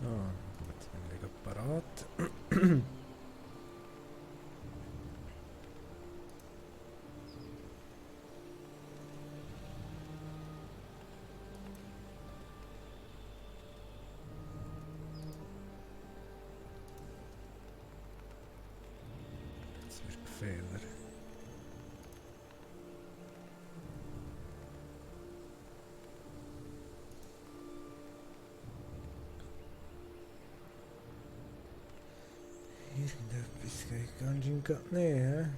So, gut, wir legen parat. Jetzt wird Fehler. Irgendetwas geht ganz schön gerade nicht, hä?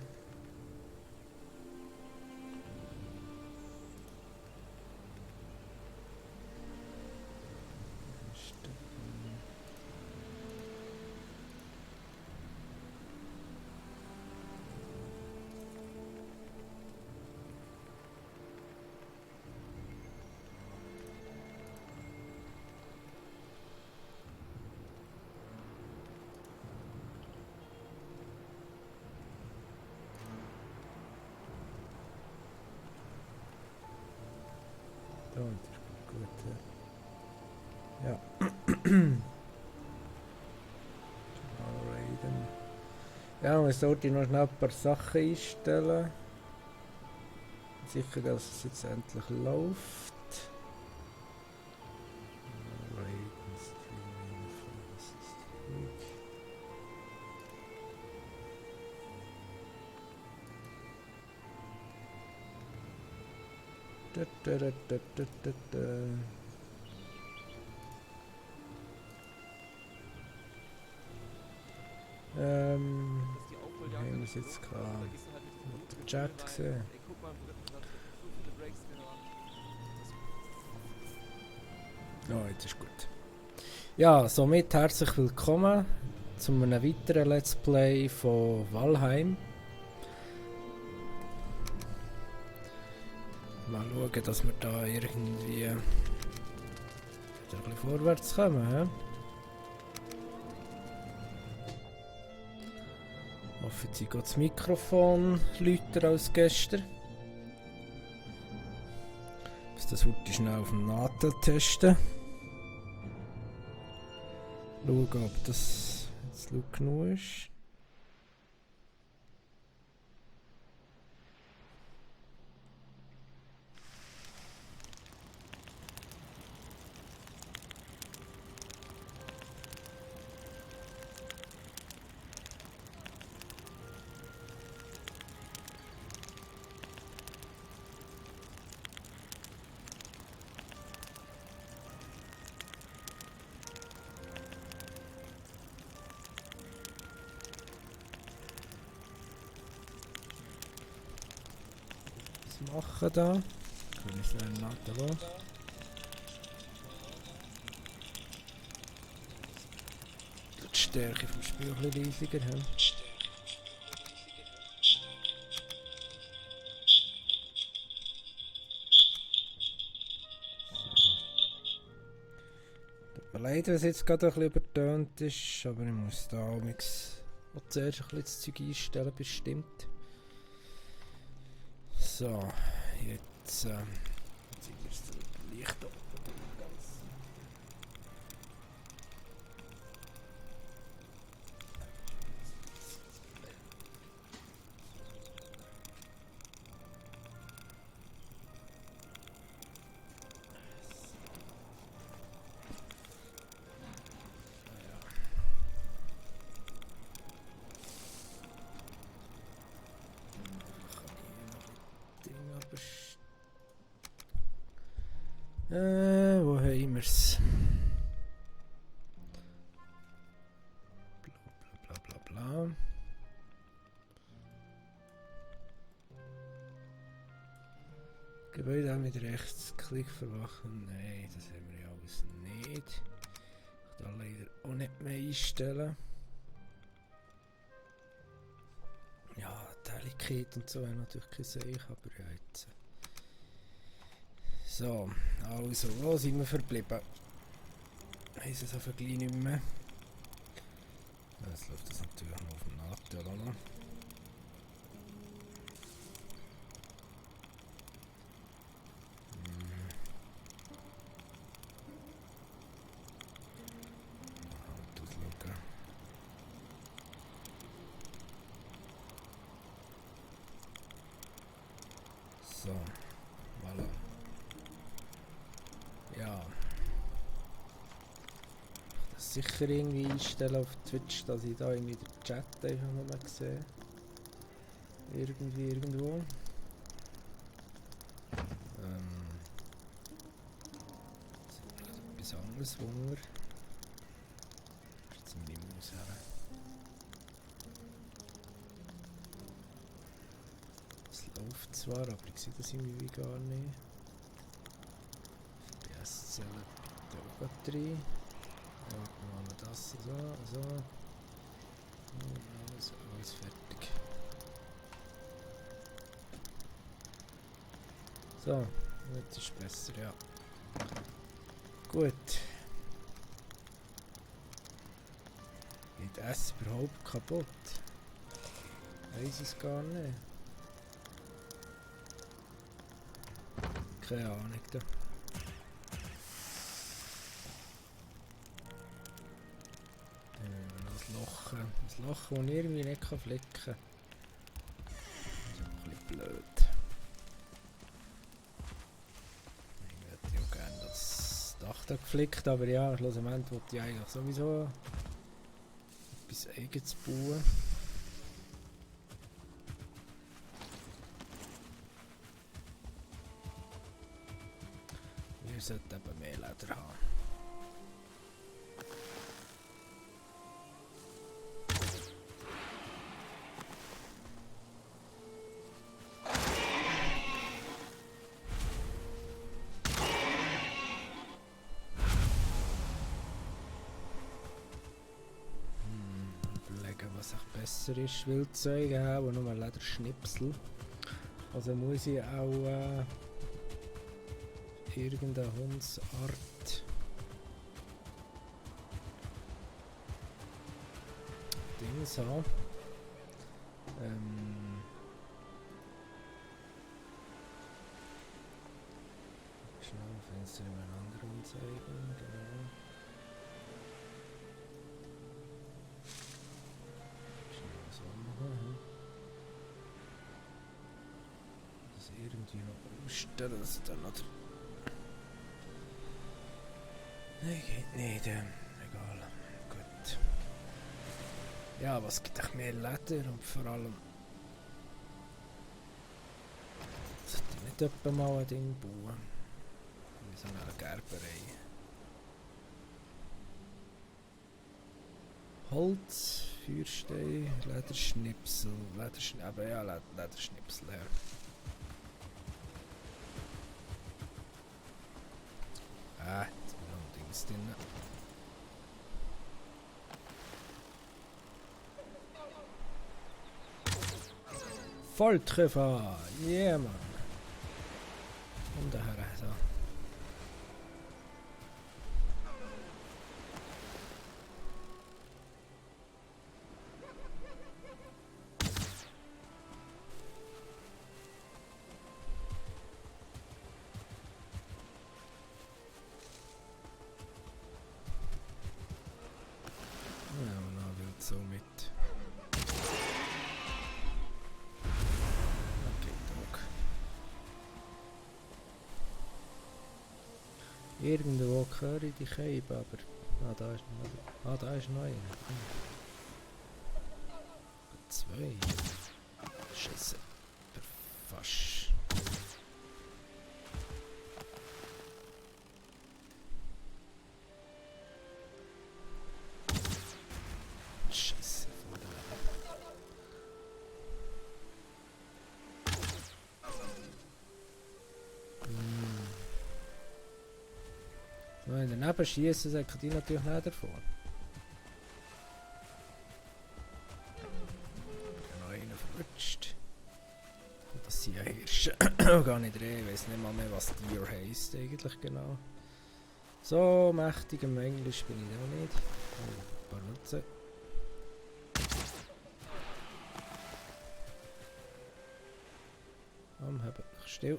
Da, das ist gut, ja. Ja. Raiden. Ja, man sollte noch schnell ein paar Sachen einstellen. Sicher, dass es jetzt endlich läuft. Raiden Streaming Fast. Da, da, da, da, da, da, da. Wie haben wir es jetzt gehabt? Den Chat gesehen. Oh, jetzt ist gut. Ja, somit herzlich willkommen zu einem weiteren Let's Play von Valheim. Mal schauen, dass wir da irgendwie wieder ein bisschen vorwärts kommen. He? Offensichtlich geht das Mikrofon lauter als gestern. Das heute schnell auf dem Nadel testen. Schauen, ob das jetzt laut genug ist. Machen da. Können wir es dann lassen. Die Stärke vom Spiel ein bisschen riesiger haben. Tut mir leid, wenn es jetzt gerade ein bisschen übertönt ist, aber ich muss da auch zuerst ein bisschen das Zeug einstellen, bestimmt. So, jetzt ziehen wir es Licht ab. Wo haben wir es? Bla bla bla bla. Gebäude mit Rechtsklick verwachen. Nein, das haben wir ja alles nicht. Ich kann da leider auch nicht mehr einstellen. Ja, Helligkeit und so haben natürlich kein Seich, aber ja jetzt. So, also, wo sind wir verblieben? Heißt es auf gleich nicht mehr. Jetzt läuft das natürlich noch auf dem Nadel, oder? So, voilà. Ja. Das sicher irgendwie einstellen auf Twitch, dass ich da irgendwie den Chat einfach nur sehe. Irgendwie, irgendwo. Etwas anderes Wunder. Jetzt sind die Maus her. Es läuft zwar, aber ich sehe das irgendwie gar nicht. FPS-Zelle bitte auch rein. Ja, dann machen wir das so. Alles fertig. So, jetzt ist besser, ja. Gut. Geht es überhaupt kaputt? Weiß es gar nicht. Keine Ahnung. Da. Ein Loch, das ich irgendwie nicht flicken kann. Das ist ein bisschen blöd. Ich hätte ja gerne das Dach da geflickt, aber ja, schlussendlich wollte ich eigentlich sowieso etwas Eigenes bauen. Wir sollten eben mehr Leder haben. Besser ist, Wildzeuge haben und nur Lederschnipsel. Also muss ich auch irgendeine Hundsart Dings haben. Schnell Fenster in einen anderen zeigen, genau. Das irgendwie noch umstellen, dass dann noch. Nein, geht nicht. Egal. Gut. Ja, was gibt auch mehr Leder und vor allem. Sollte ich nicht etwa mal ein Ding bauen? Wie so eine Gerberei. Holz, Feuerstein, Lederschnipsel, aber ja, Lederschnipsel, ja. Jetzt sind noch Dings drin. Volltreffer! Yeah, Mann! Und daher, so. So mit. Okay, Tag. Irgendwo höre ich die Scheibe, aber. Da ist noch einer. Zwei. Scheiße. Fast. Wenn daneben schießen, sagt die natürlich nicht davon. Noch einer verrutscht. Das sind ja Hirsche. Gar nicht rein, ich weiß nicht mal mehr, was Tier heisst eigentlich genau. So mächtig im Englisch bin ich auch nicht. Ein paar Nutzen. Halt dich still.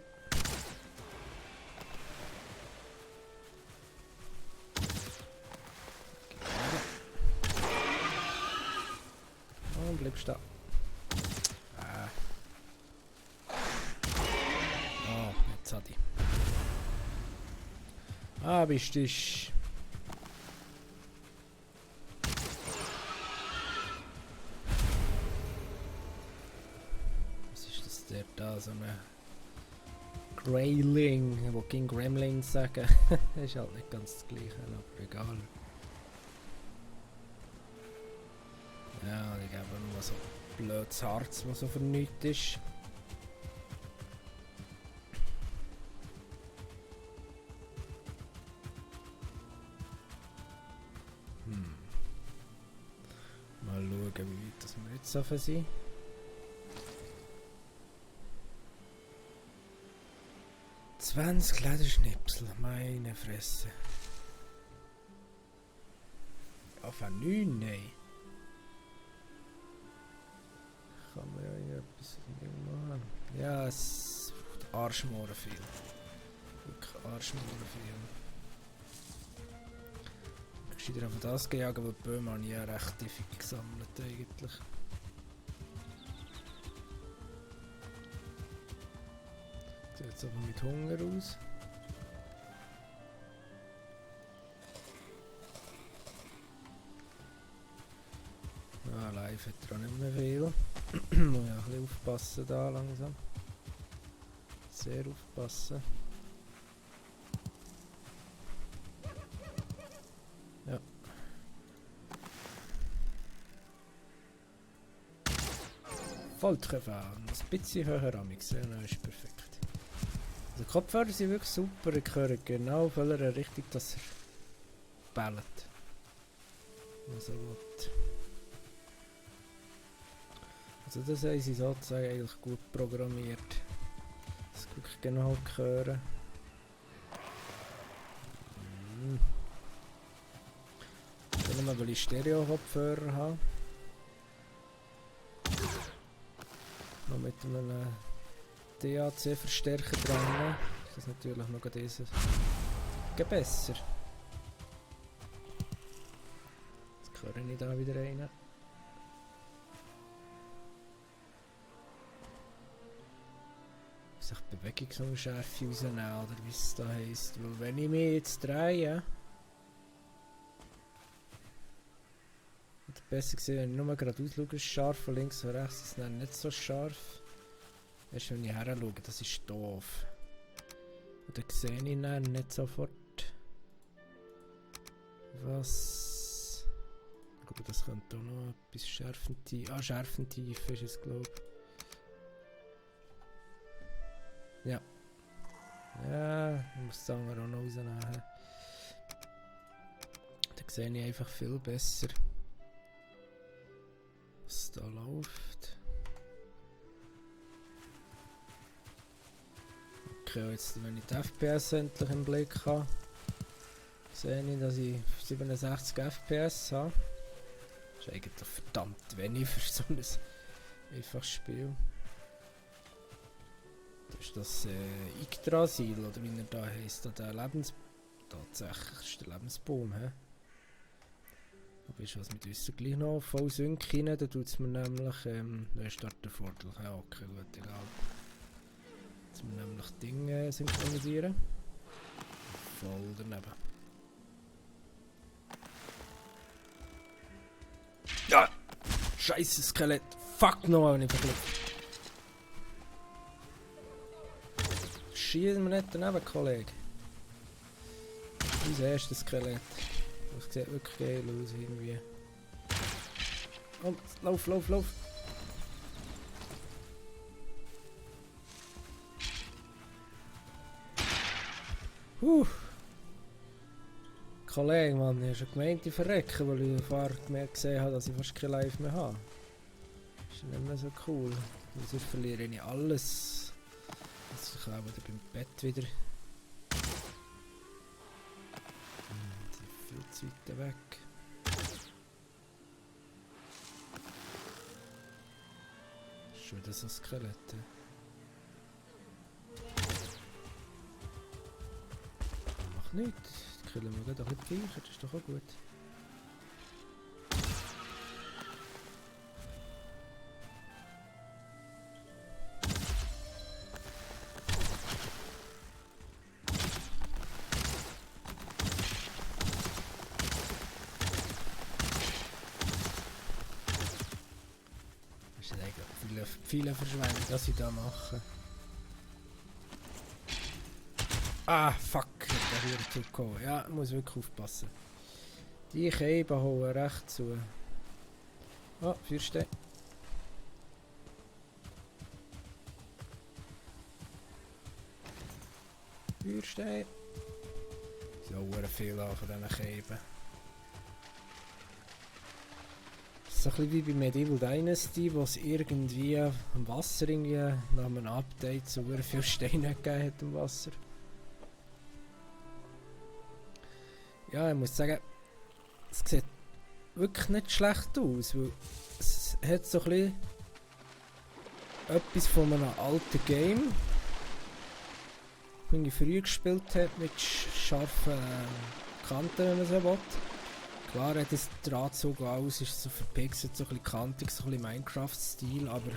Und bleibst da. jetzt hat ich. Ah, bist du... Was ist das der da? So eine Greyling, wo King Gremlin sagen. Ist halt nicht ganz das gleiche, aber egal. Ja, ich gebe nur so blödes Harz, das so vernünftig ist. Mal schauen, wie weit das wir jetzt offen sind. «20 Lederschnipsel, meine Fresse.» Auf ein 9, nein. Kann man ja irgendetwas machen. Ja, es braucht Arschmoren viel. Wirklich Arschmoren viel. Ich gescheiter auf das gejagen, weil die Böhme habe ich ja recht tiefig gesammelt eigentlich. Sieht jetzt aber mit Hunger aus. Ah, live hat er auch nicht mehr viel. Muss ja ein bisschen aufpassen da langsam. Sehr aufpassen. Ja. Volltreffer. Ein bisschen höher am ich sehe, dann ist perfekt. Also die Kopfhörer sind wirklich super. Ich höre genau auf welcher Richtung, dass er bellt. Also gut. Also das haben sie sozusagen eigentlich gut programmiert. Das wirklich genau hören. Ich will mal, weil ich Stereo-Kopfhörer habe. Noch mit einem DAC-Verstärker dran. Das ist natürlich noch dieses besser. Jetzt höre ich da wieder rein. Sich die Bewegungsunschärfe rausnehmen, oder wie es da heisst. Weil wenn ich mich jetzt drehe, oder besser gesehen, wenn ich nur geradeaus schaue, ist es scharf, und links und rechts ist es dann nicht so scharf. Erst wenn ich her schaue, das ist doof. Und dann sehe ich dann nicht sofort, was... Gut, das könnte auch noch etwas Schärfentief... Ah, Schärfentief ist es, glaube ich. Ja. Ja, ich muss die andere auch noch rausnehmen. Dann sehe ich einfach viel besser, was da läuft. Okay, jetzt, wenn ich die FPS endlich im Blick habe, sehe ich, dass ich 67 FPS habe. Das ist eigentlich verdammt wenig für so ein einfaches Spiel. Das ist das Yggdrasil, oder wie er da heisst, der tatsächlich ist der Lebensbaum, hä? Aber ist was mit uns gleich noch voll Sync rein, da tut es mir nämlich, da ist dort der Vorteil, ja okay, gut, egal. Jetzt müssen wir nämlich Dinge synchronisieren. Voll daneben. Ja! Scheiße Skelett! Fuck no, ich verglückt. Schießen wir nicht daneben, Kollege. Unser erstes Skelett. Das sieht wirklich geil aus irgendwie. Oh, lauf, lauf, lauf! Kollege, Mann, ich habe schon gemeint, ich verrecke, weil ich vorher mehr gesehen habe, dass ich fast kein Live mehr habe. Das ist nicht mehr so cool. Sonst verliere ich alles. Jetzt kann ich wieder beim Bett wieder. Die sind viel zu weit weg. Das ist schon wieder so Skelette. Macht nichts. Das killen wir gerade ein bisschen gleich, das ist doch auch gut. viele verschwendet, was ich da mache. Ah, fuck, ich hab da hier zugekommen. Ja, ich muss wirklich aufpassen. Die Käben hauen recht zu. Ah, Feuerstein. Feuerstein. So viel an von diesen Käben. So ein bisschen wie bei Medieval Dynasty, wo es irgendwie am Wasser irgendwie nach einem Update so viele Steine gegeben hat im Wasser. Ja, ich muss sagen, es sieht wirklich nicht schlecht aus, weil es hat so ein bisschen etwas von einem alten Game, das ich früher gespielt habe, mit scharfen Kanten, wenn man so will. Klar hat das Drahtzug aus, ist so verpixelt, so ein bisschen kantig, so ein bisschen Minecraft-Stil, aber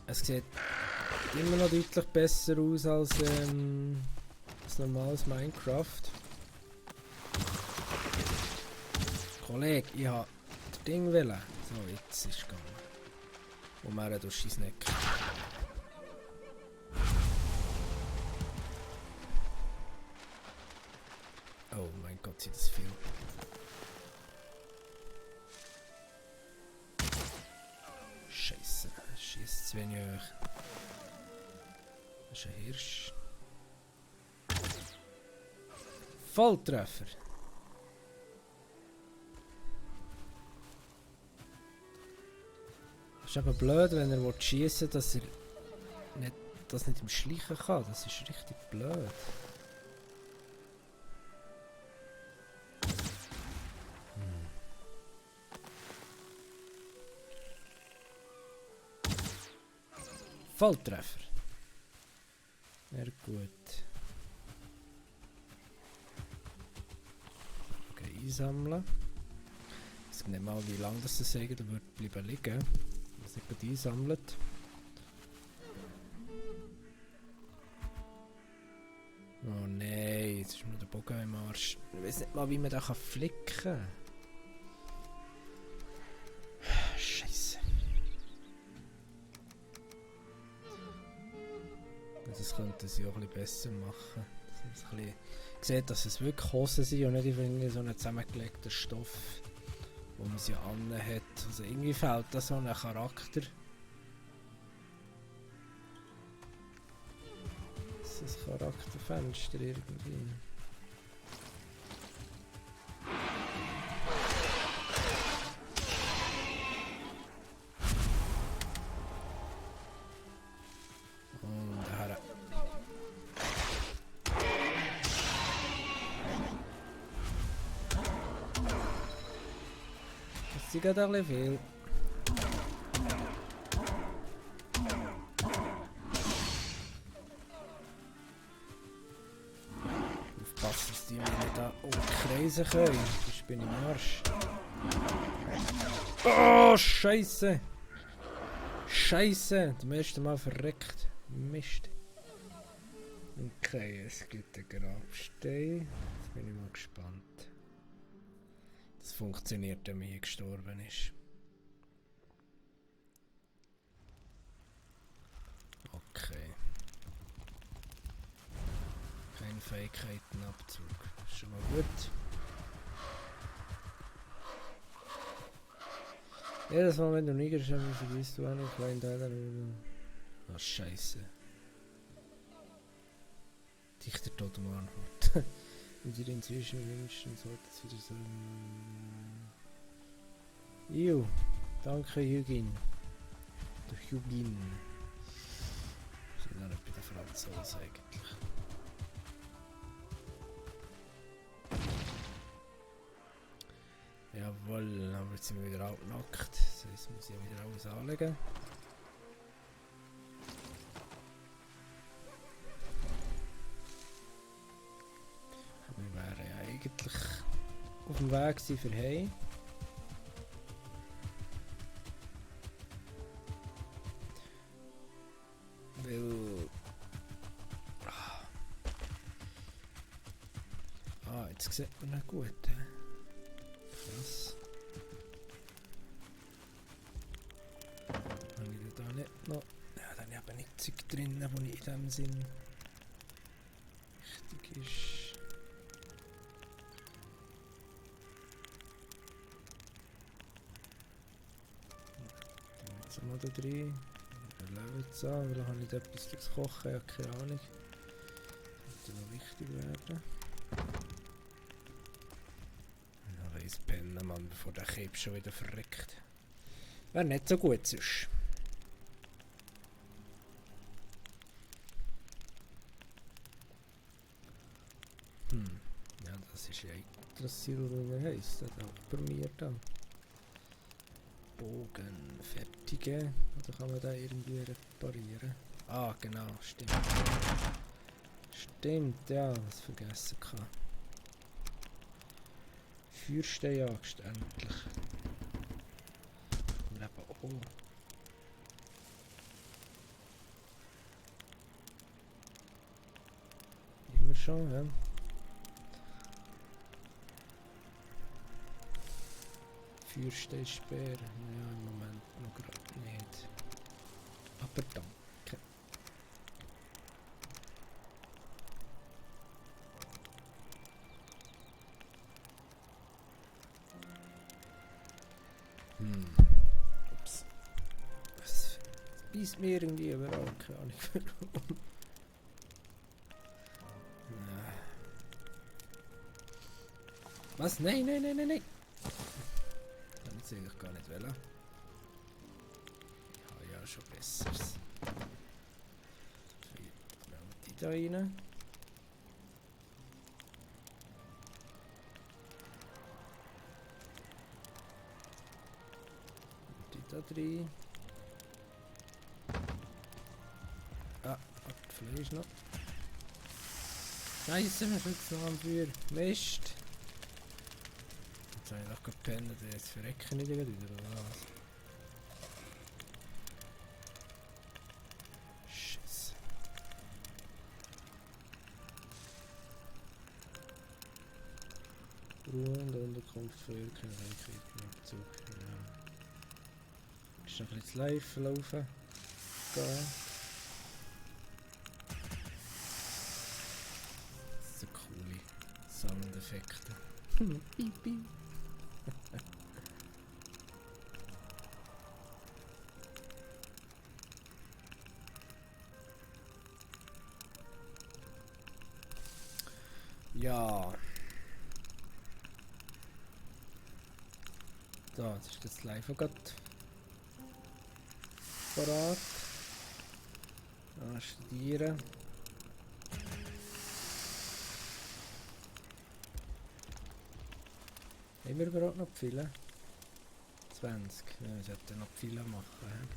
es sieht immer noch deutlich besser aus als normales Minecraft. Kollege, ich habe das Ding wählen. So, jetzt ist es gegangen. Und mehr durch das Neck. Oh mein Gott, sieht das viel. Scheiße, schießt zu wenig hoch. Das ist ein Hirsch. Volltreffer. Das ist aber blöd, wenn er schießen will, dass er das nicht im Schleichen kann. Das ist richtig blöd. Volltreffer. Sehr gut. Okay, einsammeln. Ich weiß nicht mal, wie lange das eigentlich wird bleiben liegen. Was ich gerade einsammelt. Oh nein, jetzt ist mir der Bogen im Arsch. Ich weiß nicht mal, wie man da flicken kann. Scheiße. Das könnte sie auch ein bisschen besser machen. Dass man ein bisschen sieht, dass es wirklich Hosen sind und nicht irgendwie so einen zusammengelegten Stoff, wo man sie anhat. Also irgendwie fehlt da so ein Charakter. Das ist ein Charakterfenster irgendwie. Sie geht ein bisschen viel. Aufpassen, dass die mir da umkreisen können. Sonst bin ich im Arsch. Oh, Scheiße! Scheiße! Zum ersten Mal verreckt. Mist. Okay, es gibt einen Grabstein. Jetzt bin ich mal gespannt. Das funktioniert, wenn man hier gestorben ist. Okay. Kein Fähigkeitenabzug. Das ist schon mal gut. Jedes Mal, wenn du niederst, vergisst du einen kleinen Teil. Ah, Scheiße. Dichter Totemanhut. Und dir inzwischen wünschen, sollte es wieder so. Iu, danke Hugin. Der Hugin. Ich bin auch nicht bei der Franzose eigentlich. Jawohl, aber jetzt sind wir wieder nackt. Das heisst, muss ich wieder alles anlegen. Wir wären ja eigentlich auf dem Weg für Heim. Weil... Ah, jetzt sieht man ihn gut. Krass. noch... Ja, dann habe ich nicht Zeug drin, wo nicht in dem Sinn wichtig ist. Dann jetzt einmal da drin. Dann laufen jetzt an, weil dann habe ich da etwas durchs Kochen, ja, keine Ahnung. Das könnte noch wichtig werden. Dann weiss pennen, Mann, bevor der Cape schon wieder verreckt. Wäre nicht so gut sonst. Ja, das ist ja interessiert, wie er heisst. Das bei mir da. Bogen fertigen. Oder kann man da irgendwie reparieren? Ah, genau, stimmt. Stimmt, ja, was vergessen kann. Feuersteinjagd endlich. Und eben auch. Immer schon, ja. Feuersteinspeer. Ja, im Moment noch gerade nicht. Aber danke. Ups. Das beißt mir irgendwie überall. Keine Ahnung warum. Was? Nein, nein, nein, nein, nein. Das hätte ich eigentlich gar nicht wollen. Ich habe ja schon Besseres. Die da rein. Und die da drin. Ah, Fleisch noch. Scheiße, wir sind jetzt noch am Feuer. Mist. Jetzt habe ich doch gepennt, jetzt verrecken nicht wieder, oder was? Scheiße. Ruhe und Unterkunft für keine Reichweiten im Zug. Ja. Ist noch ein bisschen live laufen. Gehen. So coole Soundeffekte. Piep, piep. Ja. So, jetzt ist das live auch gerade parat. Studieren. Haben wir überhaupt noch Pfeile? 20. Ja, ich sollte noch Pfeile machen.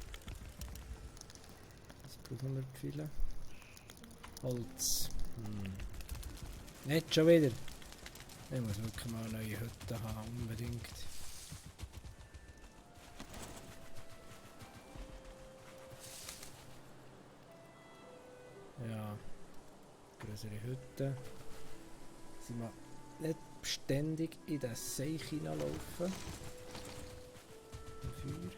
Was brauchen wir Pfeile? Holz. Nicht schon wieder. Ich muss wirklich mal eine neue Hütte haben, unbedingt. Ja, größere Hütte. Sind wir nicht ständig in den Seich hineinlaufen. Feuer.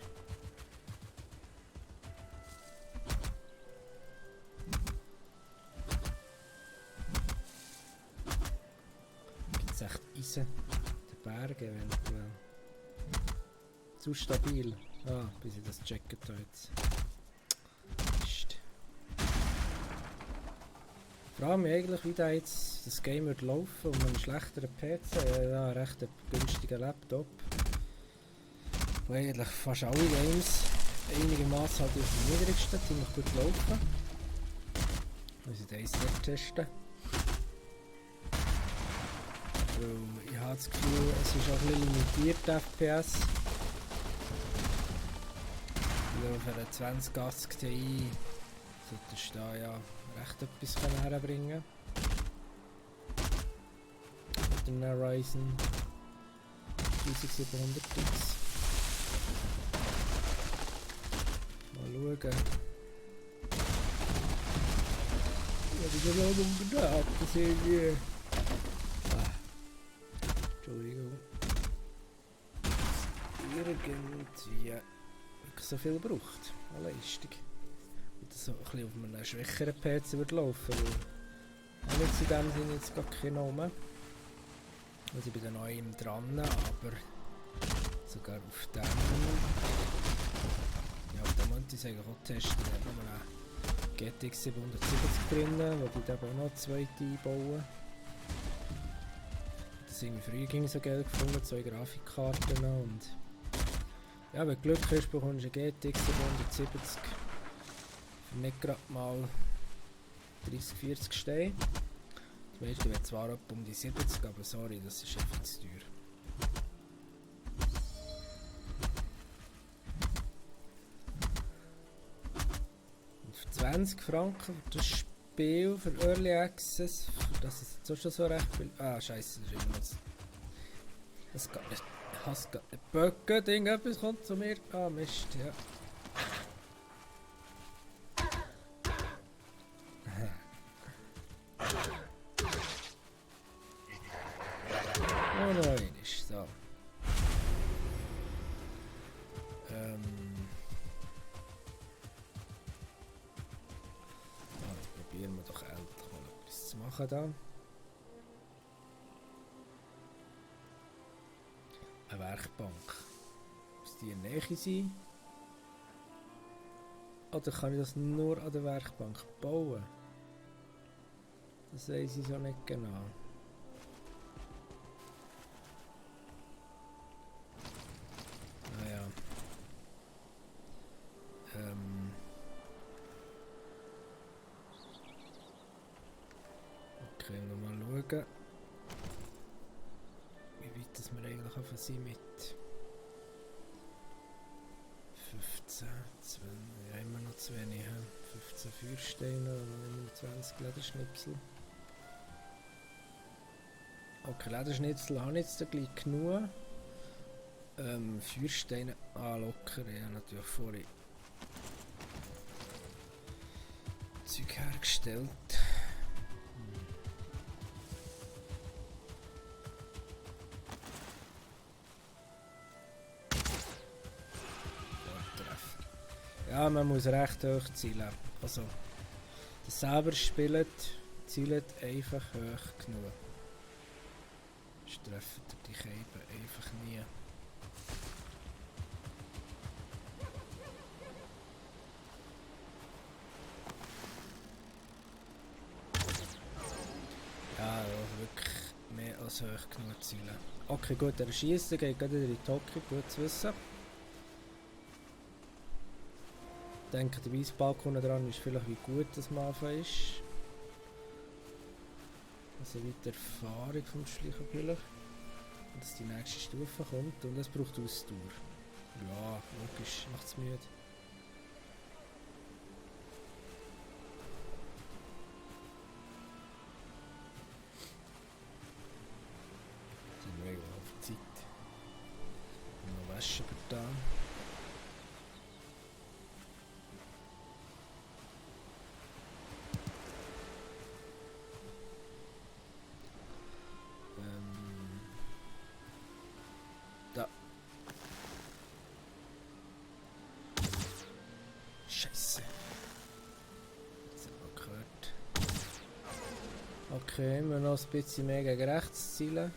Gibt es echt Eisen? Die Berge eventuell. Zu stabil. Ah, bis ich das checken habe jetzt. Mist. Ich frage mich eigentlich, wie da jetzt das Game wird laufen und einen schlechteren PC. Ja, einen recht günstigen Laptop. Wo eigentlich fast alle Games einigermaßen halt auf dem niedrigsten ziemlich gut laufen. Muss ich das nicht testen. Weil ich habe das Gefühl, es ist auch ein bisschen limitiert, FPS. Weil auf einer 2080 Ti solltest du da ja recht etwas herbringen. Mit dem Ryzen 1700X. Mal schauen. Ja, die sind auch umgedacht, das irgendwie. Entschuldigung. Irgendwie wirklich so viel braucht an Leistung. das so ein bisschen auf einem schwächeren PC würde laufen. Ich habe jetzt in dem Sinne jetzt gar keine rum. Also ich bin da noch einem dran, aber sogar auf dem. Ja, auf dem wollte ich es eigentlich auch testen. Da hat man eine GTX 770 drin, wo die eben auch noch zweite einbauen. Das irgendwie früher ging so Geld gefunden, 2 Grafikkarten und ja, wenn du Glück hast, bekommst du eine GTX 770 für nicht gerade mal 30-40 Steine. Die meisten werden zwar etwa um die 70, aber sorry, das ist einfach zu teuer. Und für 20 Franken für das Spiel, für Early Access, für das ist jetzt auch schon so recht viel. Ah, scheiße, das ist immer noch. Das geht nicht. Ich hasse gerade nicht. Böcke, irgendetwas kommt zu mir. Ah, Mist, ja. Oh nein, ist so. Probieren wir doch endlich mal etwas zu machen da. Eine Werkbank. Muss die in der Nähe sein? Oder kann ich das nur an der Werkbank bauen? Das weiß ich so nicht genau. Naja. Okay, mal schauen, wie weit das wir eigentlich auf sind mit 15, 20, ja immer noch zu wenig, 15 Feuersteine und immer noch 20 Lederschnipsel. Okay, Lederschnitzel habe ich jetzt gleich genug. Feuersteine locker, ja natürlich vorhin Zeug hergestellt. Ja, man muss recht hoch zielen. Also, das selber spielt, zielt einfach hoch genug. Sonst treffen die Käben einfach nie. Ja, wirklich mehr als hoch genug zielen. Okay, gut, der Schießen geht gerade in die Hocke, gut zu wissen. Ich denke, der weiße Balkon dran ist vielleicht wie gut das am Anfang ist. Also wie die Erfahrung vom Schleichen vielleicht. Und dass die nächste Stufe kommt und es braucht Ausdauer. Ja, logisch, macht's müde. Sind wir irgendwo auf Zeit. Noch waschen wir da. Da. Scheiße. Jetzt hat man gehört. Okay, wir noch ein bisschen mehr gegen rechts zielen.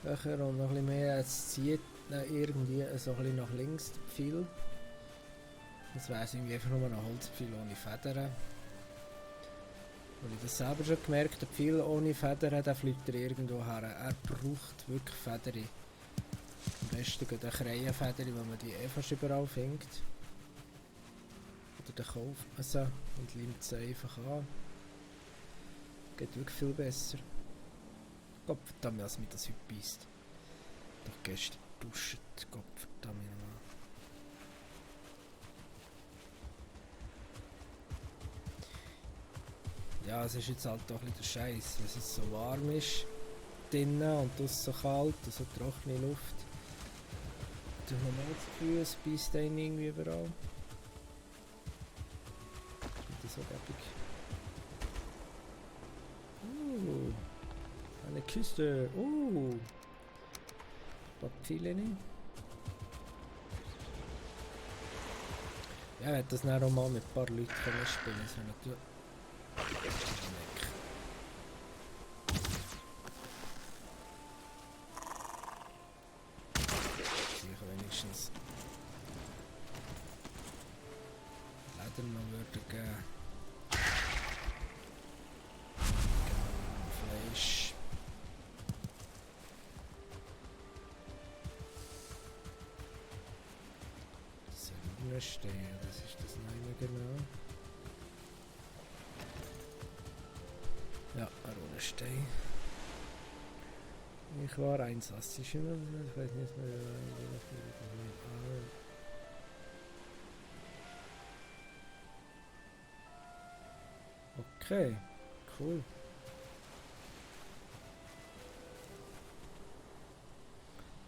Und noch ein bisschen mehr, jetzt zieht irgendwie so ein bisschen nach links der Pfeil. Das wäre irgendwie einfach nur ein Holzpfeil ohne Federn. Und ich das selber schon gemerkt, der Pfeil ohne Federn, der fliegt irgendwo her. Er braucht wirklich Federn. Am besten geht eine Krähenfeder, wenn man die fast überall findet. Oder dann kauft man sie und limmt sie einfach an. Geht wirklich viel besser. Gottverdammt, dass mich das heute beisst. Doch gestern duscht. Gottverdammt nochmal. Ja, es ist jetzt halt doch ein bisschen der Scheiß, wenn es so warm ist drinnen und es so kalt und so trockene Luft. Ich habe noch das Gefühl, es beißt einen irgendwie überall. Das ist so gäbig. Eine Kiste. Was viele nicht. Er wird das dann auch mal mit ein paar Leuten spielen. Das wäre natürlich... Sicher wenigstens Leder noch würde geben. Fleisch. Das soll stehen, das ist das nicht mehr genau. Ja, eine Runde Stein. Ich war Einsatz. Ich weiß nicht mehr. Okay, cool.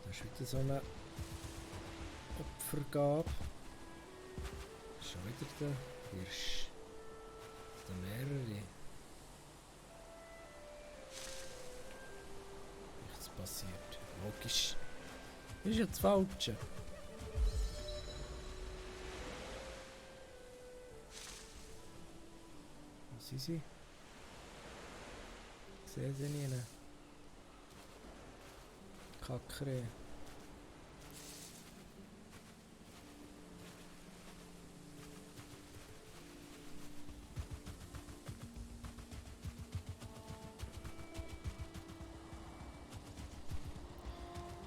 Das ist wieder so eine Opfergabe. Schon wieder der Hirsch. Da mehrere. Nichts passiert. Logisch. Das ist ja das Falsche. Wo sind sie? Ich sehe sie nicht. Kackere.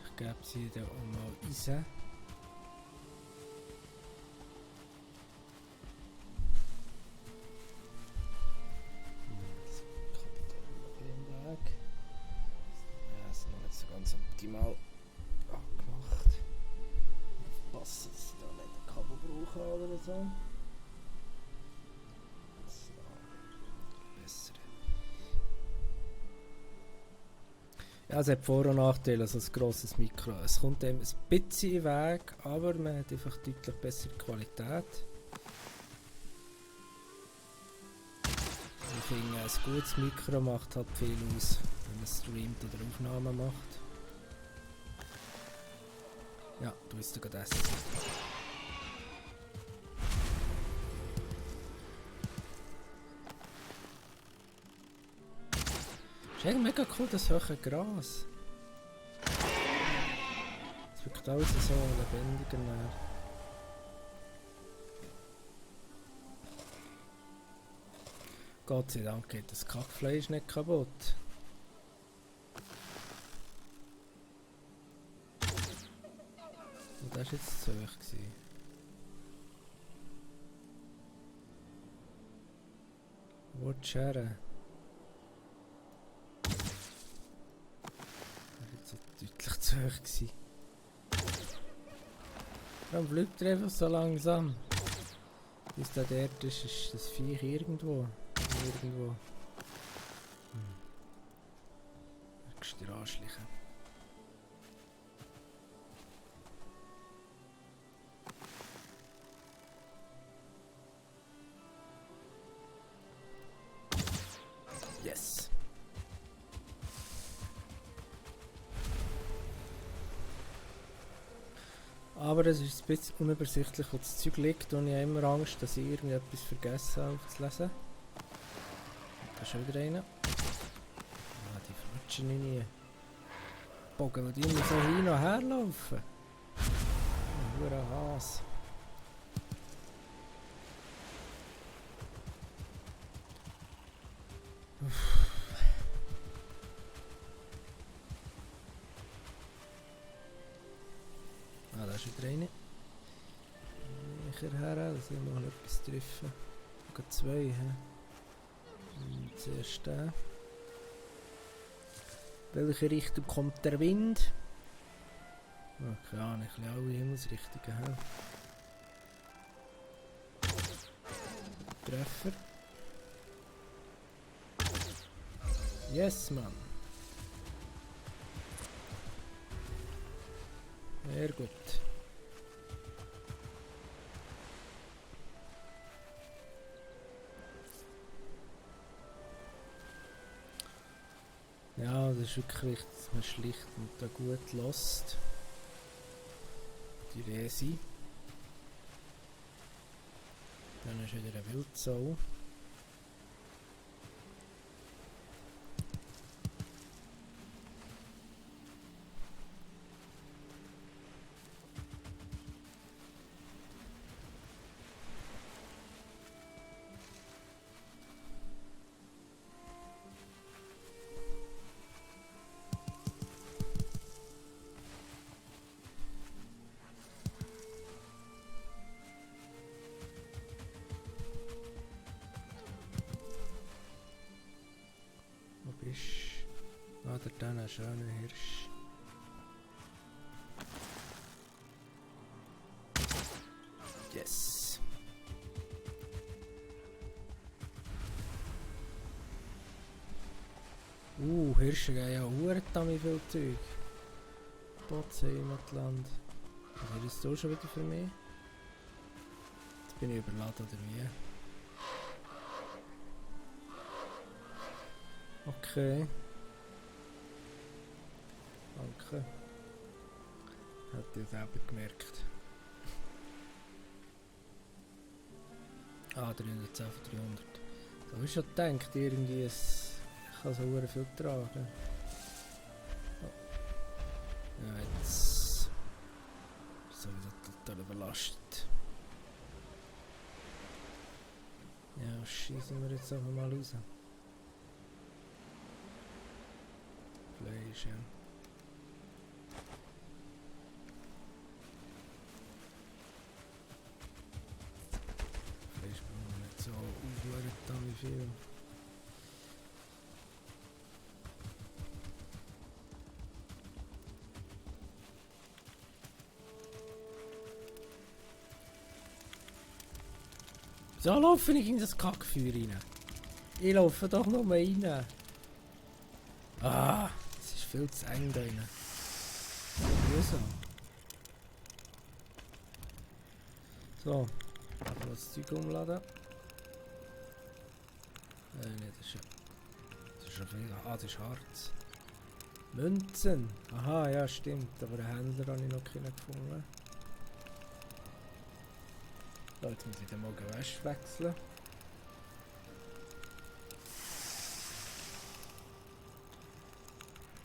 Ich gebe sie da auch mal rein. Ganz optimal angemacht. Aufpassen, dass sie da nicht ein Kabel brauchen oder so. So. Besser. Ja, es hat Vor- und Nachteile, also ein grosses Mikro. Es kommt dem ein bisschen in den Weg, aber man hat einfach deutlich bessere Qualität. Ich finde, ein gutes Mikro macht halt viel aus, wenn man streamt oder Aufnahmen macht. Ja, du willst ja gerade essen. Ist eigentlich mega cool, das hohe Gras. Es wirkt alles so lebendiger näher. Gott sei Dank geht das Kackfleisch nicht kaputt. Und das war jetzt zu hoch. Wo die Schere? Das war jetzt so deutlich zu hoch. Warum fliegt er einfach so langsam? Bis da dort ist, ist das Viech irgendwo. Irgendwo. Kannst du dir anschleichen. Yes! Aber es ist ein bisschen unübersichtlich, wo das Zeug liegt und ich habe immer Angst, dass ich irgendetwas vergessen habe aufzulesen. Da ist schon wieder einer. Ah, die flutschen nie. Bogen, weil die immer so hin und her laufen. Ein verdammter Hase. Ah, da ist wieder eine. Näher her, dass ich mal etwas treffen. Sogar zwei. He? Zuerst den. Welche Richtung kommt der Wind? Oh, keine Ahnung, ich alle Himmelsrichtungen. He? Treffer. Yes, Mann. Sehr gut. Ja, das ist wirklich wichtig, dass man schlicht und da gut lässt. Die Resi. Dann ist wieder eine Wildsau. Wo bist du? Ah, da ein schöner Hirsch. Yes. Hirsche geben ja auch viel Zeug. Bootsheim-Land. Was ist das schon wieder für mich? Jetzt bin ich überladen oder wie? Okay. Danke. Hat ihr selber gemerkt. Ah, 310 von 300. Da habe ich schon gedacht, irgendwie ich kann so viel tragen. Oh. Ja, jetzt sowieso total überlastet. Ja, schießen wir jetzt einfach mal raus. Fleisch, ja. Fleisch brauchen wir nicht so aufhören, wie viel. So laufe ich in das Kackfeuer rein. Ich laufe doch noch mal rein. Ah, es ist viel zu eng da rein. Wieso? So, einfach das Zeug umladen. Nein, das ist schon viel. Ah, das ist Harz. Münzen. Aha, ja stimmt, aber einen Händler habe ich noch keinen gefunden. So, jetzt muss ich den Morgen Wäsche wechseln.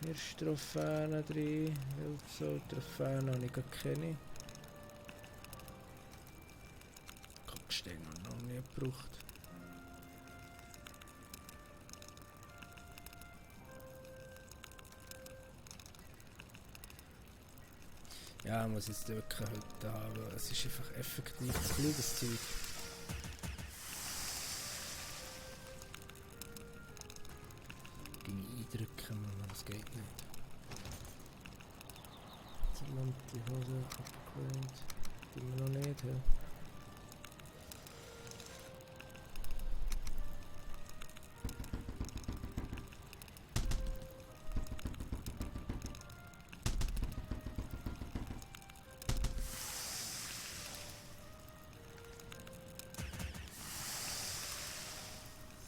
Hirsch-Trophäen drin, Wildsau-Trophäen habe ich gar keine. Kackstein habe ich noch nie gebraucht. Ja, muss ich jetzt wirklich heute haben. Es ist einfach effektiv ein blödes Zeug. Eindrücken, aber das geht nicht. Die Hose abgeholt. Die wir noch nicht. Ja.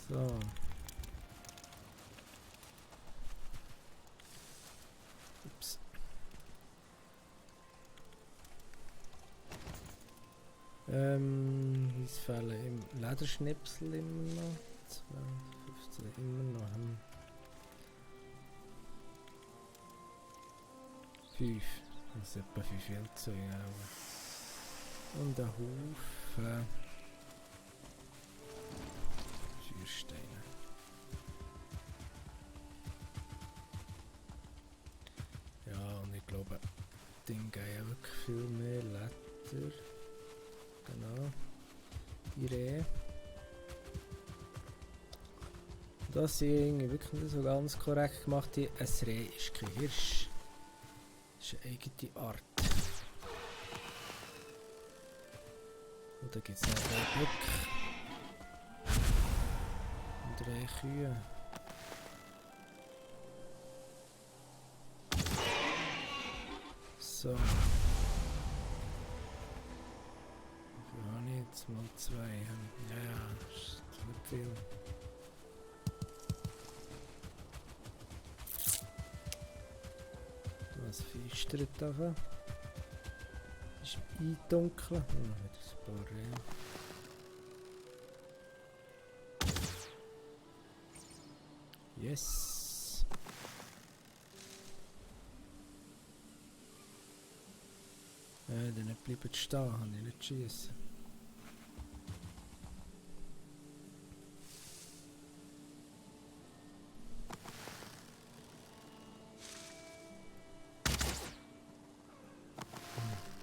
So. Ups. Es fehlen im Lederschnipsel immer noch. 12, 15 immer noch. 5. Das ist etwa 5 Wildsau. Und ein Haufen Feuersteine. Ja, und ich glaube, Ding geben ja wirklich viel mehr Leder. Genau. Die Rehe. Das sind irgendwie wirklich nicht so ganz korrekt gemacht. Ein Reh ist kein Hirsch. Das ist eine eigene Art. Und da gibt es noch 3 Böcke. Und 3 Kühe. So. Wie viel habe ich jetzt? Mal 2. Ja, ist nicht viel. Was feistert da? Ist eindunkeln. Oh, das ist ein paar Rehe. Yes. Dann nicht bleiben stehen, kann ich nicht schießen.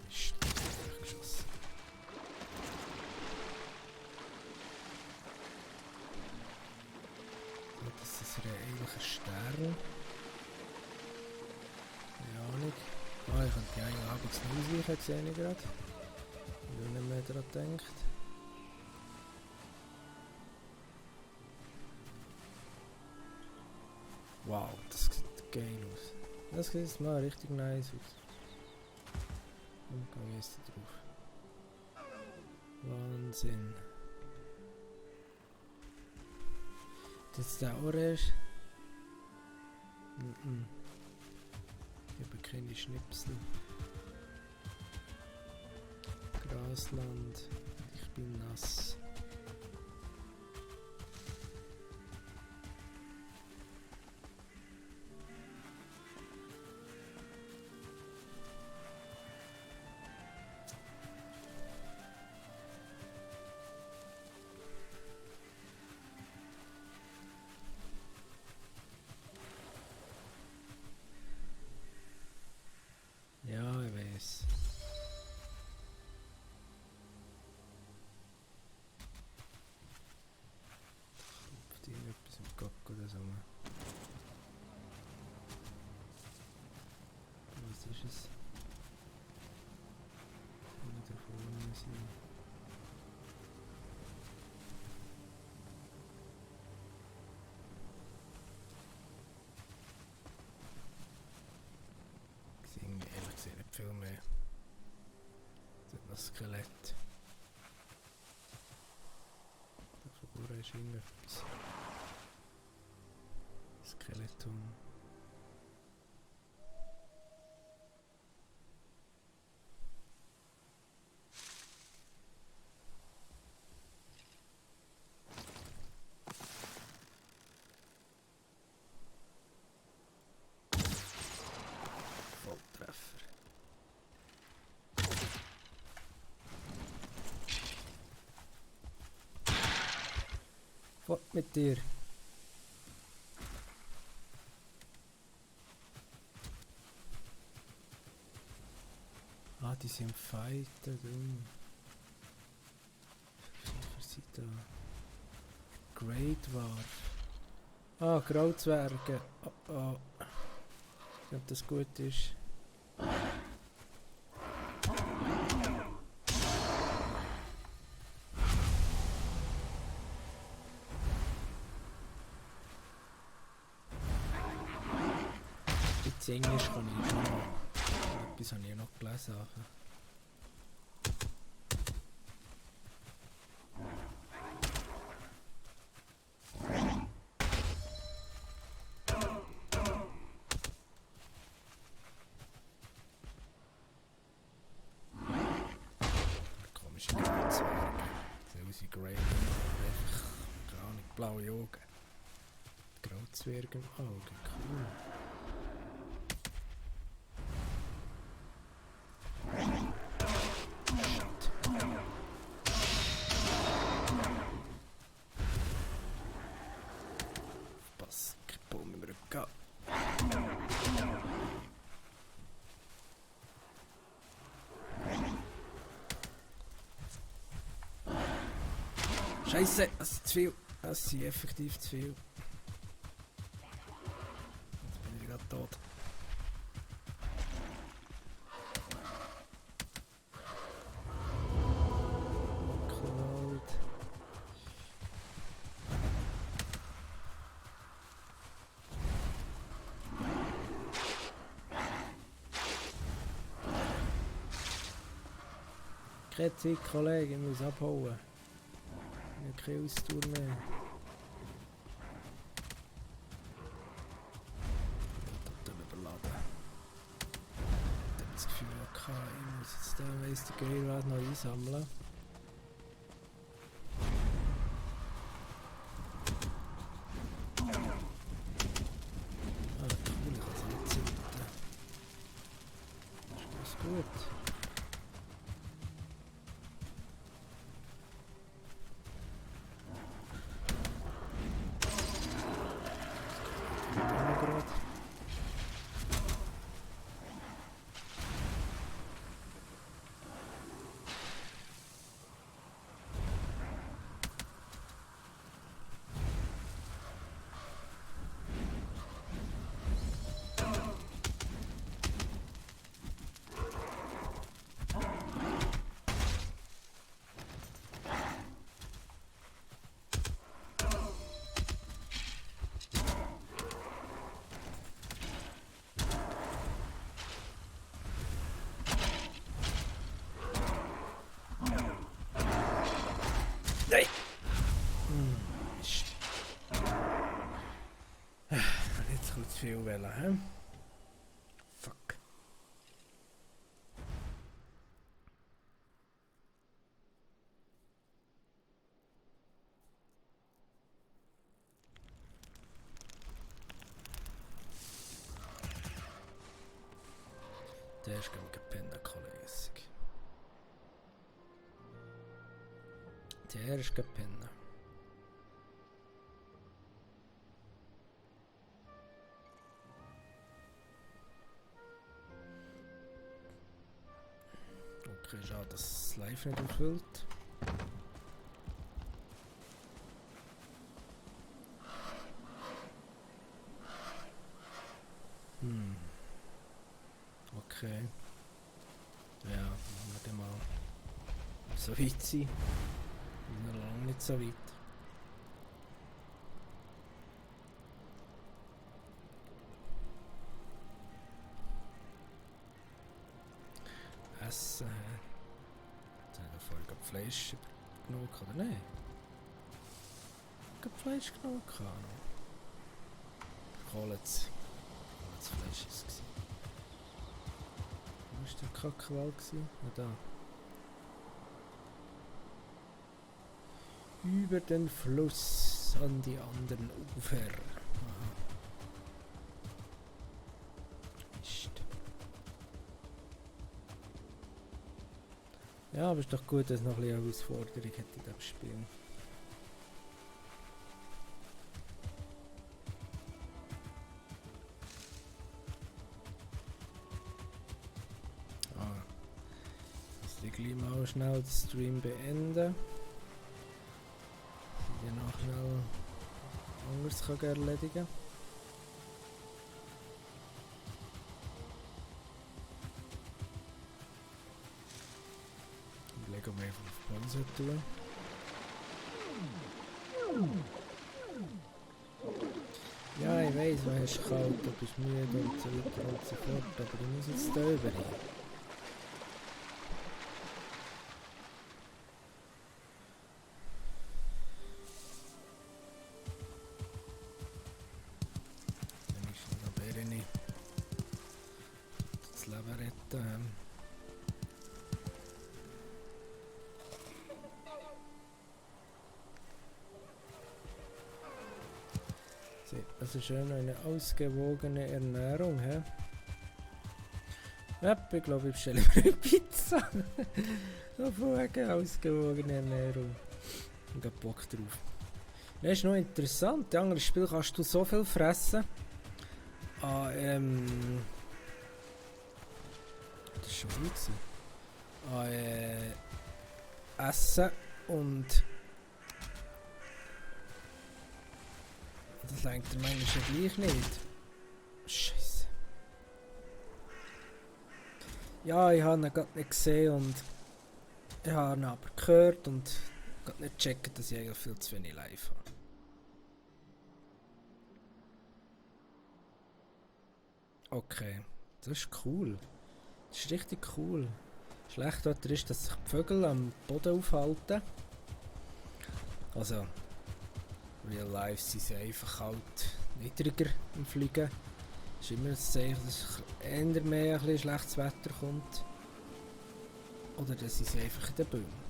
Mist, ich geschossen. So, das ist eigentlich ein Stern. Keine Ahnung. Ah, ich könnte ja eigentlich abends noch ausweichen, sehe ich gerade. Ich habe nicht mehr daran gedacht. Wow, das sieht geil aus. Das sieht mal richtig nice aus. Und gehe jetzt da drauf. Wahnsinn. Das ist der Orange. Ich habe keine Schnipsel. Grasland. Ich bin nass. Ja, ich weiß. Klopft irgendetwas im Kopf oder so. Was ist es? Kann ich da vorne sein? Ich sehe ehrlich gesagt nicht viel mehr. Das ist noch Skelett. Da vorne ist irgendetwas. Skeleton. Volltreffer. Fort mit dir. Ah, die sind Fighter drin. Was sind da? Great War. Ah, Grauzwerge. Oh, oh. Ob das gut ist. Jetzt Englisch kann ich noch. Etwas habe ich noch gelesen. Komische Grauzwerge. Sehen aus wie Grey. Einfach, keine Ahnung, blaue Augen. Grauzwerge im Auge, cool. Pass, kein Baum im Rücken. Scheiße, das ist zu viel. Das sind effektiv zu viel. Jetzt bin ich gerade tot. Cloud. Keine Zeit, Kollege, ich muss abhauen. Ich habe keine Ausdauer mehr. Total überladen. Ich habe das Gefühl, okay, ich muss jetzt den weiss der Geilwert noch einsammeln. gut. Nein! Mist. Jetzt kommt zu viel wählen, hä? Fuck. Der ist gepennt, Kollege. Der ist gepennt. Okay, schade, dass es live nicht erfüllt. Okay. Ja, machen wir mal so weit sein. Wir sind noch lange nicht so weit. Essen. Jetzt haben wir vorher gerade Fleisch genug, oder nein? Gerade Fleisch genug gehabt. Kohlets Fleisch ist es. Wo war der Kackwald? Da. Über den Fluss an die anderen Ufer. Aha. Mist. Ja, aber ist doch gut, dass es noch ein bisschen Herausforderung hat in diesem Spiel. Gleich mal schnell den Stream beenden. Ich noch schnell anderes erledigen kann. Ich lege mal einfach auf Pause tun. Ja, ich weiss, du hast kalt, du bist müde und so weiter und so fort, aber ich muss jetzt da rüber. Also schön eine ausgewogene Ernährung, hä? Ja, ich glaube, ich bestelle mir eine Pizza. So wegen ausgewogene Ernährung. Ich habe Bock drauf. Das ist noch interessant. In anderen Spielen kannst du so viel fressen. Das ist schon gut gewesen. Essen und das lenkt der manchmal gleich nicht. Scheiße. Ja, ich habe ihn gerade nicht gesehen und ich habe ihn aber gehört und gerade nicht gecheckt, dass ich eigentlich viel zu wenig live habe. Okay, das ist cool. Das ist richtig cool. Schlecht daran ist, dass sich die Vögel am Boden aufhalten. Also, real life sind sie einfach halt niedriger im Fliegen. Es ist immer das Zeichen, dass eher mehr ein bisschen schlechtes Wetter kommt. Oder dass sie einfach in den Bäumen.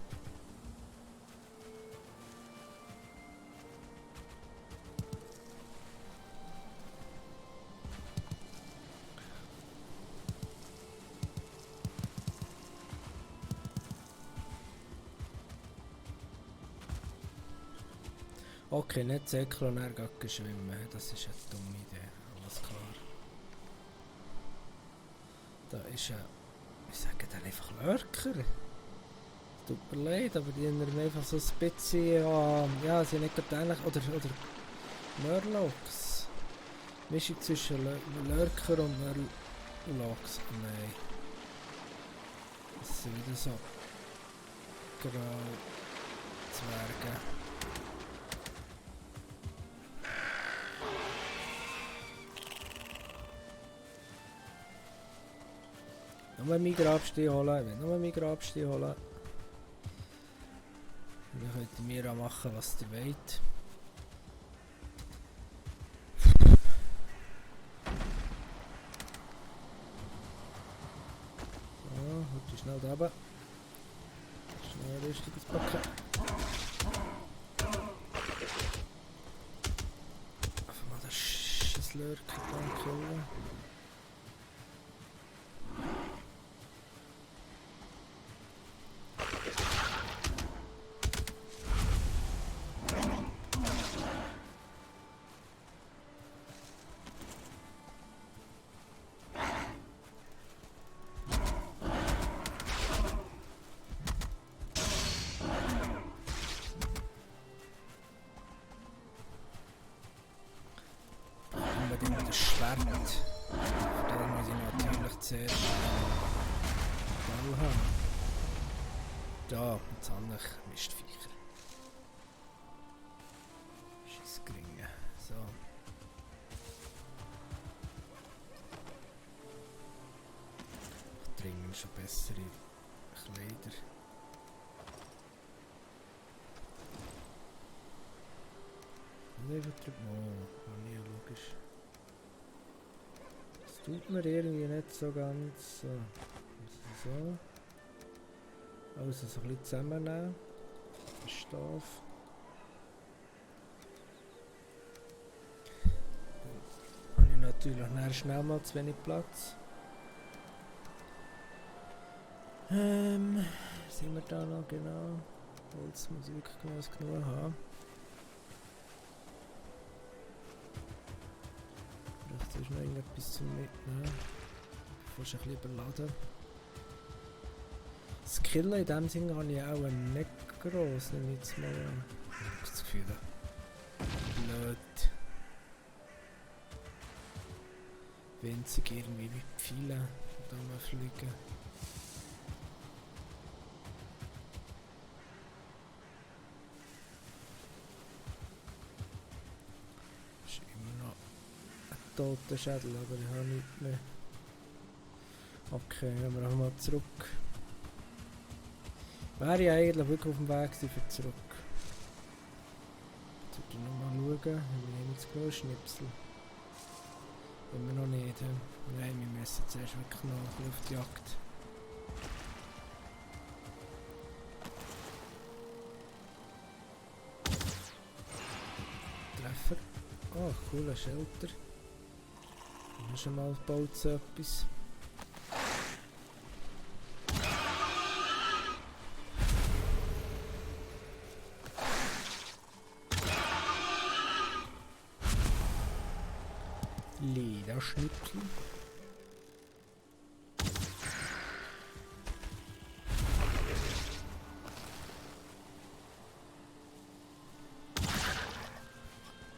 Okay, nicht säckeln und dann gehen schwimmen. Das ist eine dumme Idee. Alles klar. Da ist ein... Ich sage dann einfach Lurker. Tut mir leid, aber die erinnern mich einfach so ein bisschen an... Ja, sie sind nicht gerade ähnlich... Oder Murlocs. Mischung zwischen Lurker und Murlocs. Nein. Das sind wieder so... Grau... Zwerge. Nur meinen Grabstein holen. Ich will nur meinen Grabstein holen. Dann könnt ihr mir auch machen, was ihr wollt. So, heute schnell da oben. Schnell richtiges Packen. Einfach mal das Scheisslurker killen. Unbedingt das Schwert. Da muss ich natürlich zuerst Ball haben. Da, jetzt habe ich Mistviecher. Scheissgringe. So. Dringend schon bessere Kleider. Oh, nie logisch. Das tut mir irgendwie nicht so ganz so. So. Also so ein bisschen zusammennehmen. Den Stoff. Dann habe ich natürlich schnell mal zu wenig Platz. Sind wir da noch genau? Holz muss ich wirklich genug haben. Vielleicht ist noch irgendetwas zum Mitnehmen. Fast ein bisschen überladen. Das Killen in dem Sinne habe ich auch nicht gross, nehme ich jetzt mal an. Ich habe das Gefühl, blöd. Winzig irgendwie wie Pfeile, die da mal fliegen. Das ist immer noch ein toter Schädel, aber ich habe nichts mehr. Okay, gehen wir auch mal zurück. Wäre ich eigentlich wirklich auf dem Weg für zurück. Jetzt würde ich nochmal schauen, haben wir jetzt genug Schnipsel? Wenn wir noch nicht haben. Nein, wir müssen zuerst wirklich noch ein bisschen auf die Jagd. Treffer. Oh, cooler Shelter. Wir haben schon mal gebaut so etwas. Lederschnipsel.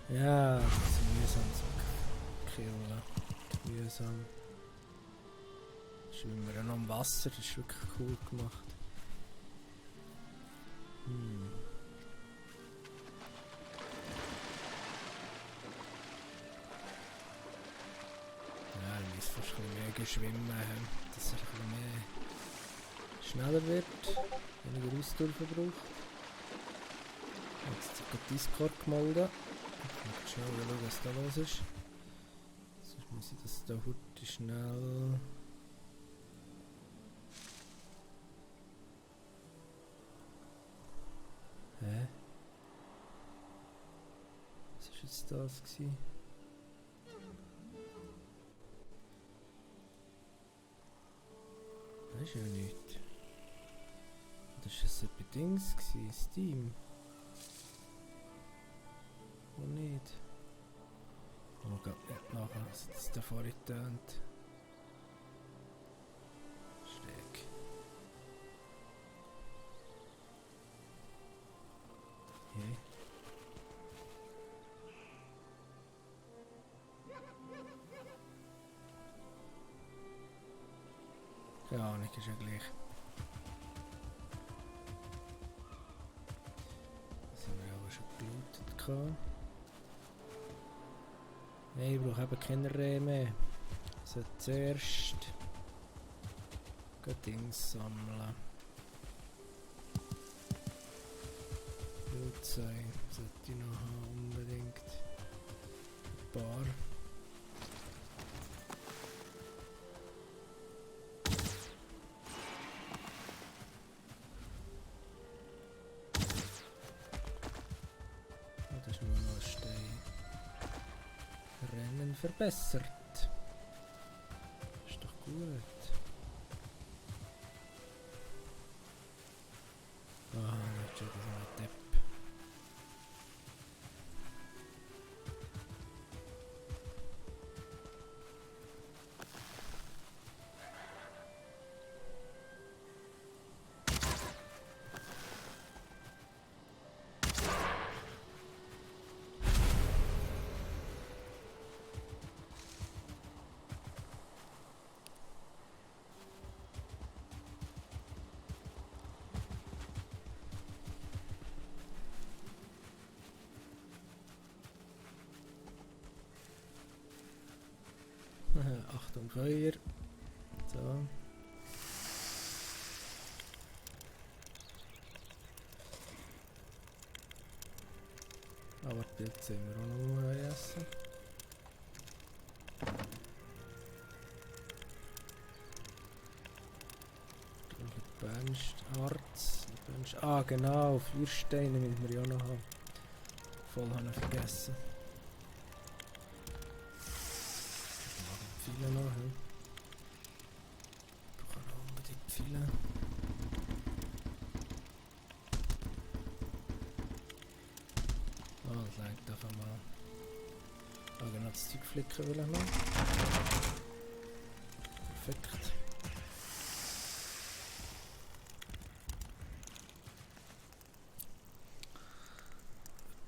Ja, das ist mühsam zu killen. Mühsam. Schwimmen wir noch im Wasser, das ist wirklich cool gemacht. Ja, ich muss fast ein bisschen mehr schwimmen, dass er ein bisschen mehr schneller wird, weniger Ausdauer verbraucht. Jetzt hat Discord gemeldet. Ich muss schnell schauen, was da los ist. Sonst muss ich das da heute schnell... Hä? Was war jetzt das gewesen? Das ist ja nichts. Das war ein Bedings, Steam. Oder nicht? Oh Gott, nicht nachher, was das da vorhin tönt. Schräg. Okay. Keine Ahnung, ist ja gleich. Das haben wir aber schon gelootet gehabt. Nein, ich brauche eben keine Rehe mehr. Also zuerst Dings sammeln. Flugzeug sollte ich noch haben, unbedingt. Ein paar. Oh, das ist nur noch ein Stein. Rennen verbessert. Ist doch gut. Ah, nicht schon, das ist ein Depp. Achtung, Feuer. So. Aber die Pilze haben wir auch noch essen. Bernst. Ah, genau, Feuersteine müssen wir ja auch noch haben. Voll habe ich vergessen. Viele noch, hm? Ich brauche noch unbedingt viele. Oh, das reicht einfach mal. Ah, genau, das Zeug flicken will ich noch. Perfekt.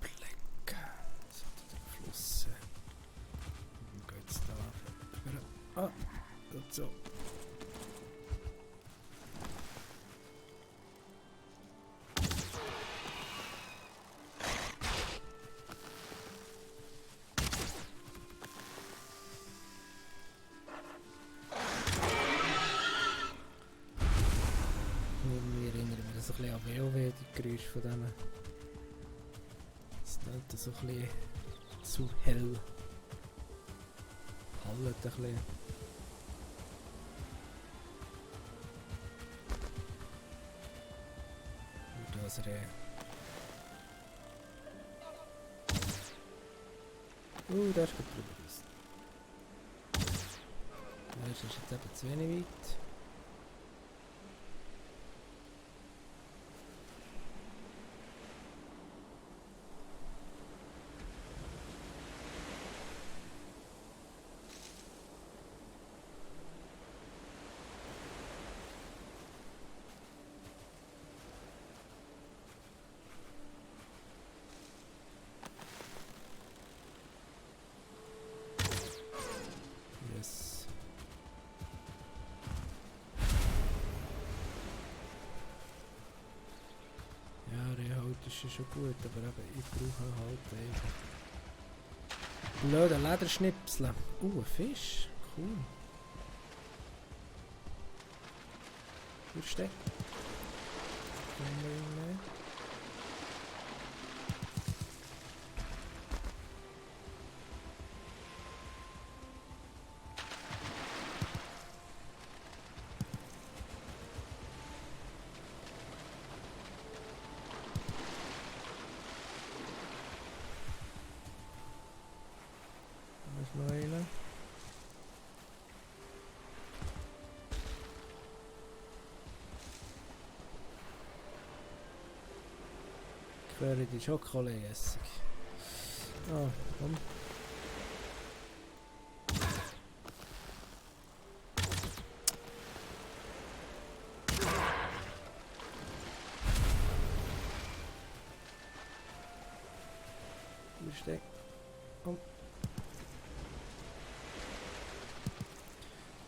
Blick. So, der Fluss. Wo geht's da? Ah, gut so. Ich erinnere mich das ein bisschen an WoW, die Geräusche von denen. Es klingt so ein bisschen zu hell. Hallt ein bisschen. Und das Reh. Der ist gut drüber raus. Der ist jetzt eben zu wenig weit. Yes. Ja, Rehhaut ist ja schon gut, aber eben, ich brauche halt einfach blöde Lederschnipsel. Ein Fisch. Cool. Fürste. Da ist noch einer. Quere die Schokoläessig. Ah, komm. Wo ist der? Komm.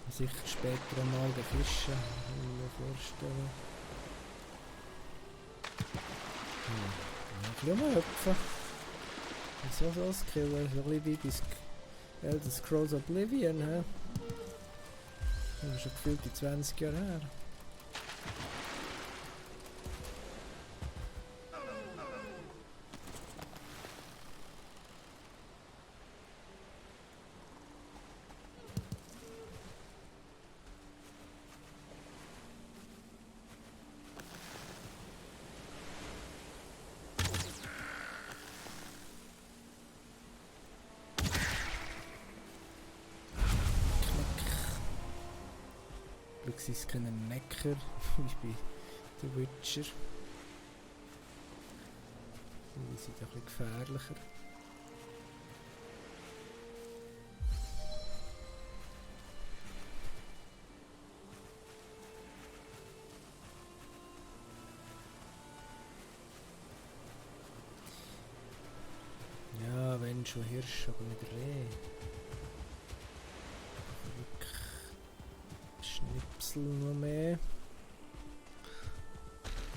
Sicher später einmal den Fischen, kann ich mir vorstellen. Ja, ein bisschen umhüpfen. So ein Skill, so ein bisschen wie bei Elder Scrolls Oblivion, hä? Das ist schon gefühlt die 20 Jahre her. Glück sind es keine Necker, wie bei The Witcher. Die sind ein bisschen gefährlicher. Ja, wenn schon Hirsch, aber nicht Reh. Schnipsel noch mehr.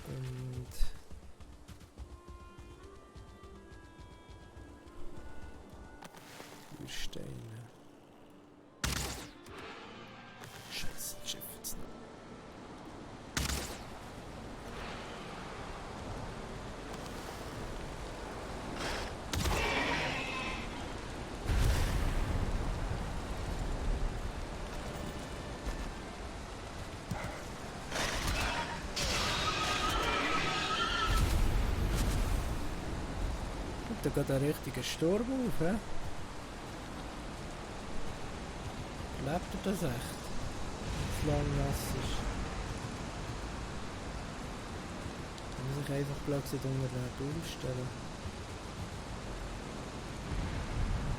Und Steine. Scheiße, Schiff jetzt noch. Da geht ein richtiger Sturm auf, hä? Lebt er das echt? Wenn es lang nass ist. Kann man sich einfach blöd unter den Baum stellen.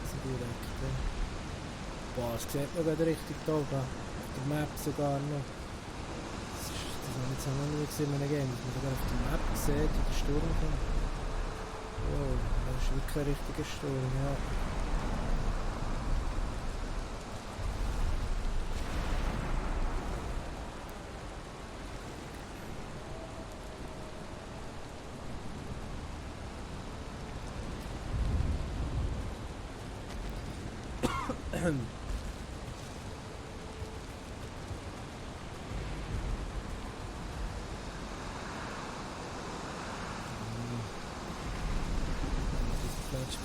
So direkt, ja. Boah, das sieht man gerade richtig da oben. Auf der Map sogar noch. Das habe ich jetzt noch nie gesehen in einem Game, dass man sogar auf der Map sieht, wie der Sturm kommt. Wow, das ist wirklich ein richtiger Sturm, ja.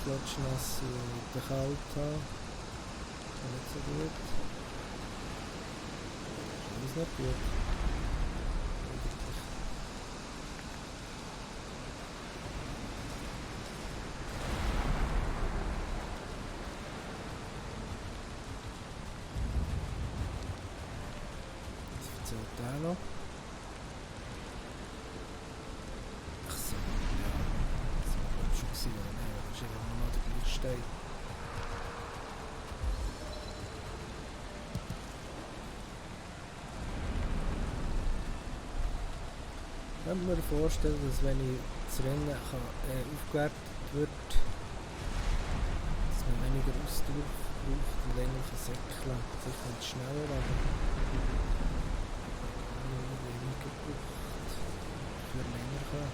Platsch nass und kalt haben. Das ist nicht so gut. Das ist nicht gut. Was erzählt der noch? Ach so, ja. Das war glaube ich schon gewesen, oder nicht? Das ist einfach nochmal der gleiche Stein. Ich könnte mir vorstellen, dass wenn ich das Rennen aufgewertet wird, dass man weniger Ausdauer braucht und länger säckeln. Sicher nicht schneller, aber weniger braucht für länger kann.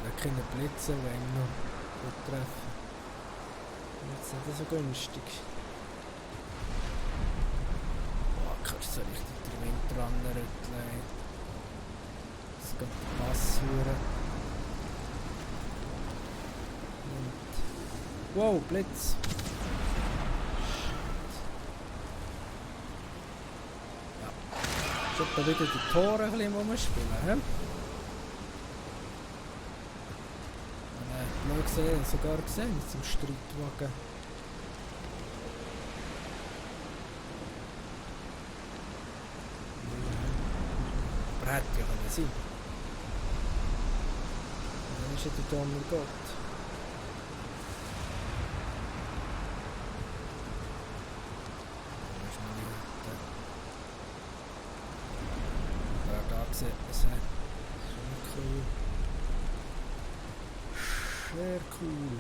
Da können wir Blitze, wenn noch treffen. Jetzt nicht so günstig. Boah, kannst du so richtig den Wind dran rütteln. Das geht der Pass hören. Und wow, Blitz! Ja. Schon da wieder die Tore ein bisschen rumspielen, hä? Gesehen, sogar gesehen zum Streitwagen. hätte ja können sein. Dann ist ja der Donner Gott. Da ist meine Hütte. Ja, da sieht man es. Schon cool. Sehr cool.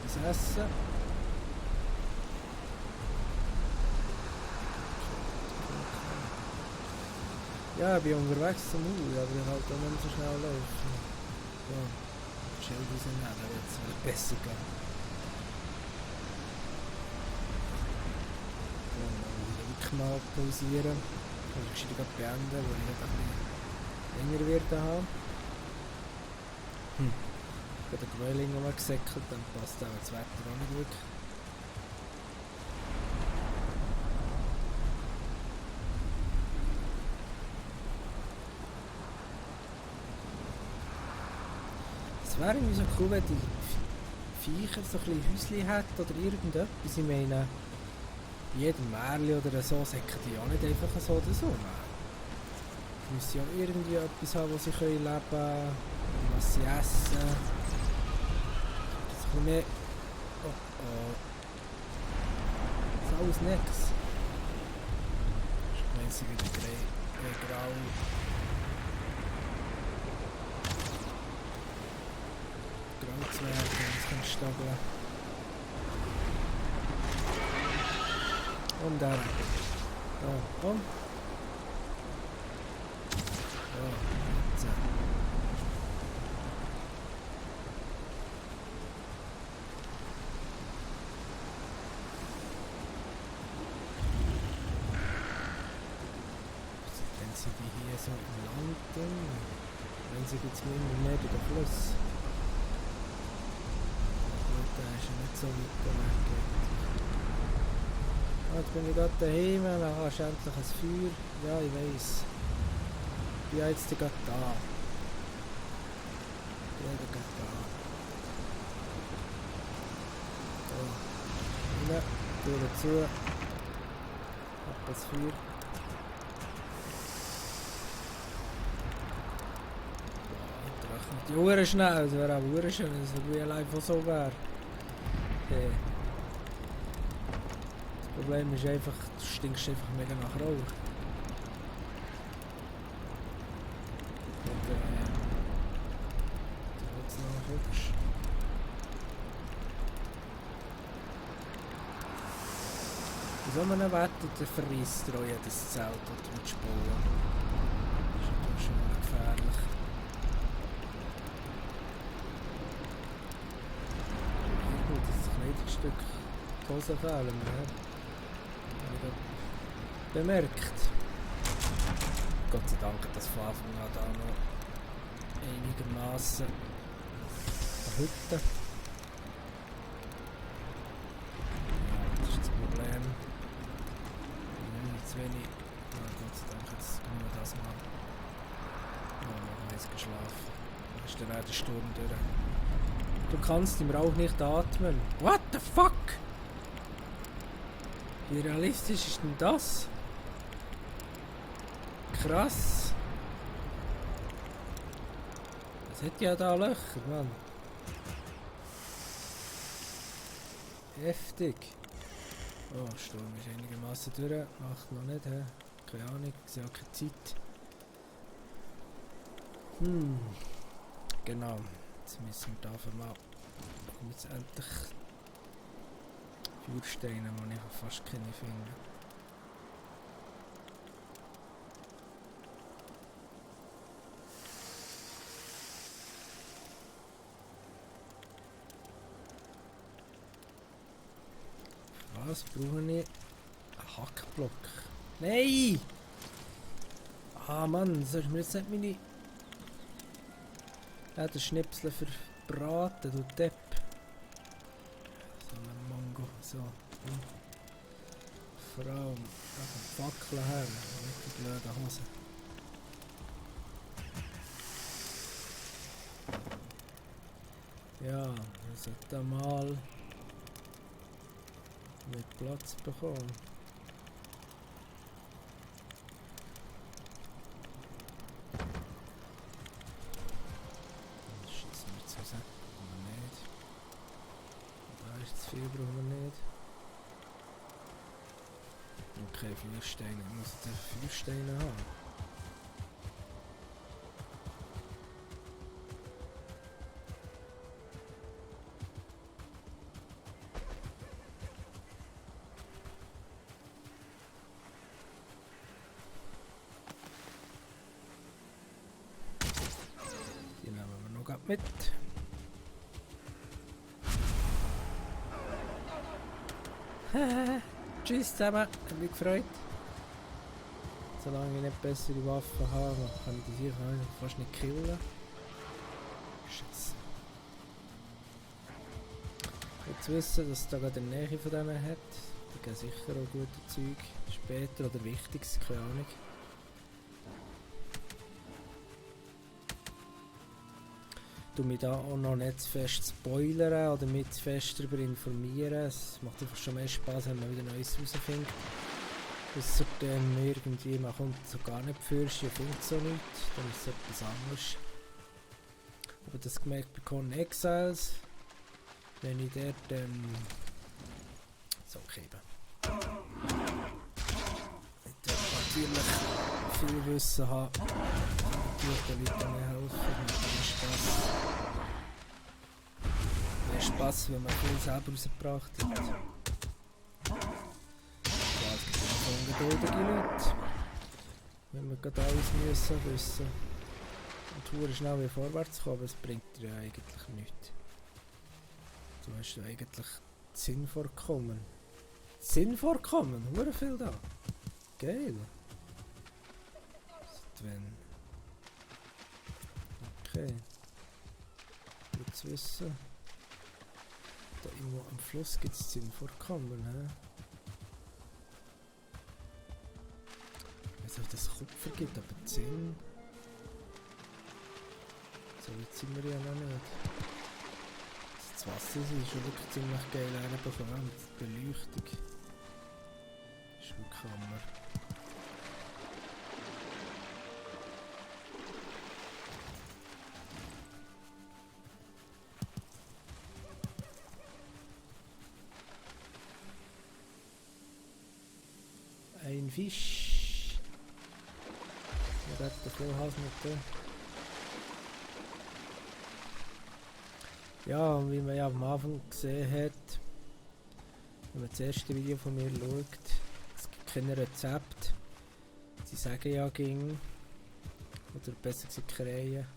Etwas essen. Ja, ich bin unterwegs zum Haus, aber ich halt auch nicht so schnell laufen. Ja, Schild rausnehmen, dann wird es wieder besser gehen. Ja, dann wieder wirklich mal pausieren. Also ich gescheiter beenden, weil ich ein bisschen länger werde haben. Ich habe den Gräuling nochmal gesäckelt, dann passt auch das Wetter auch nicht wirklich. Es wäre irgendwie so cool, wenn die Viecher so ein bisschen Häuschen hätten oder irgendetwas. Ich meine, bei jedem Märchen oder so säcken die auch nicht einfach so oder so. Die müssen ja irgendwie etwas haben, wo sie leben können, was sie essen. Das ist mehr... Oh oh. Das ist alles nix. Ich meine, sie wieder grau. Grau zu werden, das kann stageln. Und dann. Da, komm. So, jetzt. Dann sind die hier so im Land drin. Wenn sie jetzt mehr bei der Fluss. Gut, der ist ja nicht so weit weg. Jetzt bin ich gerade daheim, dann hast du endlich ein Feuer. Ja, ich weiss. Ich bin jetzt gerade da. Ich bin gerade da. So. Rein, Tür zu. Ab das Feuer. Die Uhr schnell, es wäre auch Uhr schön, wenn es so real life so wäre. Okay. Das Problem ist einfach, du stinkst einfach mega nach Rauch. Und du willst noch hübsch. In so einem Wetter verreisst er auch jedes Zelt, das du willst bauen. Das ist natürlich schon mal gefährlich. Hier gut, das Kleidungsstück die Hose fehlen mir. Bemerkt. Gott sei Dank hat das von Anfang an da noch einigermaßen eine Hütte. Ja, das ist das Problem. Zu wenig. Ja, Gott sei Dank jetzt nur das mal. Ja, noch eins geschlafen. Dann ist dann auch der Sturm durch. Du kannst im Rauch nicht atmen. What the fuck? Wie realistisch ist denn das? Krass. Es hat ja da Löcher, Mann. Heftig. Oh, Sturm ist einigermaßen durch. Macht noch nicht, he? Keine Ahnung, es ist ja keine Zeit. Genau. Jetzt müssen wir dafür mal. Jetzt endlich Feuersteine, die ich fast keine finde. Was brauche ich? Ein Hackblock. Nein! Ah Mann, soll ich mir jetzt nicht meine den Schnipsel verbraten, du Depp. So ein Mango, so. Vor allem auf Fackeln her, mit die blöden Hosen. Ja, wir sollten mal mit Platz bekommen. Das ist jetzt nicht zu sagen. Brauchen wir nicht. Da ist zu viel, brauchen wir nicht. Okay, Feuersteine. Ich muss jetzt Feuersteine haben. Die nehmen wir noch grad mit. Tschüss zusammen, ich mich gefreut. Solange ich nicht bessere Waffen habe, kann ich die hier fast nicht killen. Scheiße. Jetzt wissen, dass es da gerade in der Nähe von denen hat. Die gehen sicher auch gute Zeug. Später oder Wichtiges, keine Ahnung. Ich mich da auch noch nicht zu fest spoilern oder mich zu fest darüber informieren. Es macht einfach schon mehr Spaß, wenn man wieder Neues herausfindet. Ausser dann irgendwie, man kommt so gar nicht fürst, ihr findet so nichts, dann ist es etwas anderes. Aber das gemerkt bei Con Exiles, wenn ich dort so geben. Ich natürlich viel Wissen habe, natürlich den Leuten mehr helfen, mit mehr Spaß. Mehr Spaß, wenn man viel selber rausgebracht hat. Ungeduldige Leute, wenn wir gerade alles müssen wissen und verdammt schnell wieder vorwärts kommen, aber es bringt dir ja eigentlich nichts. Du hast ja eigentlich Sinnvorkommen. Sinnvorkommen? Verdammt viel da. Geil. Wenn. Okay. Gut zu wissen. Da irgendwo am Fluss gibt es Sinnvorkommen, hä? Ob das Kupfer gibt, aber 10. So weit sind wir ja noch nicht. Das Wasser ist schon wirklich ziemlich geil reinbekommen. Die Beleuchtung ist wirklich Hammer. Ein Fisch. Der Vollhals nicht da. Ja, und wie man ja am Anfang gesehen hat, wenn man das erste Video von mir schaut, es gibt kein Rezept. Sie sagen ja ging, oder besser gesagt Krähen.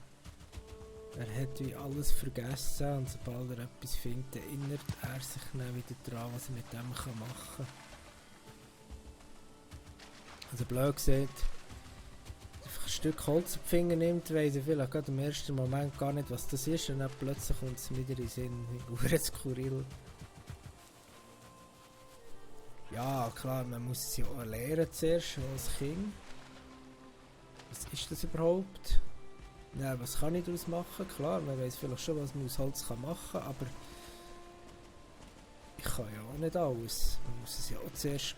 Er hat wie alles vergessen und sobald er etwas findet, erinnert er sich dann wieder daran, was er mit dem machen kann. Also blöd gesagt, ein Stück Holz auf die Finger nimmt, weiss ich vielleicht gerade im ersten Moment gar nicht, was das ist, und dann plötzlich kommt es wieder in den Sinn. Wie skurril. Ja, klar, man muss es ja auch lernen zuerst, als Kind. Was ist das überhaupt? Ja, was kann ich daraus machen? Klar, man weiss vielleicht schon, was man aus Holz machen kann, aber ich kann ja auch nicht alles. Man muss es ja auch zuerst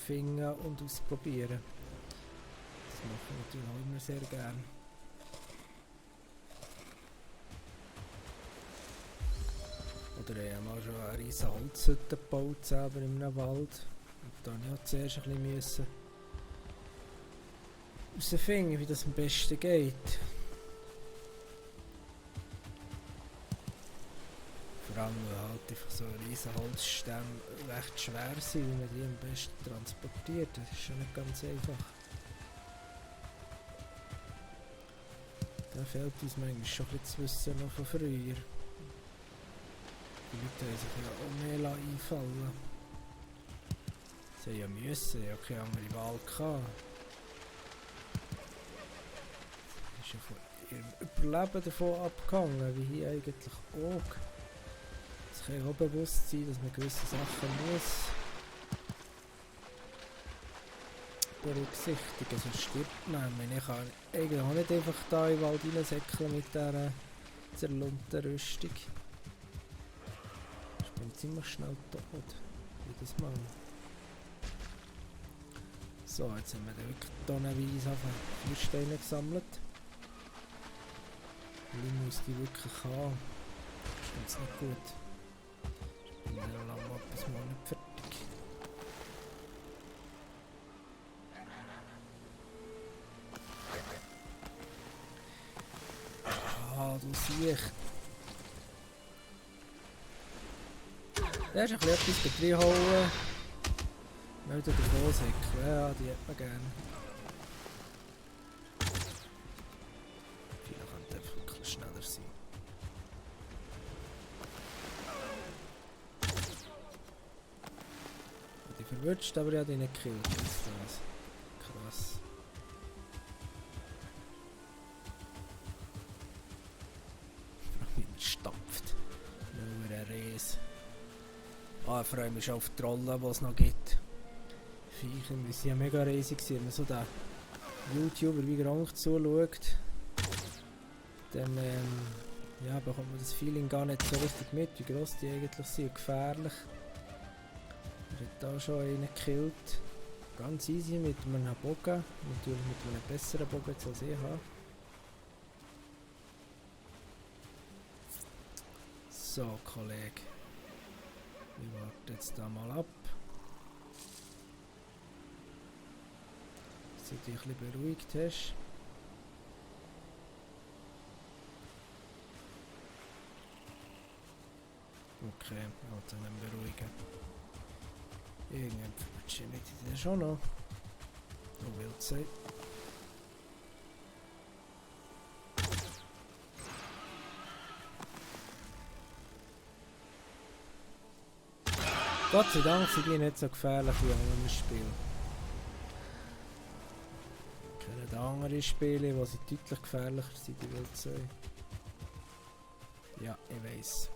finden und ausprobieren. Das mache ich natürlich auch immer sehr gerne. Oder ich habe mal schon eine riesige Holzhütte gebaut, selber in einem Wald. Und da musste ich auch zuerst ein bisschen herausfinden, wie das am besten geht. Vor allem, weil halt einfach so riesige Holzstämme recht schwer sind, wie man die am besten transportiert. Das ist schon nicht ganz einfach. Da fehlt uns manchmal schon ein bisschen das Wissen noch von früher. Die Leute haben sich ja auch mehr einfallen. Sie haben ja müssen, ja keine andere Wahl gehabt. Das ist ja von ihrem Überleben davon abgegangen, wie hier eigentlich auch. Es kann ja auch bewusst sein, dass man gewisse Sachen muss berücksichtigen, sonst stirbt man. Ich kann eigentlich auch nicht einfach da in den Wald reinsäckeln mit dieser zerlumpten Rüstung. Ich bin ziemlich schnell tot. jedes Mal. So, jetzt haben wir dann wirklich tonnenweise auf 4 Steine gesammelt. Ich muss die wirklich haben. Das ist jetzt nicht gut. Ich bin ja lange etwas mal nicht fertig. Ah, du siehst. Da ist ein bisschen etwas reinholen. Meldet den Großheck. Ja, die hat man gerne. Vielleicht könnte einfach wirklich schneller sein. Die verwünscht, aber ich habe die nicht gekillt. Krass. Wie man stampft. Nur ein Ries. Ah, ich freue mich schon auf die Rollen, die es noch gibt. Viecher, die sind ja mega riesig. Wenn man so den YouTuber wie Gronk zuschaut, dann ja, bekommt man das Feeling gar nicht so richtig mit, wie gross die eigentlich sind und gefährlich. Er hat da schon einen gekillt. Ganz easy mit einem Bogen. Natürlich mit einem besseren Bogen als ich habe. So, Kollege. Ich warte jetzt da mal ab. Dass du dich ein bisschen beruhigt hast. Okay, also dann beruhigen. Irgendwann verschwindet die schon noch. So wild sein. Gott sei Dank sind die nicht so gefährlich wie in anderen Spielen. Ich kenne andere Spiele, die sie deutlich gefährlicher sind, die Wildsau. Ja, ich weiss.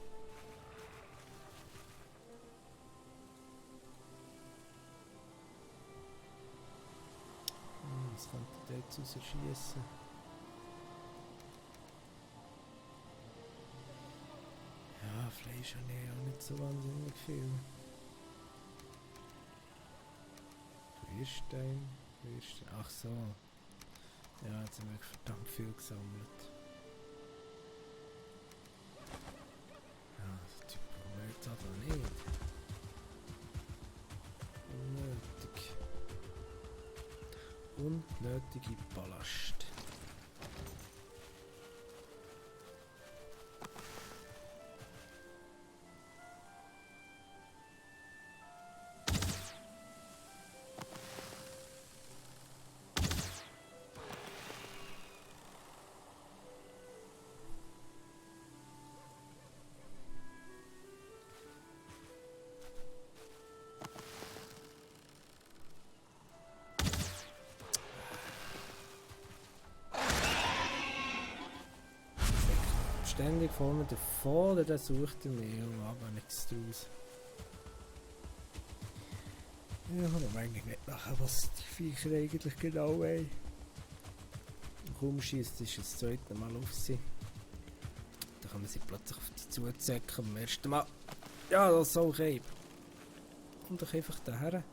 Was könnte ich jetzt rausschießen? Ja, Fleisch habe ich auch nicht so wahnsinnig viel. Queerstein. Ach so. Ja, jetzt haben wir verdammt viel gesammelt. Ja, das Typ brauchen wir jetzt aber nicht. Unnötig. Unnötige Ballast. Ständig vor mir davon, oder der sucht er mich und aber nichts draus. Ja, ich habe eigentlich nicht nachher, was die Viecher eigentlich genau wollen. Kaum schießt, ist es das zweite Mal auf sie. Dann kann man sie plötzlich auf die zuzecken beim ersten Mal. Ja, das ist okay. Komm doch einfach daher.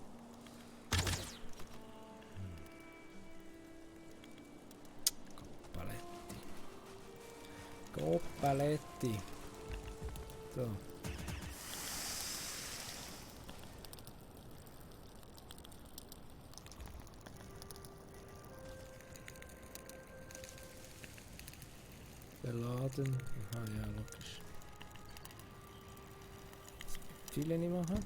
Go Paletti. So. Beladen. Aha, ja, logisch. Viele nicht machen.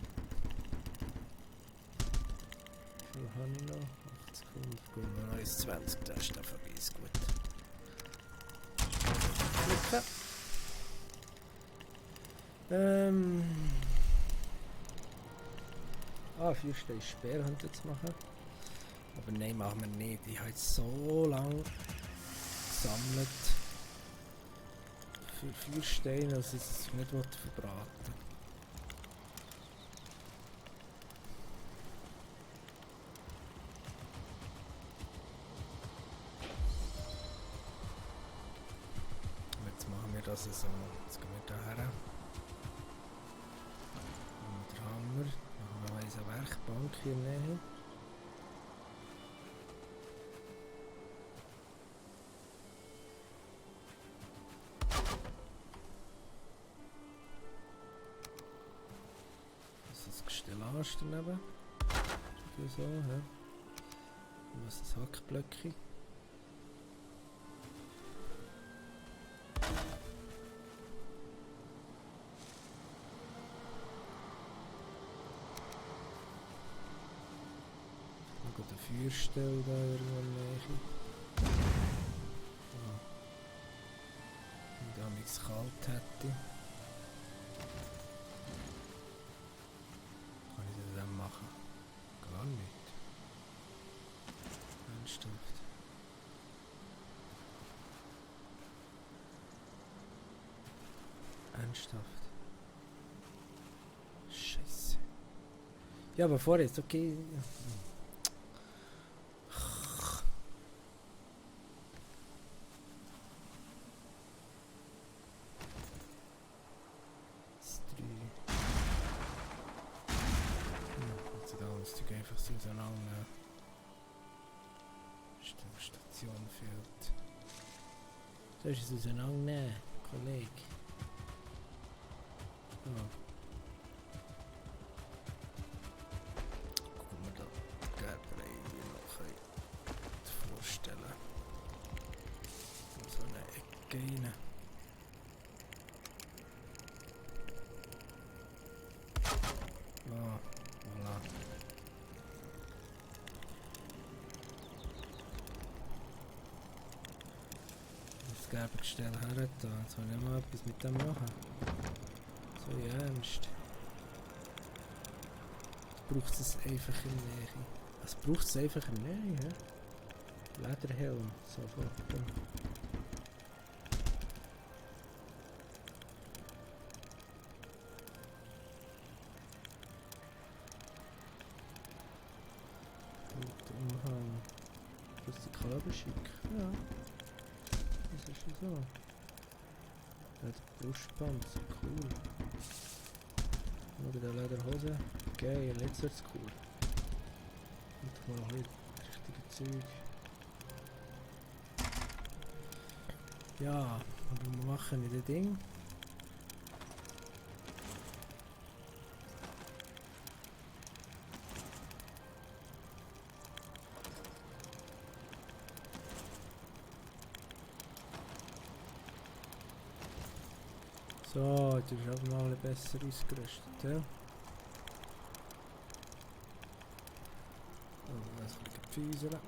Wie viel habe ich noch? 8 Sekunden. Gut, noch 1,20. Das ist dann vergiss gut. Klicken. Ah, 4 Steine Speer könnte ich jetzt machen. Aber nein, machen wir nicht. Ich habe jetzt so lange gesammelt. Für 4 Steine, dass ich es nicht verbraten. Jetzt machen wir das so. Jetzt gehen wir da her. Und den Hammer. Machen wir hier in der Nähe. Das ist das Gestell daneben. So, ja. Und was ist das Hackblöcke? Der Feuerstelle da irgendwo in der Nähe. Oh. Wenn da nichts kalt hätte. Kann ich das dann machen? Gar nicht. Ernsthaft. Ernsthaft. Scheiße. Ja, aber vorher ist okay. Einfach so auseinander. Station fehlt. Soll ich es auseinandernehmen, Kollege? Oh. Gucken wir da die Gerberei noch vorstellen. In so eine Ecke rein. Oh, voilà. Gestell her da, jetzt will ich mal etwas mit dem machen. So ja, ernst. Braucht es einfach in der Nähe. Es braucht es einfach in der Nähe, ja? Lederhelm, sofort. Gut, Umhang. Das ist die Kabel schick, ja. Das ist schon so. Der Brustpanzer, cool. Schau, der Lederhose. Geil, jetzt wird's cool. Und mal ein bisschen richtige Zeug. Ja, und wir machen wir das Ding. So, jetzt ist aber mal besser ausgerüstet, ja? Oh, das ist ein Pfeisern.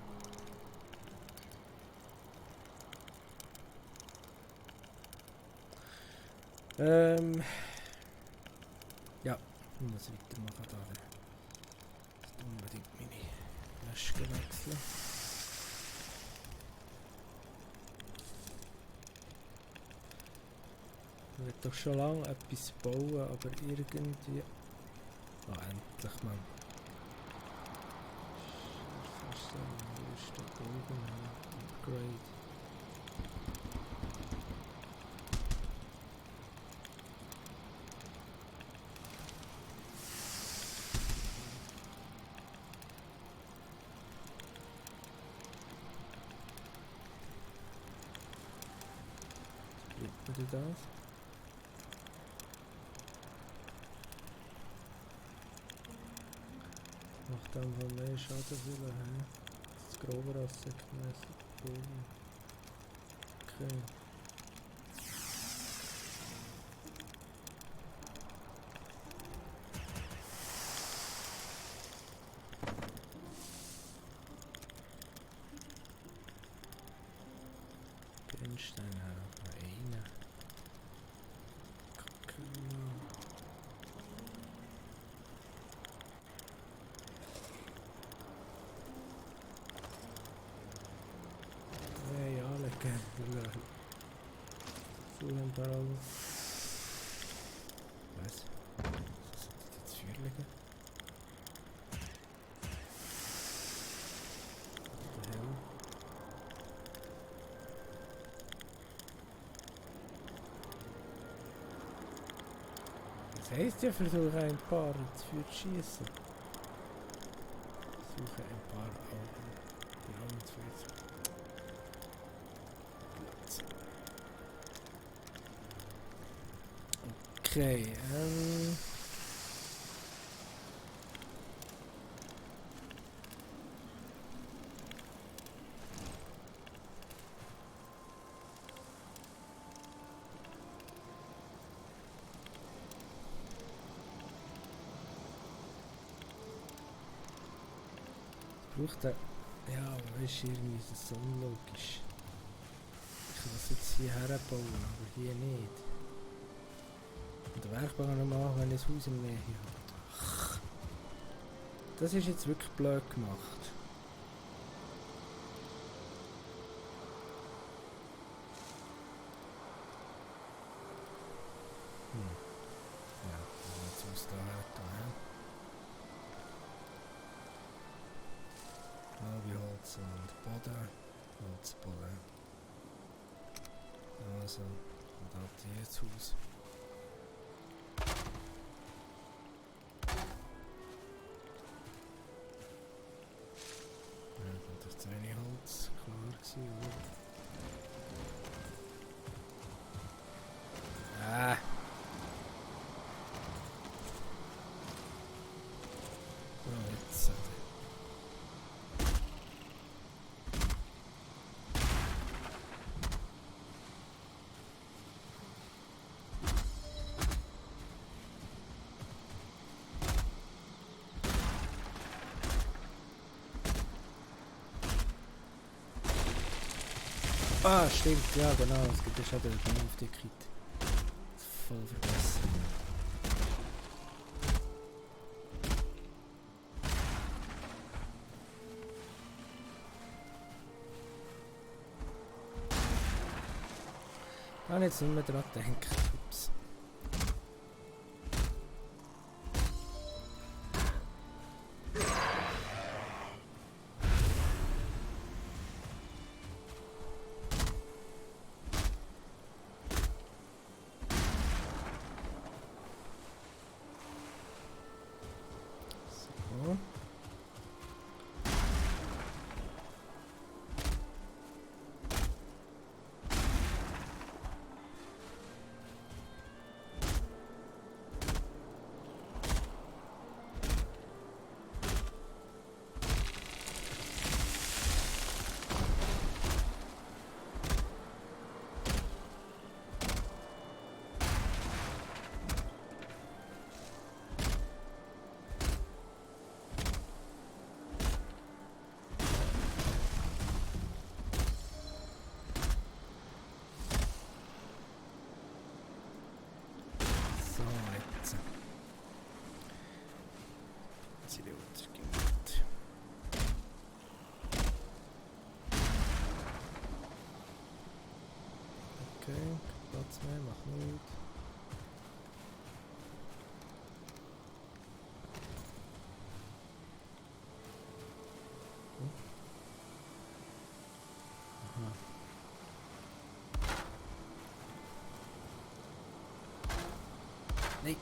Ja, ich muss weitermachen da. Ich muss unbedingt meine Wäsche wechseln. Ich will doch schon lange etwas bauen, aber irgendwie... Ah, endlich, Mann. Was ist denn? Wo ist der Golden? Upgrade. Wie bitte das? Macht dann von mehr Schaden viel, hä? Das ist grober als segmäßig. Okay. Genstein haben wir einen. Zuhören. Was? Was ist jetzt Feuer liegen? Das heisst ja, versuche ein paar zu schießen. Suche ein paar Augen. Die Augen zu Okay, braucht er... Ja, aber weißt du, irgendwie ist es so unlogisch. Ich kann das jetzt hier herbauen, aber hier nicht. Und den Werkbank noch machen, wenn ich das Haus in der Nähe habe. Das ist jetzt wirklich blöd gemacht. Ja, jetzt muss da her tun. Halbe Holz und Boden. Holzboden. Also, und da hier das Haus. Ja, das ist eine Holz, klar gewesen, oder? Ah! So, jetzt. Ah, stimmt, ja genau, es gibt ja schon den Aufdeckung. Voll vergessen. Ich habe jetzt nicht mehr dran gedacht. Ups. So. So, jetzt. Jetzt sind die runtergegangen. Okay, Platz mehr, mach nichts. Aha. Nee.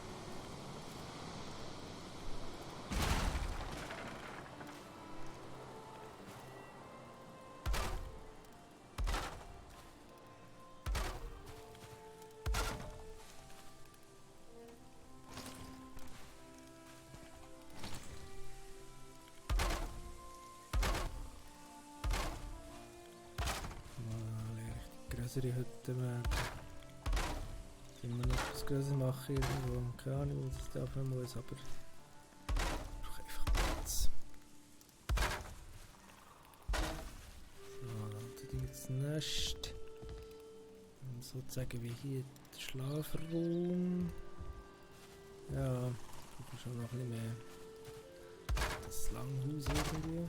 Größere Hütte werden. Wenn man noch etwas größer machen irgendwo. Keine Ahnung, was ich dafür muss, aber ich brauche einfach Platz. So, dann tue ich jetzt das Nest. Und sozusagen wie hier der Schlafraum. Ja, ich brauche schon noch ein bisschen mehr. Das Langhaus irgendwie.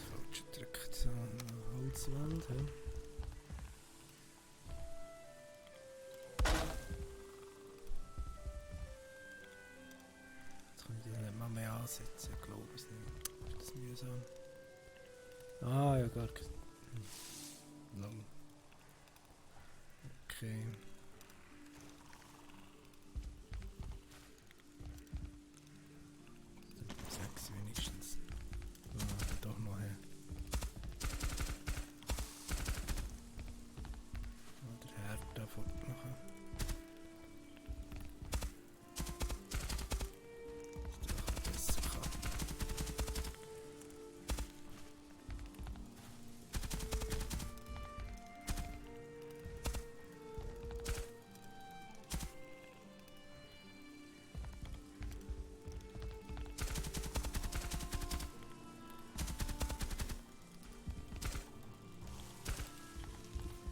Falsch gedrückt. So, Holzwand. He? Ah, ja, gar kein... Lol. Okay. Sechs wenigstens. Ah, doch noch her. Oder Hertha fortmachen. Dass ich besser kann.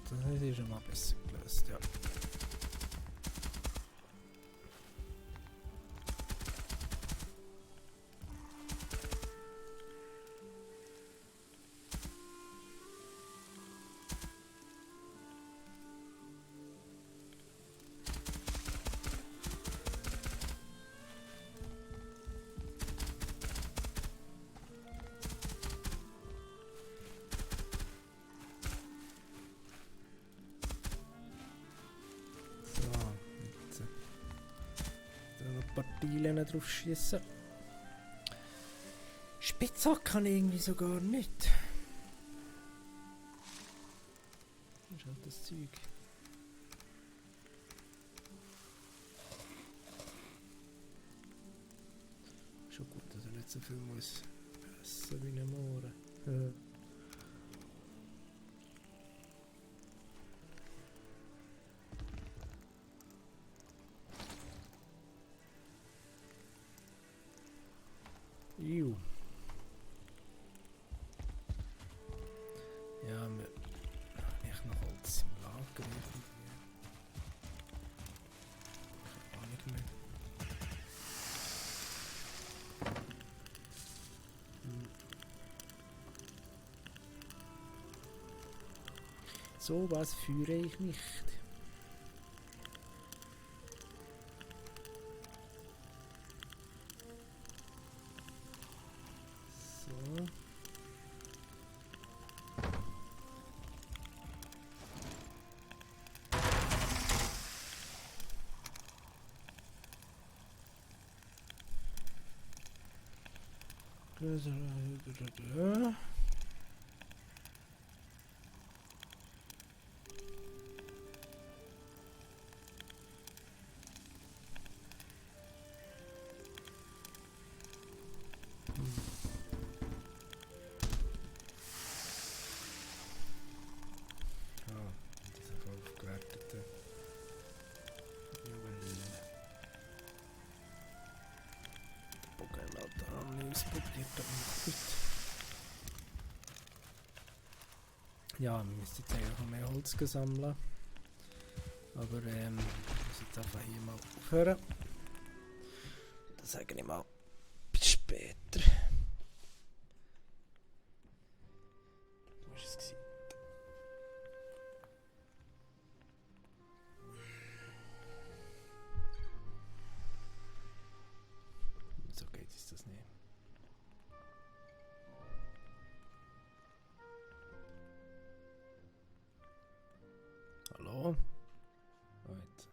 Das ist schon mal besser gelöst, ja. So, jetzt da noch ein paar Dielen drauf schießen. Spitzhack kann ich irgendwie so gar nicht. Das ist halt das Zeug. Schon gut, dass er nicht so viel muss essen wie ein Mohren. Iu. Ja, ich noch Holz im Lager irgendwie. Keine Ahnung mehr. So was führe ich nicht. So. Ah, diese aufgewertete Juwelier. Bogenlader haben wir ausprobiert, aber noch gut. Ja, wir müssen jetzt eigentlich noch mehr Holz sammeln. Aber ich muss jetzt einfach hier mal aufhören. Dann sage ich mal bis später. Wo war es gewesen? So geht es das nicht. Hallo? Oh, jetzt.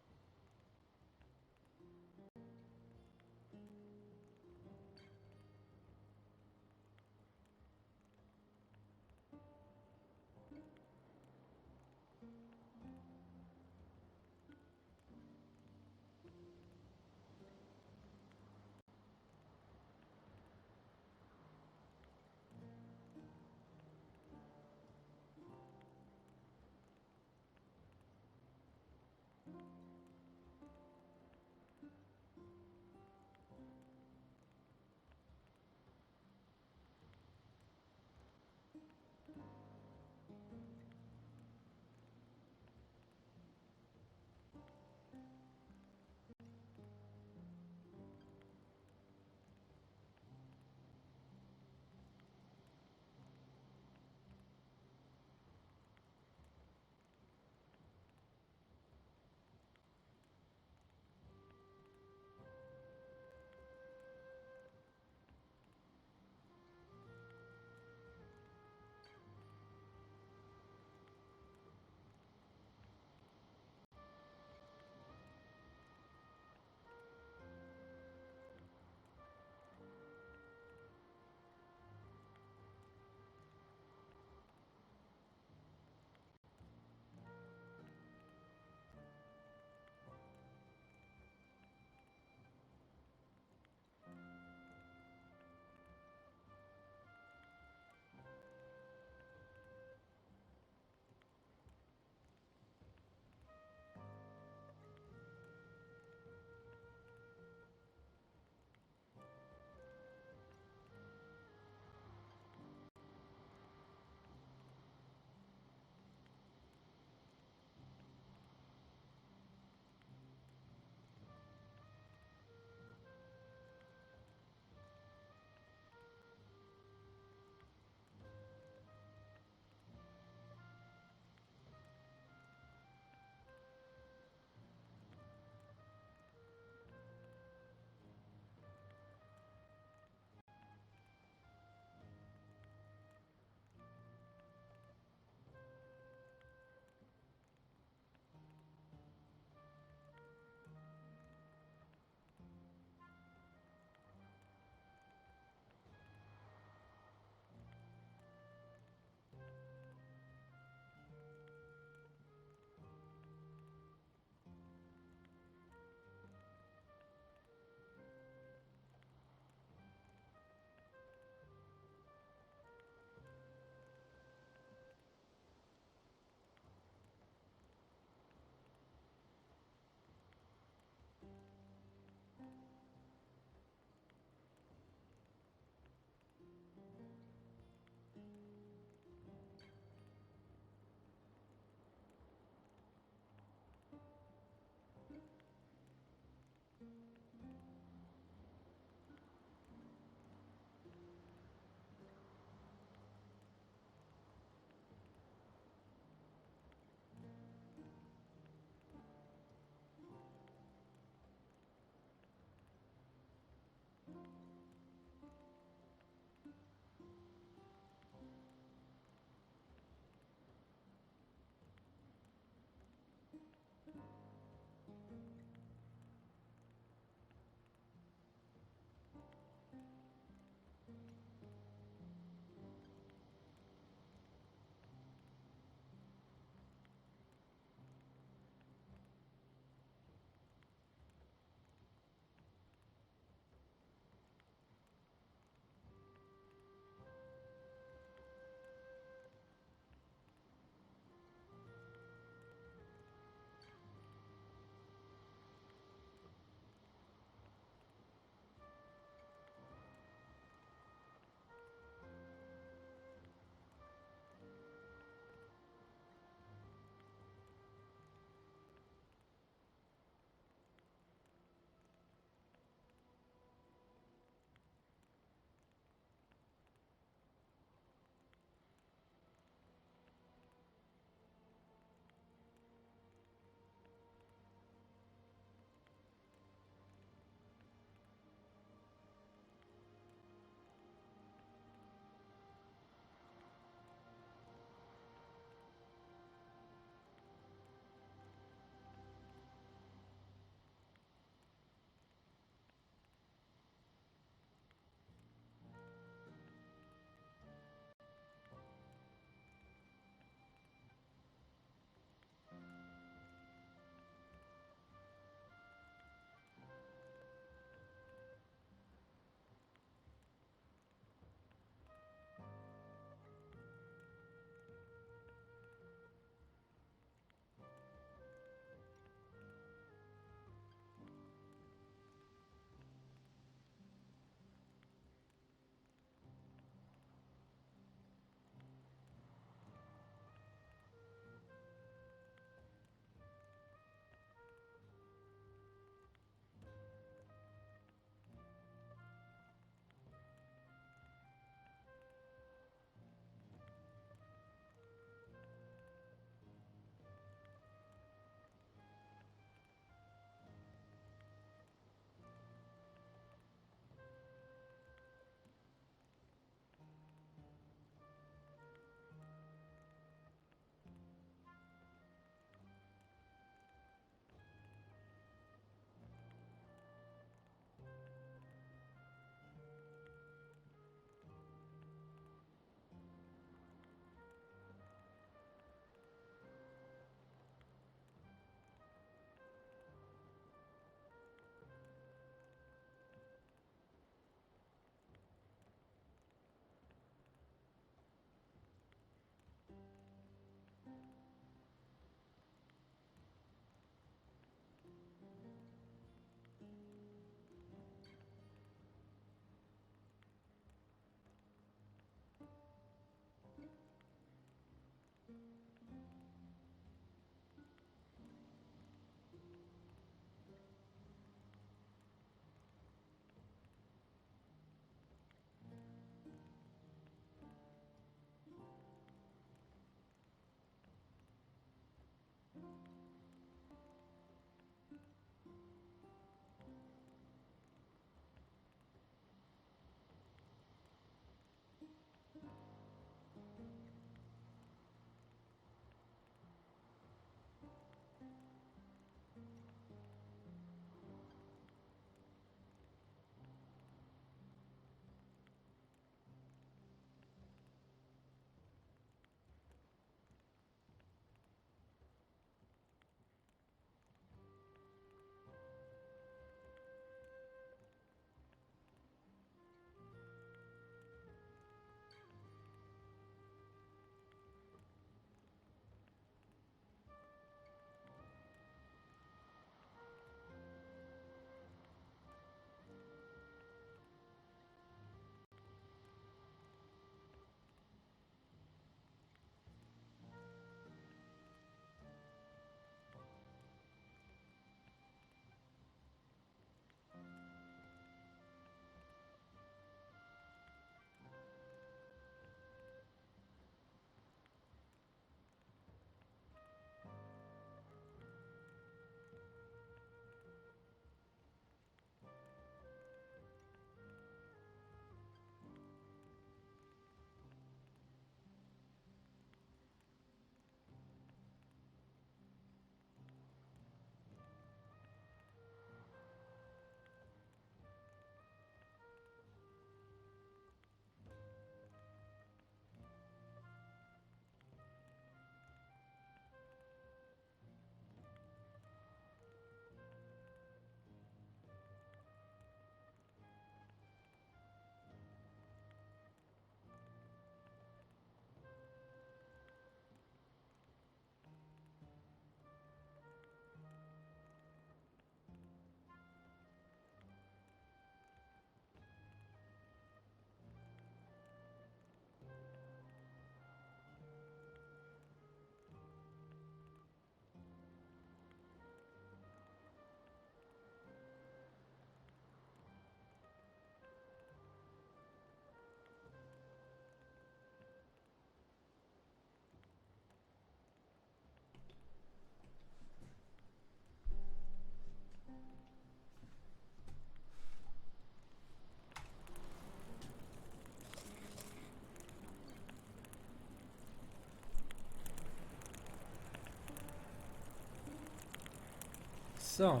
So,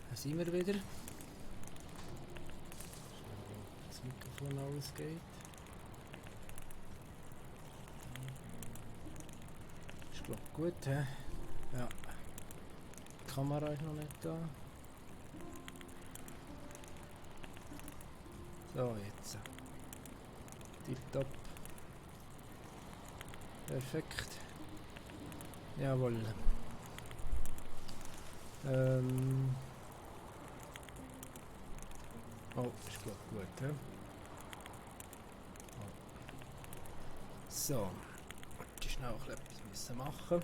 da sind wir wieder. Das Mikrofon alles geht. Ist glaube ich gut, hä? Ja. Die Kamera ist noch nicht da. So, jetzt. Tipptopp. Perfekt. Jawohl. Oh, ist glaube ich gut, hä? Oh. So. Warte, schnell noch etwas müssen machen.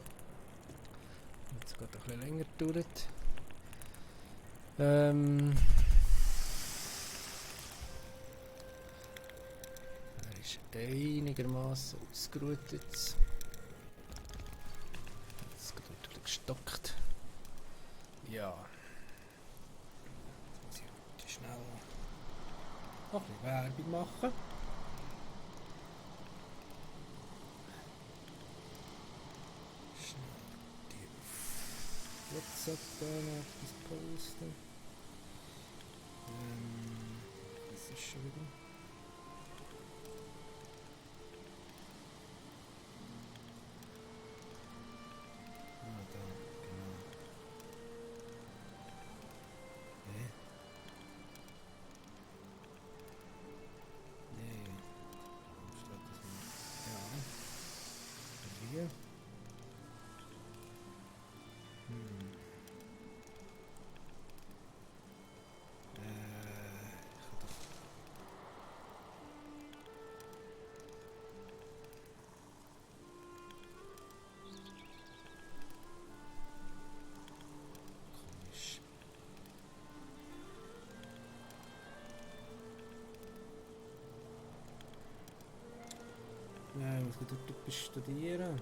Jetzt geht ein bisschen länger gedauert. Er ist einigermaßen ausgeruht jetzt. Jetzt geht er ein bisschen gestockt. Ja. Jetzt muss ich schnell noch ein bisschen Werbung machen. Schnell die auf WhatsApp noch etwas posten. Was ist schon wieder? Ah, da, genau. Nee. Nee. Warum steht das nicht? Ja. Hier. Ich hab doch. Komisch. Nein, ich muss wieder etwas studieren.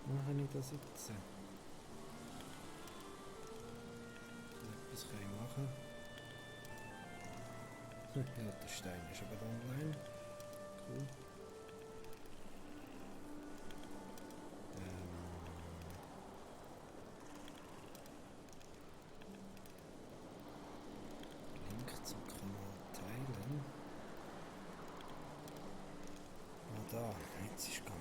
Mache ich das jetzt? Etwas kann ich machen. Ja, der Stein ist aber online. Cool. Link zum Kanal teilen. Ah, da, jetzt ist gegangen.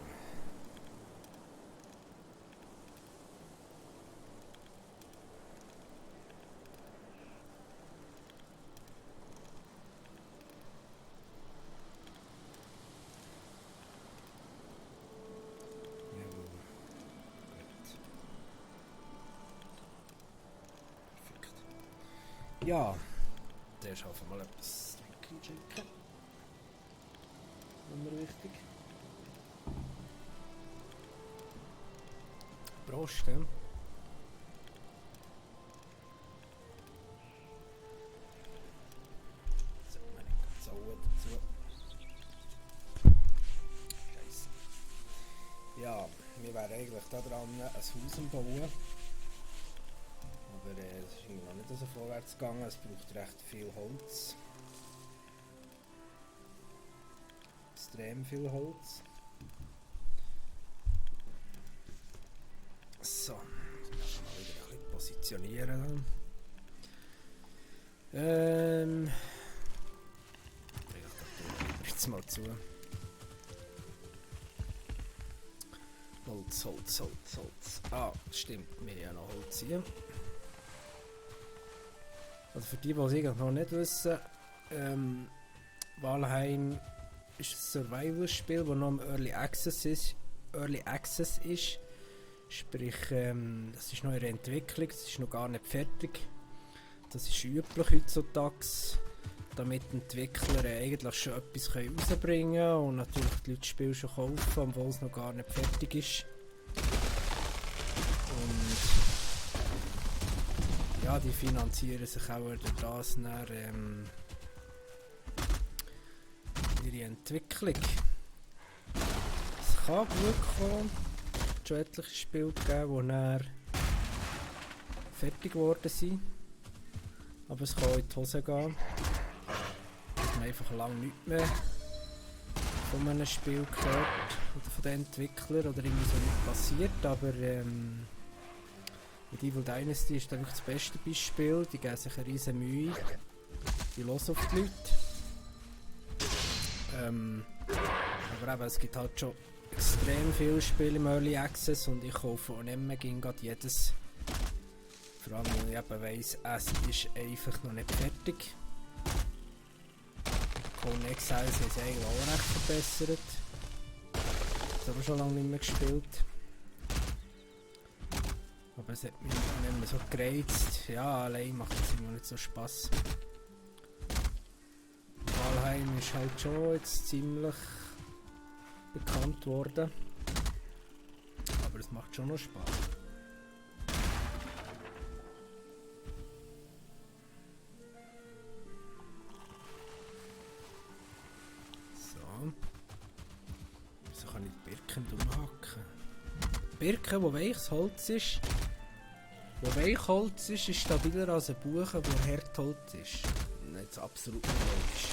Jawohl. Gut. Perfekt. Ja, der schaffen mal etwas einschicken. Immer wichtig. Prost, gell? So, meine Sauer dazu. Scheiße. Ja, wir wären eigentlich da dran, ein Haus am Bauen. Aber es ist noch nicht so vorwärts gegangen, es braucht recht viel Holz. Extrem viel Holz. So, jetzt mal wieder ein bisschen positionieren. Jetzt mal zu. Holz, Holz, Holz, Holz. Ah, stimmt, wir haben ja noch Holz hier. Also für die es eigentlich noch nicht wissen, Valheim ist ein Survival-Spiel, das noch im Early Access ist. Sprich, das ist noch in der Entwicklung, das ist noch gar nicht fertig. Das ist üblich heutzutage, damit die Entwickler eigentlich schon etwas rausbringen können und natürlich die Leute das Spiel schon kaufen, obwohl es noch gar nicht fertig ist. Und ja, die finanzieren sich auch durch das dann, ihre Entwicklung. Es kann gut kommen, schon etliche Spiele gegeben, die dann fertig geworden sind. Aber es kann auch in die Hose gehen. Dass man einfach lange nichts mehr von einem Spiel gehört oder von den Entwicklern oder irgendwie so nicht passiert. Aber Und Evil Dynasty ist eigentlich das beste Beispiel. Die geben sich eine riesen Mühe. Die hören auf die Leute. Aber eben, es gibt halt schon extrem viele Spiele im Early Access und ich kaufe auch nicht mehr gerade jedes. Vor allem, weil ich eben weiss, es ist einfach noch nicht fertig. Cone Exiles haben sie eigentlich auch recht verbessert. Das habe ich schon lange nicht mehr gespielt. Aber es hat mich nicht mehr so gereizt. Ja, allein macht es immer nicht so Spass. Valheim ist halt schon jetzt ziemlich bekannt worden. Aber es macht schon noch Spaß. So. Wieso kann ich die Birken umhacken? Birken, wo weiches Holz ist. Wo Weichholz ist stabiler als ein Buchen, wo Hartholz ist. Nicht absolut logisch.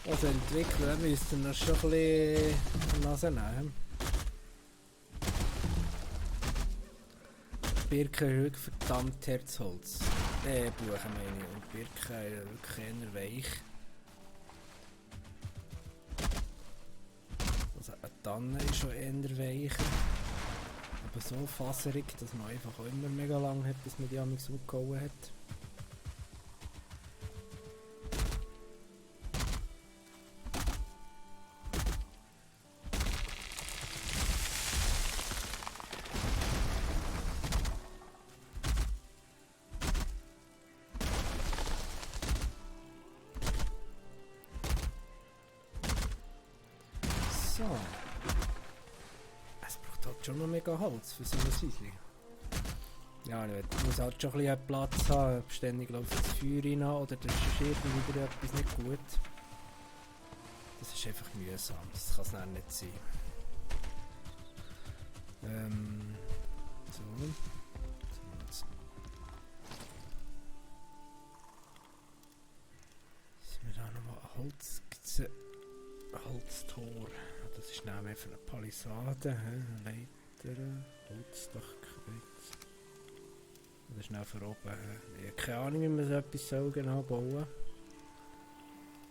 Also Entwickler müssten das schon ein bisschen Nase nehmen. Birken ist wirklich verdammt Herzholz. Buchen meine ich. Und Birken ist wirklich eher weich. Also eine Tanne ist schon eher weicher. Aber so faserig, dass man einfach auch immer mega lang hat, bis man die amigs umgehauen hat. So. Es braucht halt schon noch mega Holz für so ein Häuschen. Ja, ich muss halt schon ein bisschen Platz haben, ständig läuft das Feuer rein oder das ist irgendwie wieder etwas nicht gut. Das ist einfach mühsam, das kann es dann nicht sein. So. Sind wir da nochmal ein Holztor. Das ist nämlich für eine Palisade, Leiter, Holzdachkreuz. Das ist noch für oben. Ich habe keine Ahnung, wie man so etwas so genau bauen soll.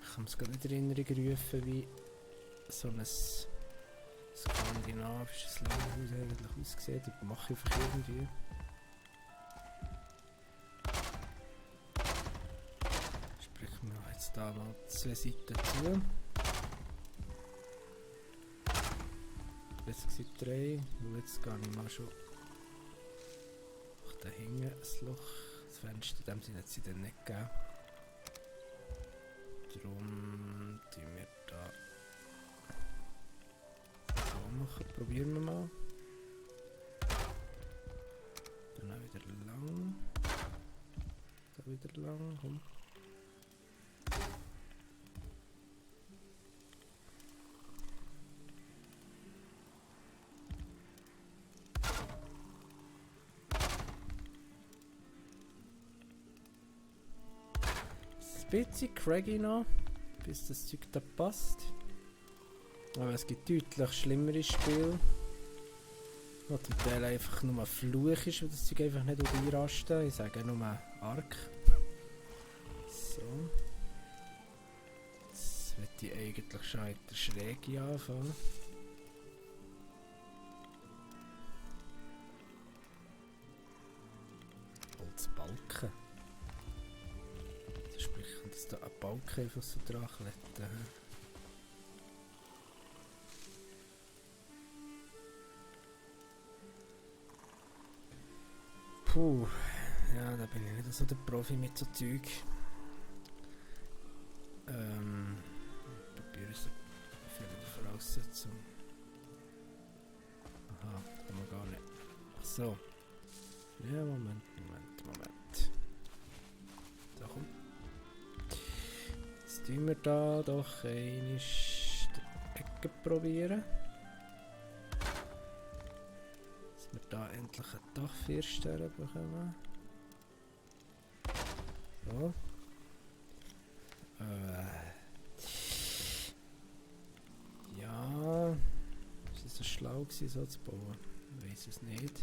Ich kann es gerade nicht in Erinnerung rufen, wie so ein skandinavisches Langhaus eigentlich aussieht. Ich mache einfach irgendwie. Sprich, wir machen jetzt da mal 2 Seiten zu. Jetzt sind 3, und jetzt gehe ich mal schon da hinten ein Loch. Das Fenster in dem Sinne hat sie dann nicht gegeben. Darum tun wir da so machen. Probieren wir mal. Dann auch wieder lang. Da wieder lang. Komm. Ein bisschen craggy noch, bis das Zeug da passt. Aber es gibt deutlich schlimmere Spiele, wo zum Teil einfach nur Fluch ist, weil das Zeug einfach nicht einrasten. Ich sage nur Ark. So. Jetzt möchte ich eigentlich schon mit der Schräge anfangen. Holzbalken. Sprich, dass da ein Balken einfach so dran klettern. Puh, ja, da bin ich nicht so der Profi mit so Zeug. Probiere es für die Voraussetzung. Aha, kann man gar nicht. Ach so. Ja, Moment. Da kommt. Jetzt tun wir da doch einmal die Ecke probieren. Dass wir da endlich ein Dachvierstern bekommen. So. Ja. Ist das so schlau gewesen, so zu bauen? weiß es nicht.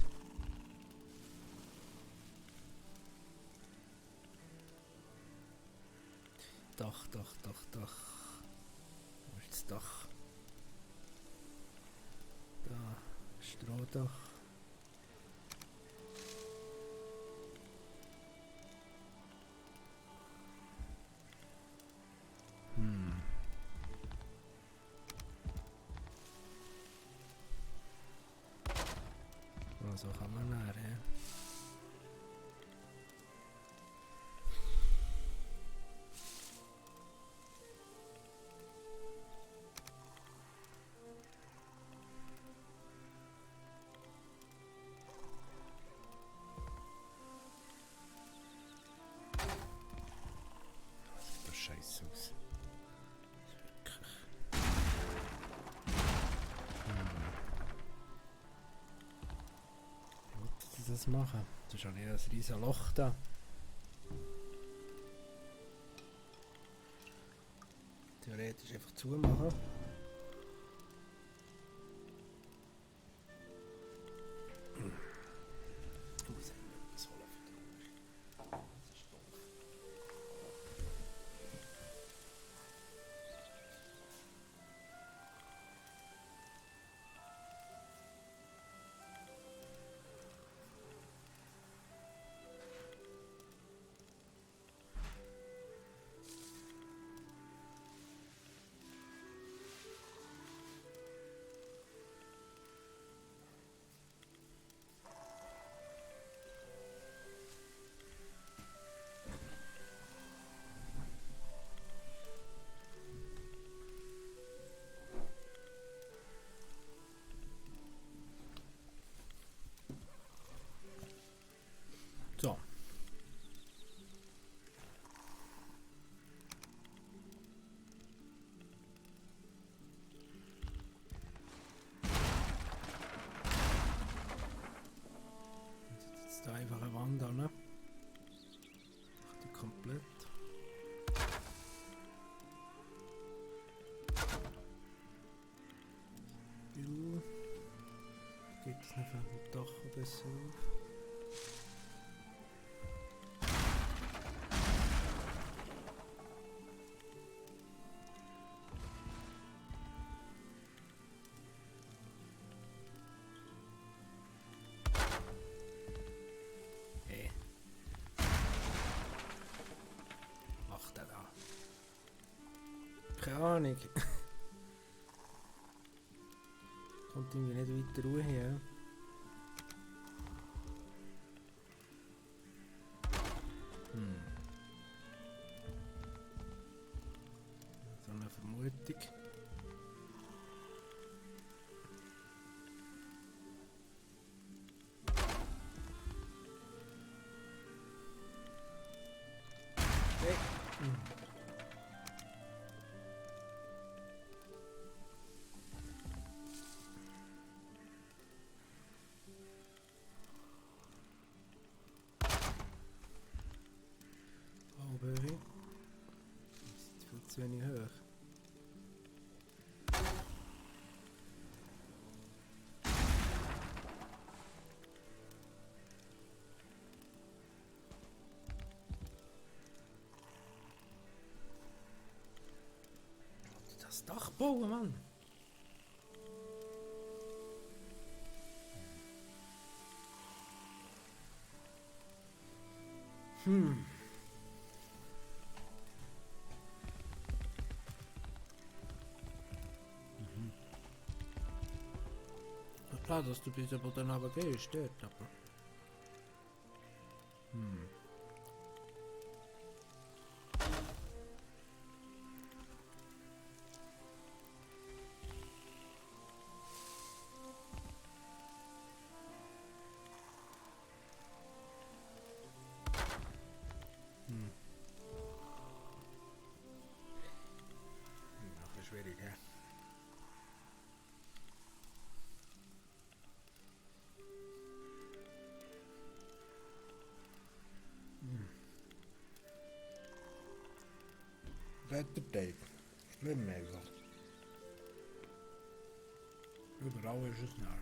Dach. Wo ist das Dach? Da, Strohdach. So kann man näher, ja. Das sieht doch scheiße aus. Das machen. Das ist ja nicht ein riesen Loch da. Theoretisch einfach zumachen. So. Jetzt da einfach eine Wand an. Mach die komplett. Geht es nicht auf dem Dach besser auf? Keine Ahnung. Kommt irgendwie nicht weiter Ruhe her. So eine Vermutung. Hey. Zu wenig hoch. Das Dach bauen, Mann! Klar, dass du bis aber dann aber gehst, dort aber. Nachher schwierig, ja. Rettertape. Schlimm einfach. Überall ist es nah.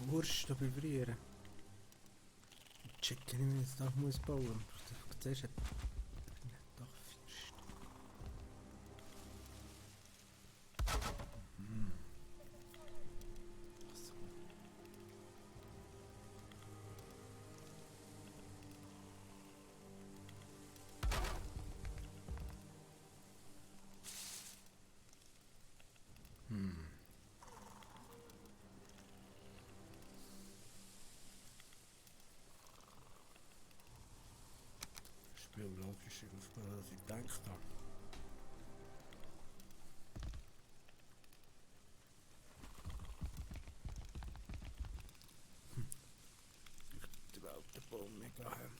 Wurst bevriezen. Chicken, wie man jetzt noch muss bauen. Zuerst hat doch Fürst. So. Biologische Aufgabe, als ich gedacht habe. Ich überhaupt den Baum mega haben.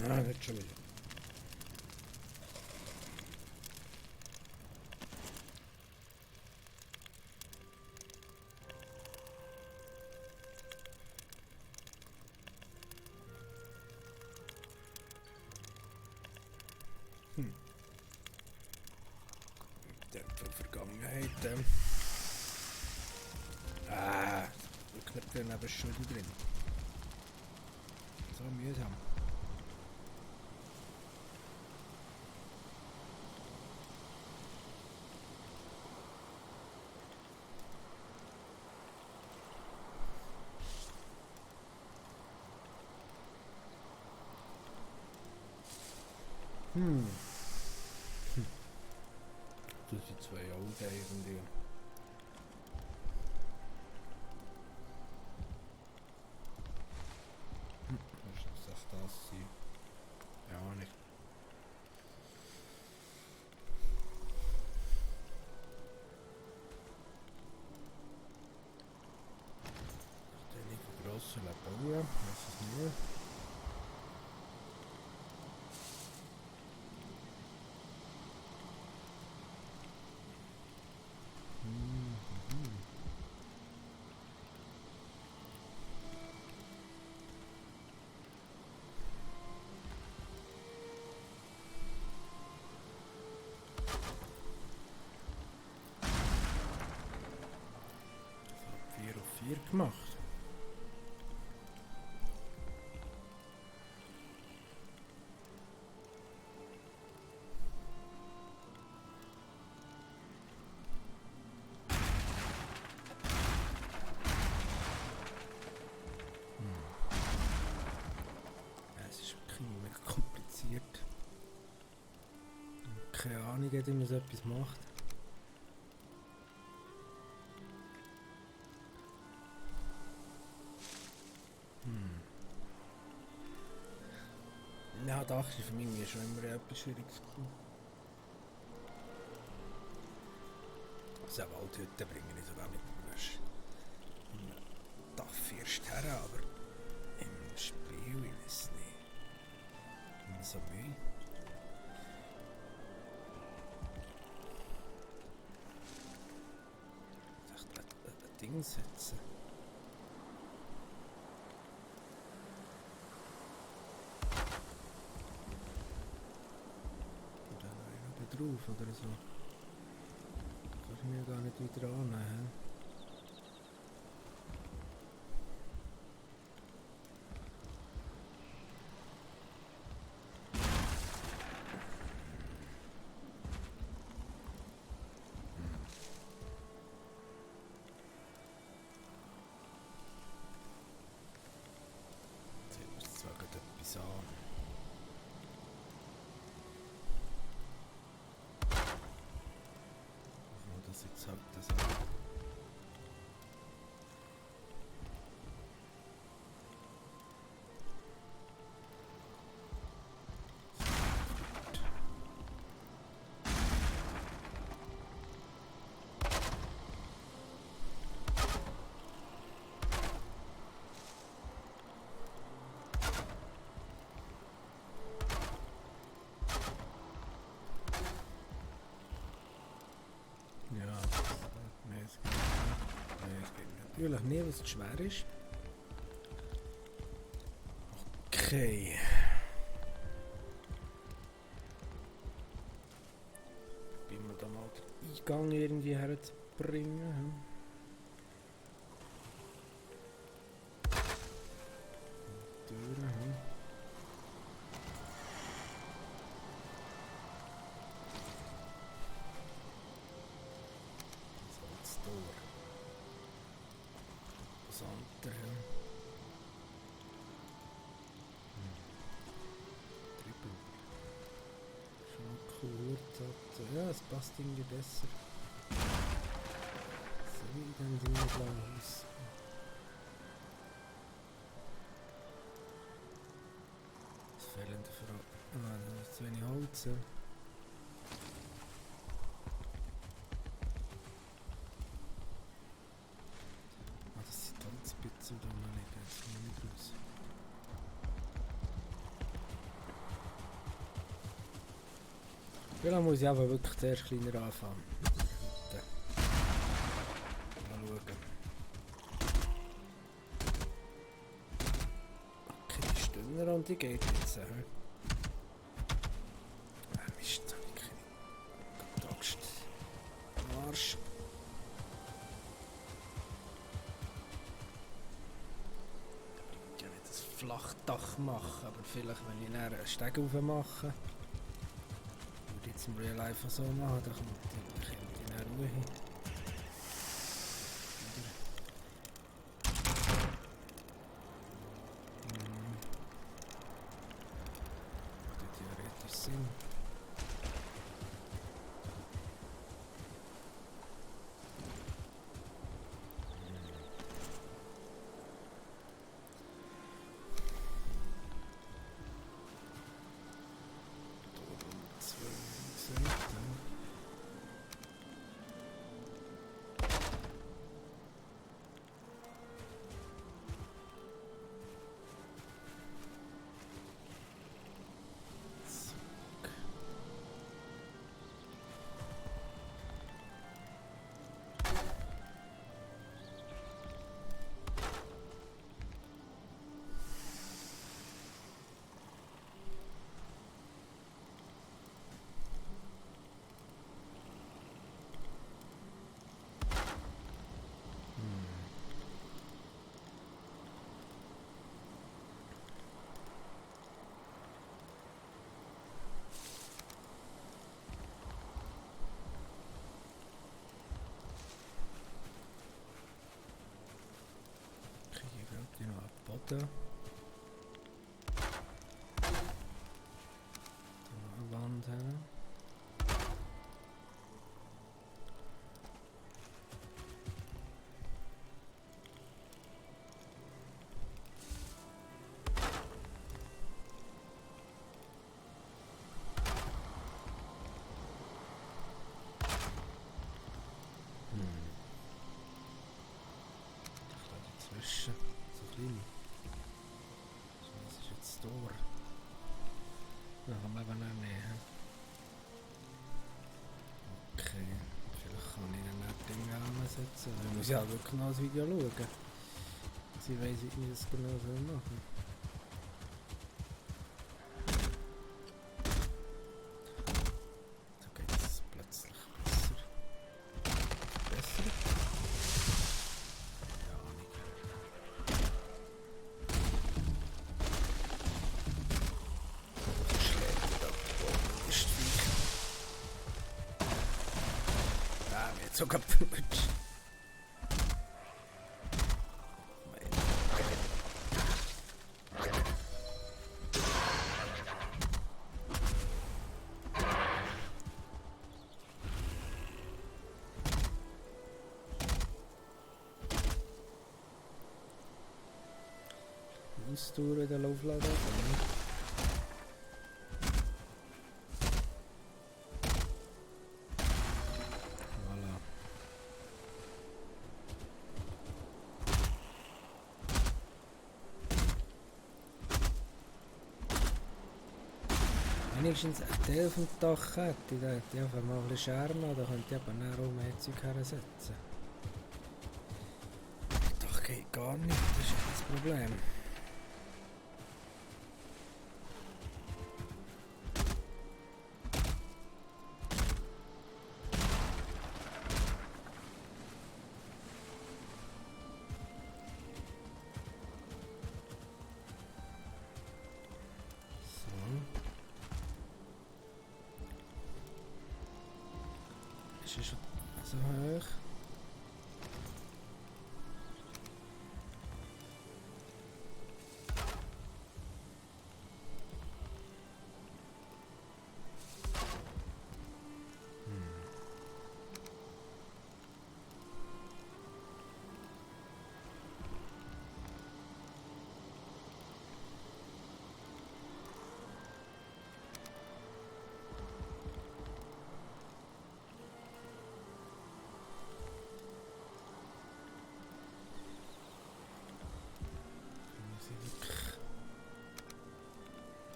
Ja, nicht schon wieder. Der Vergangenheit. Die Knöpfe neben schon drin. So mühsam. Das sind zwei Augen irgendwie. Was soll das sein? Ja, nicht. Der nicht für grosse bauen, weiß es nicht. Gemacht. Es ist wirklich mega kompliziert. Keine Ahnung, wie man so etwas macht. Ja, Dach ist für mich schon immer etwas Schwieriges. So Waldhütten bringen nicht sogar mit einem Dachfirst her, aber im Spiel, ich weiß nicht. Immer so Mühe. Ich dachte, ein Ding setzen. Drauf oder so. Kann ich mir gar nicht wieder annehmen. Jetzt sehen wir es zwar gerade etwas an. Das jetzt halt das auch. Natürlich nicht, weil es zu schwer ist. Okay. Gang irgendwie herzubringen. Hm. Türen, hm. So, das Tor. Das andere, hm. Triple. Schon cool. Ja, es passt irgendwie besser. So wie in dem Ding aus. Das fehlende Frage. Ah, da ist zu wenig Holz. Ja. Ah, das sind Holzpizzen da rumliegen. Jetzt komme ich nicht raus. Vielleicht muss ich aber wirklich zuerst kleiner anfangen. Mal schauen. Okay, die Stunde und die geht jetzt. Mist, hab ich keine Axt. Arsch. Ich kann nicht das Flachdach machen, aber vielleicht wenn ich einen Steg rauf mache, würde ich jetzt im Real Life so machen, dann kommt ich in Ruhe hin. Macht theoretisch Sinn. Da. Eine Wand hin. Dazwischen. So klein. Das ist jetzt das Tor. Da kann man eben auch näher. Okay. Vielleicht kann ich dann nicht Dinge ansetzen. Dann muss ich auch wirklich noch das Video schauen. Sie weiss, wie ich das genau machen soll. Da geht es plötzlich besser. Besser? Ja, nicht. Schlägt ab. Ist wie. Ja, mir hat sogar verwünscht. Ausdauer wieder aufladen. Voilà. Wenigstens ein Teil vom Dach hätte, da hätte ich einfach mal ein bisschen Schermen, da könnte ich aber näher auch mehr Zeug hersetzen. Das Dach geht gar nicht, das ist das Problem. ist schon so hoch.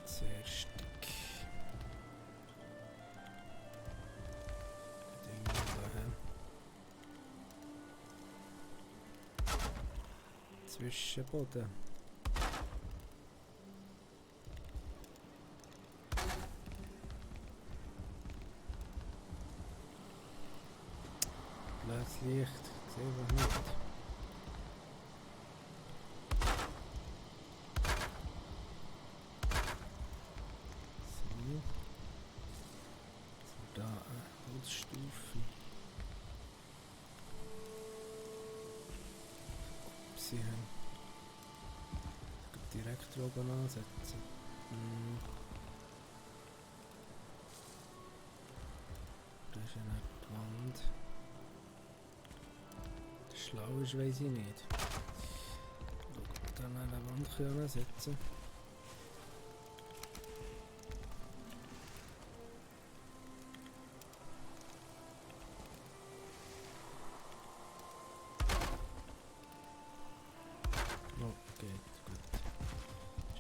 Zuerst Ding dahin. Zwischenboden. Blödes Licht, sehen wir nicht. Da Holzstufen. Sie haben direkt oben ansetzen. Da ist ja nicht die Wand. Schlau ist, weiss ich nicht. Dann eine Wand können setzen.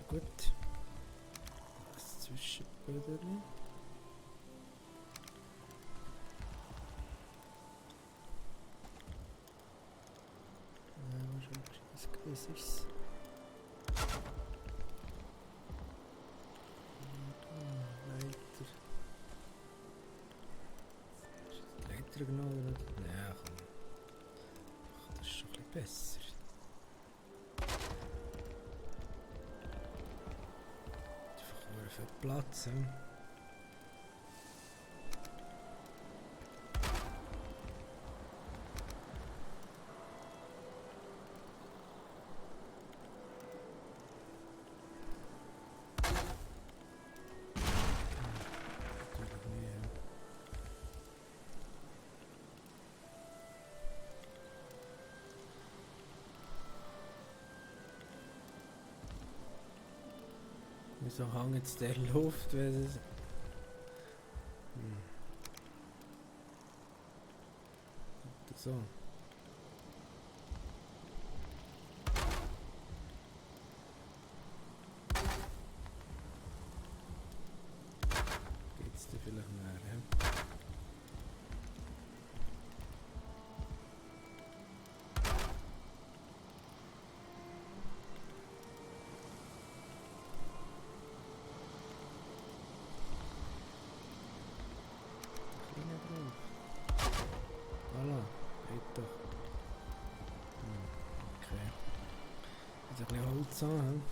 Gut. Das Zwischenböderli. Ja, schon etwas Größeres. Weiter. Ist das Leiter genommen oder nicht? Ja, komm. Das ist schon ein bisschen besser. Für Platz. Wieso hängt jetzt der Luft? Weil es so. Geht's dir vielleicht mehr, ja? Voilà, geht doch. Okay. Jetzt ein bisschen Holz an.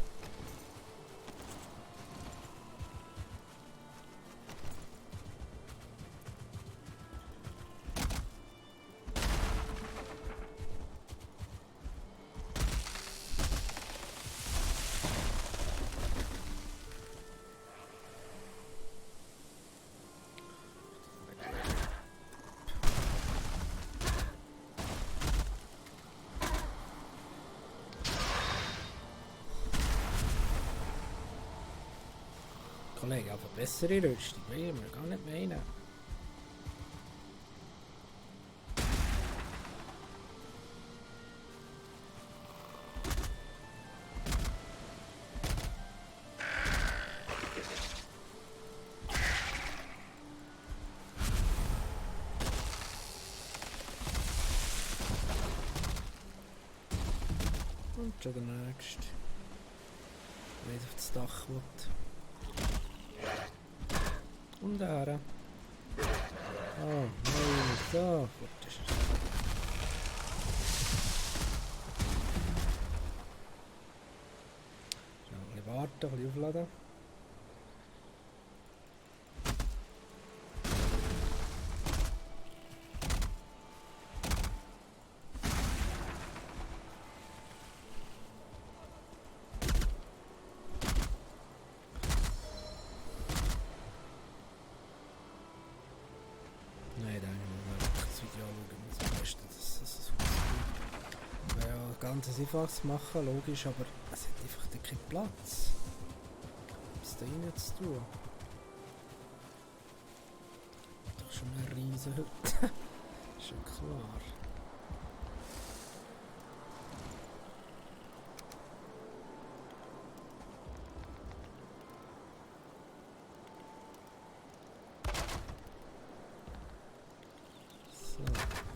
Kollege, aber bessere Rüstung, will wir gar nicht meinen. Und schon der nächste. Wer auf das Dach will. Und da. Oh, nein, so. Gut, ist es. Schnell ein bisschen warten, ein bisschen aufladen. ganz einfaches machen, logisch, aber es hat einfach da keinen Platz. Was da rein zu tun? Doch schon eine riesen Hütte. Ist schon klar.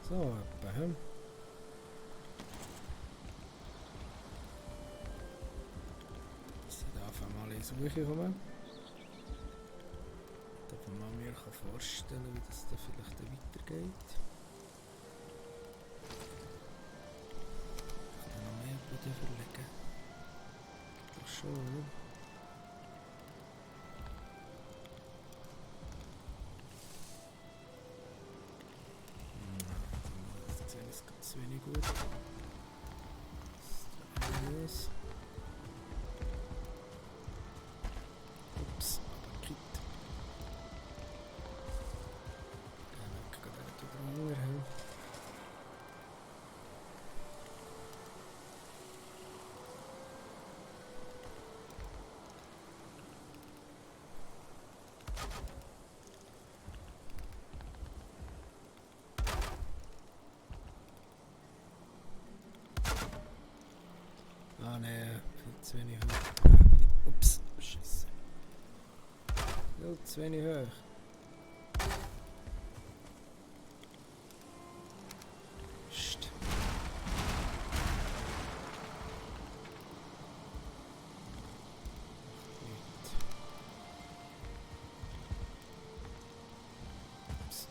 So, etwa. Dass ich da einfach mal in die Suche komme. Dass man mir vorstellen kann, wie das da vielleicht weitergeht. Ich kann noch mehr Boden verlegen. Doch schon, oder? Zu wenig gut. Los. Ups, aber Kit. Ich kann gerade drüber haben. Ah ne, viel zu wenig hoch. Ups, Scheiße. Viel zu wenig hoch. Psst. Ups.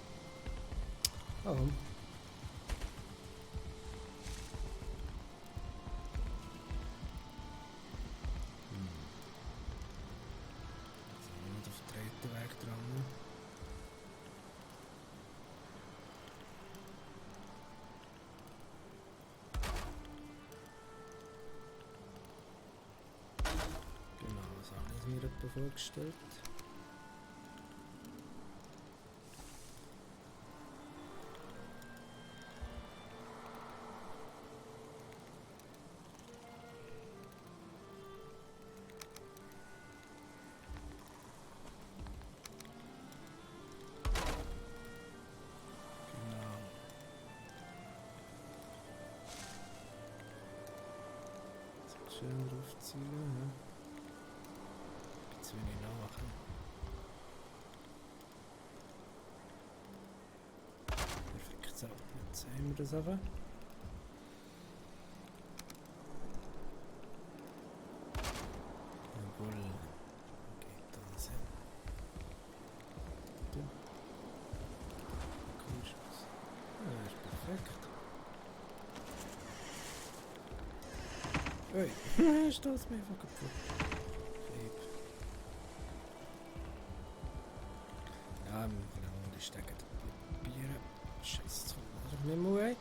Warum? Weg dran. Genau, so habe ich mir etwa vorgestellt. Schön draufziehen, ja. Zu wenig nachmachen. Perfekt, so, jetzt haben wir das aber. Jawohl. Geht das hin. Du. Komm schon. Ja, ist perfekt. Ui, stoß mir einfach kaputt. Lieb. Ja, genau, die stecken die Papiere. Scheiße, das kommt doch nicht mehr weg.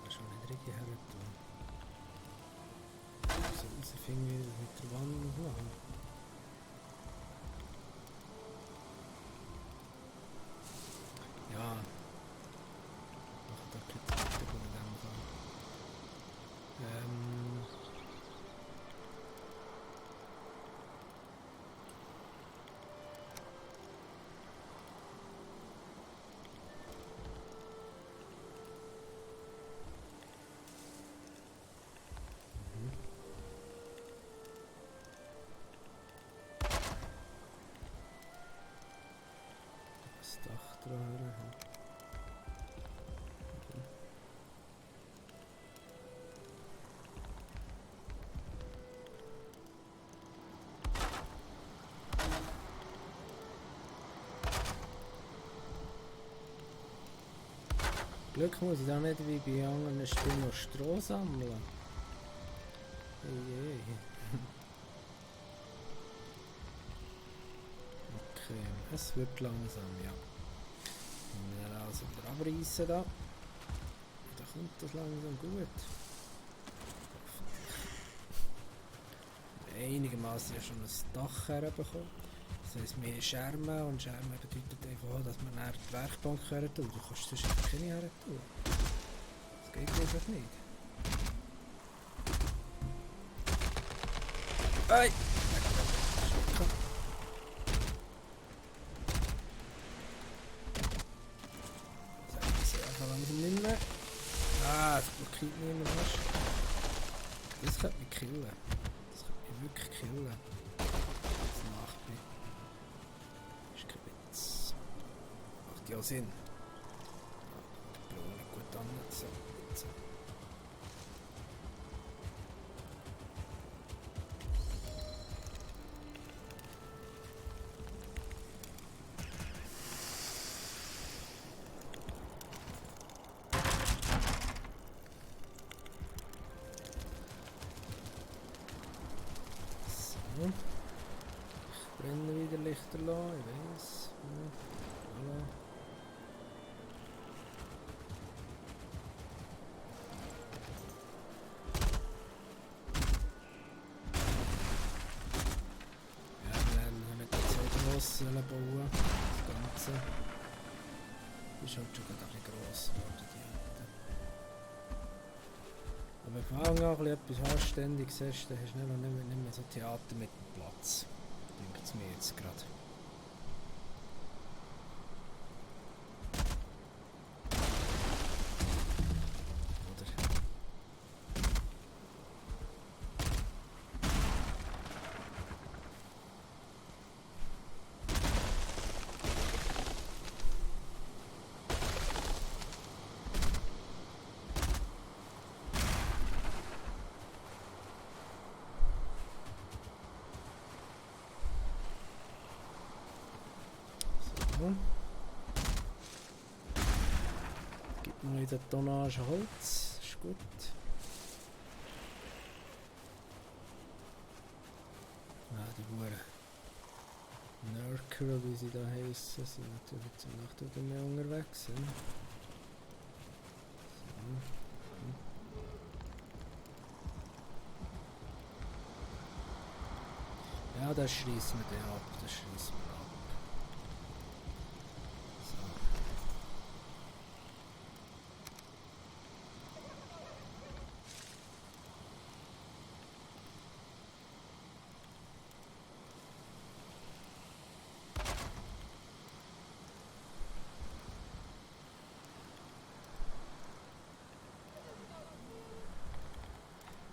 Schon nicht richtig her tun. So rausfinden, wie wir mit der Wand machen. Ja. Mach da keine Zeit in dem Fall. Das Dach dran. Glück muss ich da nicht wie bei anderen Spielen noch Stroh sammeln. Hey. Okay, es wird langsam, ja. Ja, also wieder abreißen da. Da kommt das langsam gut. Einigermaßen ja schon ein Dach herbekommen. Das heisst, wir haben Schermen und Schermen bedeutet einfach auch, dass man dann die Werkbank her tut. Du kannst sonst einfach keine her tun. Das geht einfach nicht. Hey! Das ist einfach langsam nicht mehr. Ah, das blockiert niemand, weißt du? Das könnte mich killen. Das könnte mich wirklich killen. Das Nachbar. Ist kein Witz. Macht ja Sinn. Die Blume nicht gut an. So. Ich brenne wieder Lichter lassen, ich weiss. Ja, voilà. Ja, wir haben mit der Zeit bauen. Das Ganze ist halt schon gerade ein bisschen gross geworden, die Hütte. Aber wenn du von Anfang an etwas Anständiges hast, dann hast du nicht mehr so Theater mit dem Platz. Denkt es mir jetzt gerade. Oder? So. Gibt noch in der Tonnage Holz, ist gut. Ah, die Huren Nurker, wie sie da heissen, sind natürlich zum Nacht wieder mehr unterwegs. Ja. So. Ja, das schließen wir dann ab, das schließen wir ab.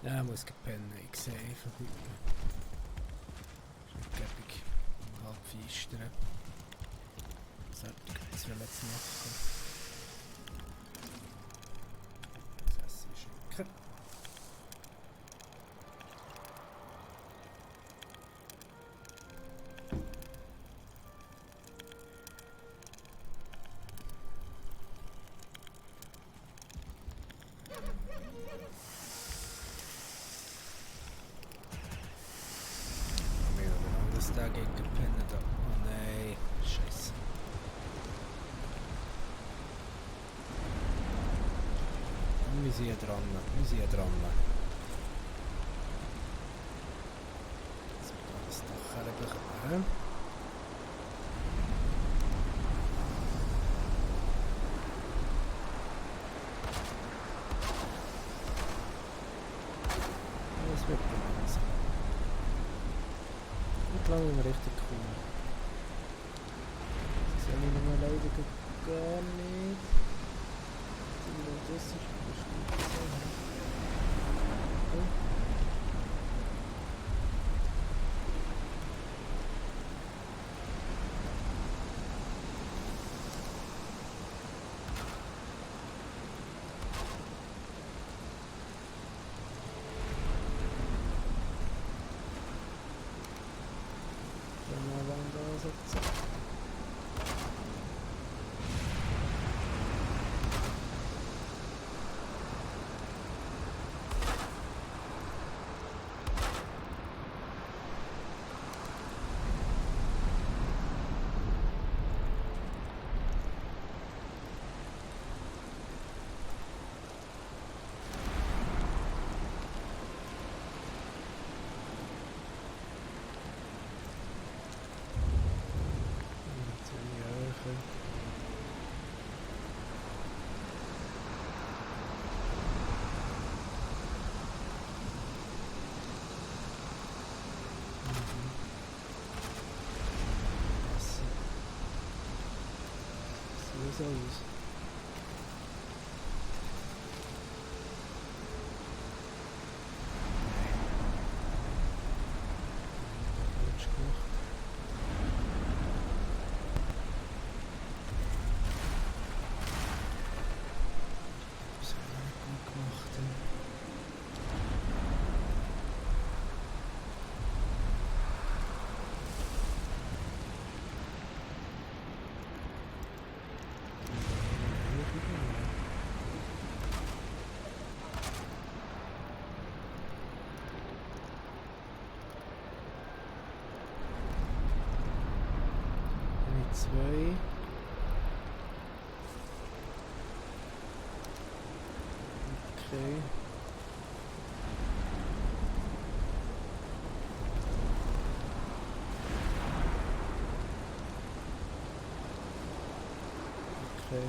Ja, ich muss gepennen, ich sehe einfach heute. Ist nicht gäbig. Halb feistern. Was will ich jetzt machen? Das Essen schicken. Dagegen gepennt. Oh nein, scheiße. Und wir sind hier dran. Jetzt wird das Dach herbekommen. Das wird langsam. Nicht lange richtig cool. Das soll ich mir leider gar nicht. Das ist bestimmt so. so aus. Falsch gemacht. Das habe ich nicht gut gemacht. Zwei. Okay. Okay.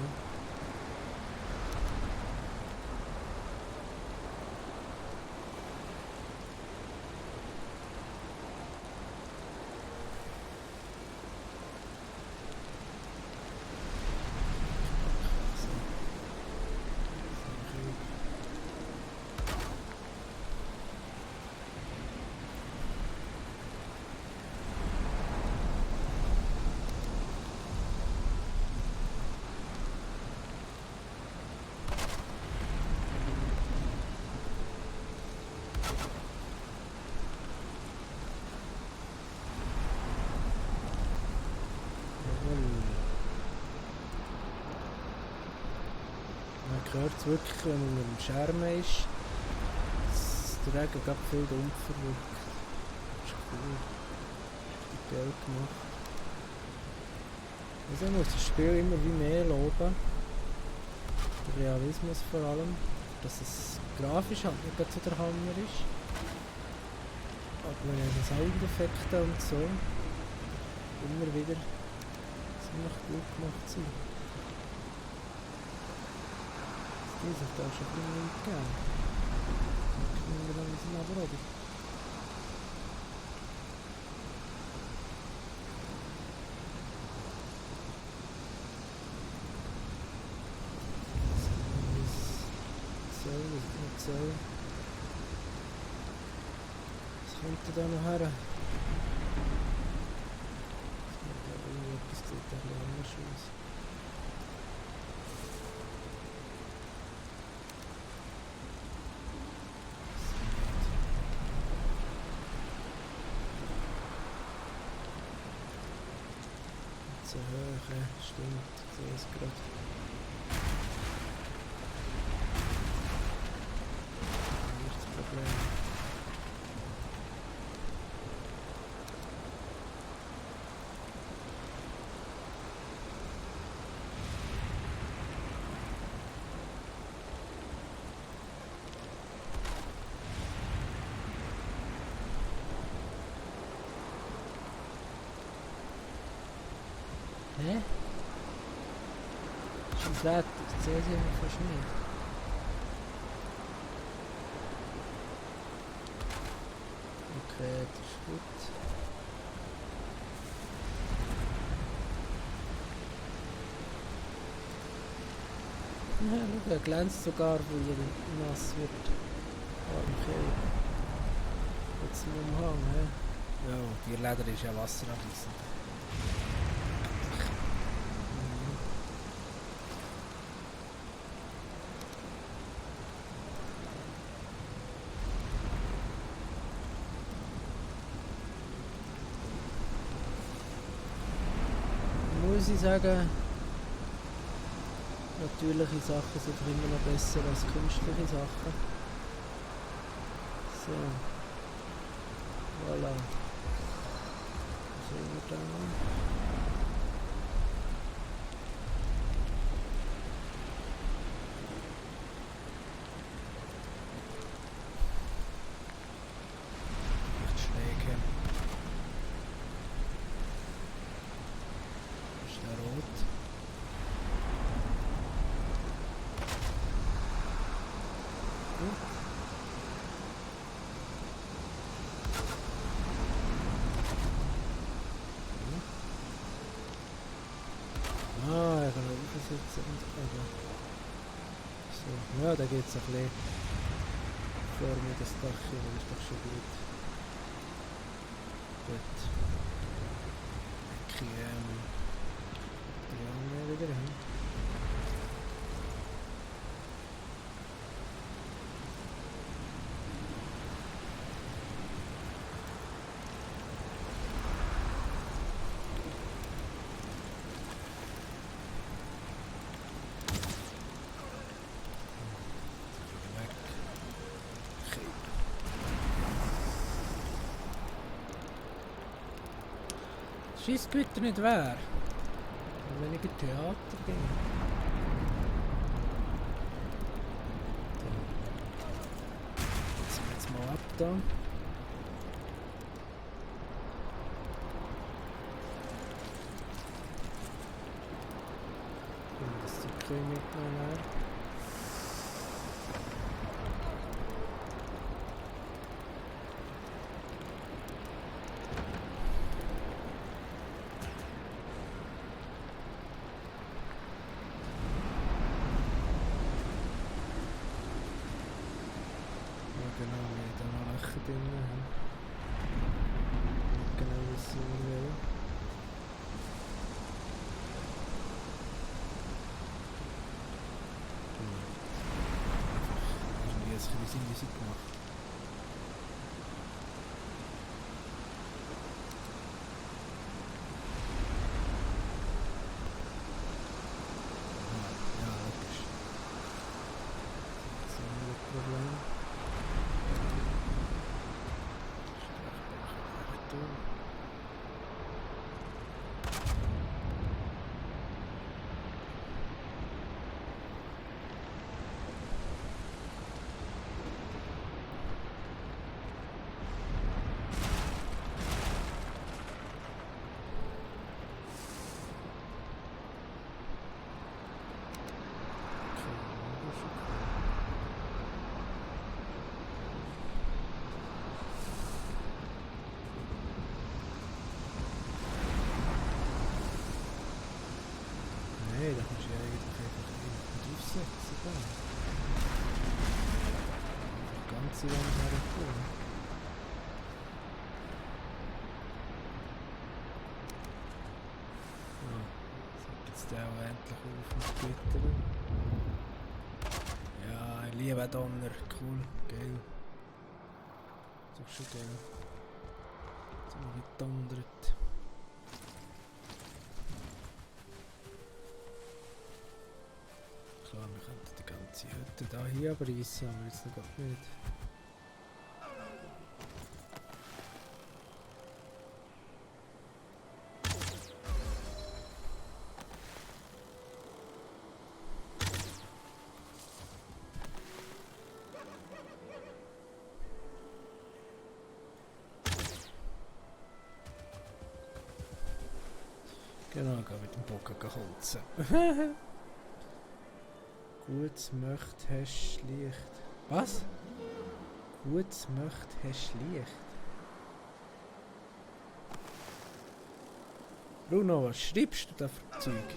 Man hört es wirklich, wenn man mit dem Scherm ist, dass der Regen gerade viel dumpfer wirkt. Das ist cool. Richtig geil gemacht. Also man muss das Spiel immer wie mehr loben. Der Realismus vor allem. Dass es grafisch halt nicht so der Hammer ist. Aber die Soundeffekte und so immer wieder ziemlich gut gemacht sind. Die sich da schon ein bisschen gegeben. Dann können wir dann unseren aber oder? So. Was kommt da noch her? Irgendetwas sieht da ein bisschen anders aus. So hoch, stimmt, ich sehe es gerade. Hä? Schon fertig, ich sehe sie einfach fast nicht. Okay, das ist gut. Ja, schau, er glänzt sogar, weil er nass wird. Okay. Jetzt im Umhang, hä? Ja, die Leder ist ja wasserabweisend. Muss ich sagen, natürliche Sachen sind immer noch besser als künstliche Sachen. So. Voilà. Was sehen wir da noch? Echt schräg, ja. Ist der rot? sitzen und oben. So, ja, da geht es ein bisschen vor mir das Dach hin, das ist doch schon gut. Gut. Okay, dann wieder hin. Scheissgewitter nicht wäre, wenn ich in Theater bin. Jetzt sind wir jetzt mal ab da. Und das Zeug mitnehmen. Genau, wir haben da noch Löcher drin. Nicht genau wissen, wie wir wollen. Irgendwie ein bisschen Musik gemacht. Ja, logisch. Das ist auch nicht das Problem. Nee, da kannst du ja eigentlich einfach draufsetzen. Die ganze Wand herkommen. So, jetzt der auch endlich auf uns Gitter. Ja, ich liebe Donner. Cool, geil. Das ist doch schon geil. Jetzt haben wir gedonnert. Klar, wir könnten die ganze Hütte da hier abreißen, aber jetzt noch gar nicht. Genau, gehen mit dem Bogen holzen. Gutes Möcht hast Licht. Was? Gutes Möcht hast Licht. Bruno, was schreibst du da für Zeug?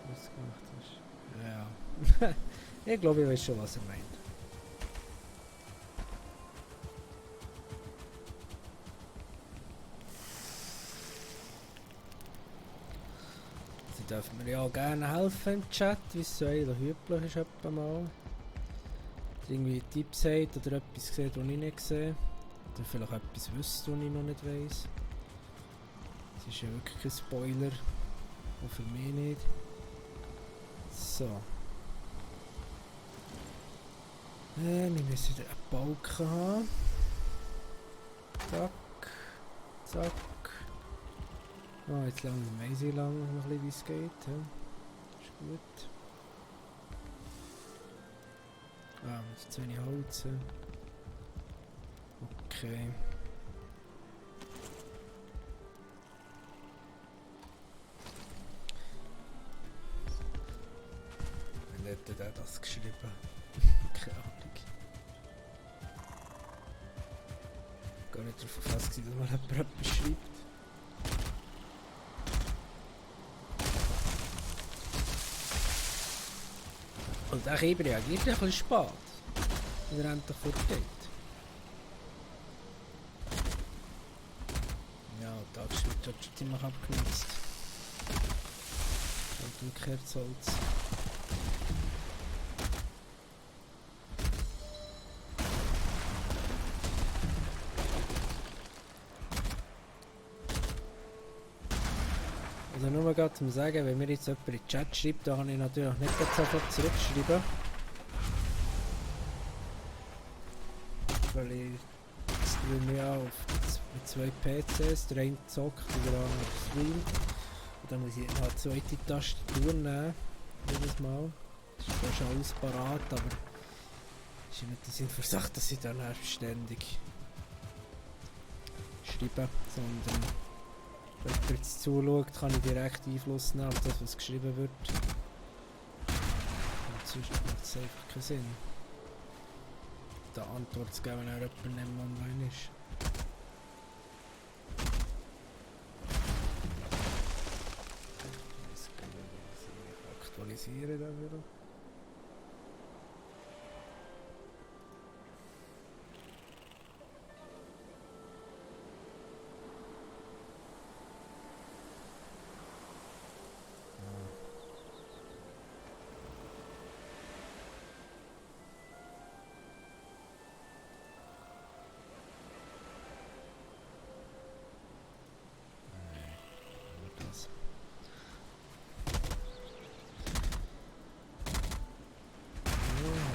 Was du gemacht hast? Ja. Ich glaube, ich weiß schon, was er meint. Sie dürfen mir ja auch gerne helfen im Chat, wie es so eigentlich üblich ist etwa mal. Oder irgendwie Tipps habt oder etwas gesehen, das ich nicht sehe. Oder vielleicht etwas wisst, was ich noch nicht weiss. Das ist ja wirklich kein Spoiler. Auch für mich nicht. So. Wir müssen wieder einen Balken haben. Zack. Zack. Oh, jetzt weiss ich lang noch ein bisschen, wie es geht. Ja. Ist gut. Ah, jetzt zu wenig Holz. Okay. Wann hat der das geschrieben? Keine Ahnung. darauf gefasst, dass mal jemand etwas schreibt. Und der Kieber reagiert ein bisschen spät, wenn er endlich fortgeht. Ja, die Tagesschwert hat schon ziemlich abgenutzt. Und ein Kerzholz. Also nur gerade zum sagen, wenn mir jetzt jemand in den Chat schreibt, da kann ich natürlich nicht sofort zurückschreiben. Weil ich streame ja mit 2 PCs, der eine zockt und der andere streamt. Und dann muss ich halt 2 Tastatur nehmen, jedes Mal. Das ist fast alles parat, aber es ist ja nicht der Sinn für Sache, dass ich dann ständig schreibe, sondern wenn jemand jetzt zuschaut, kann ich direkt Einfluss nehmen auf das, was geschrieben wird. Und sonst macht es einfach keinen Sinn, da Antwort zu geben, wenn jemand nicht mehr online ist. Jetzt kann ich aktualisieren dann wieder.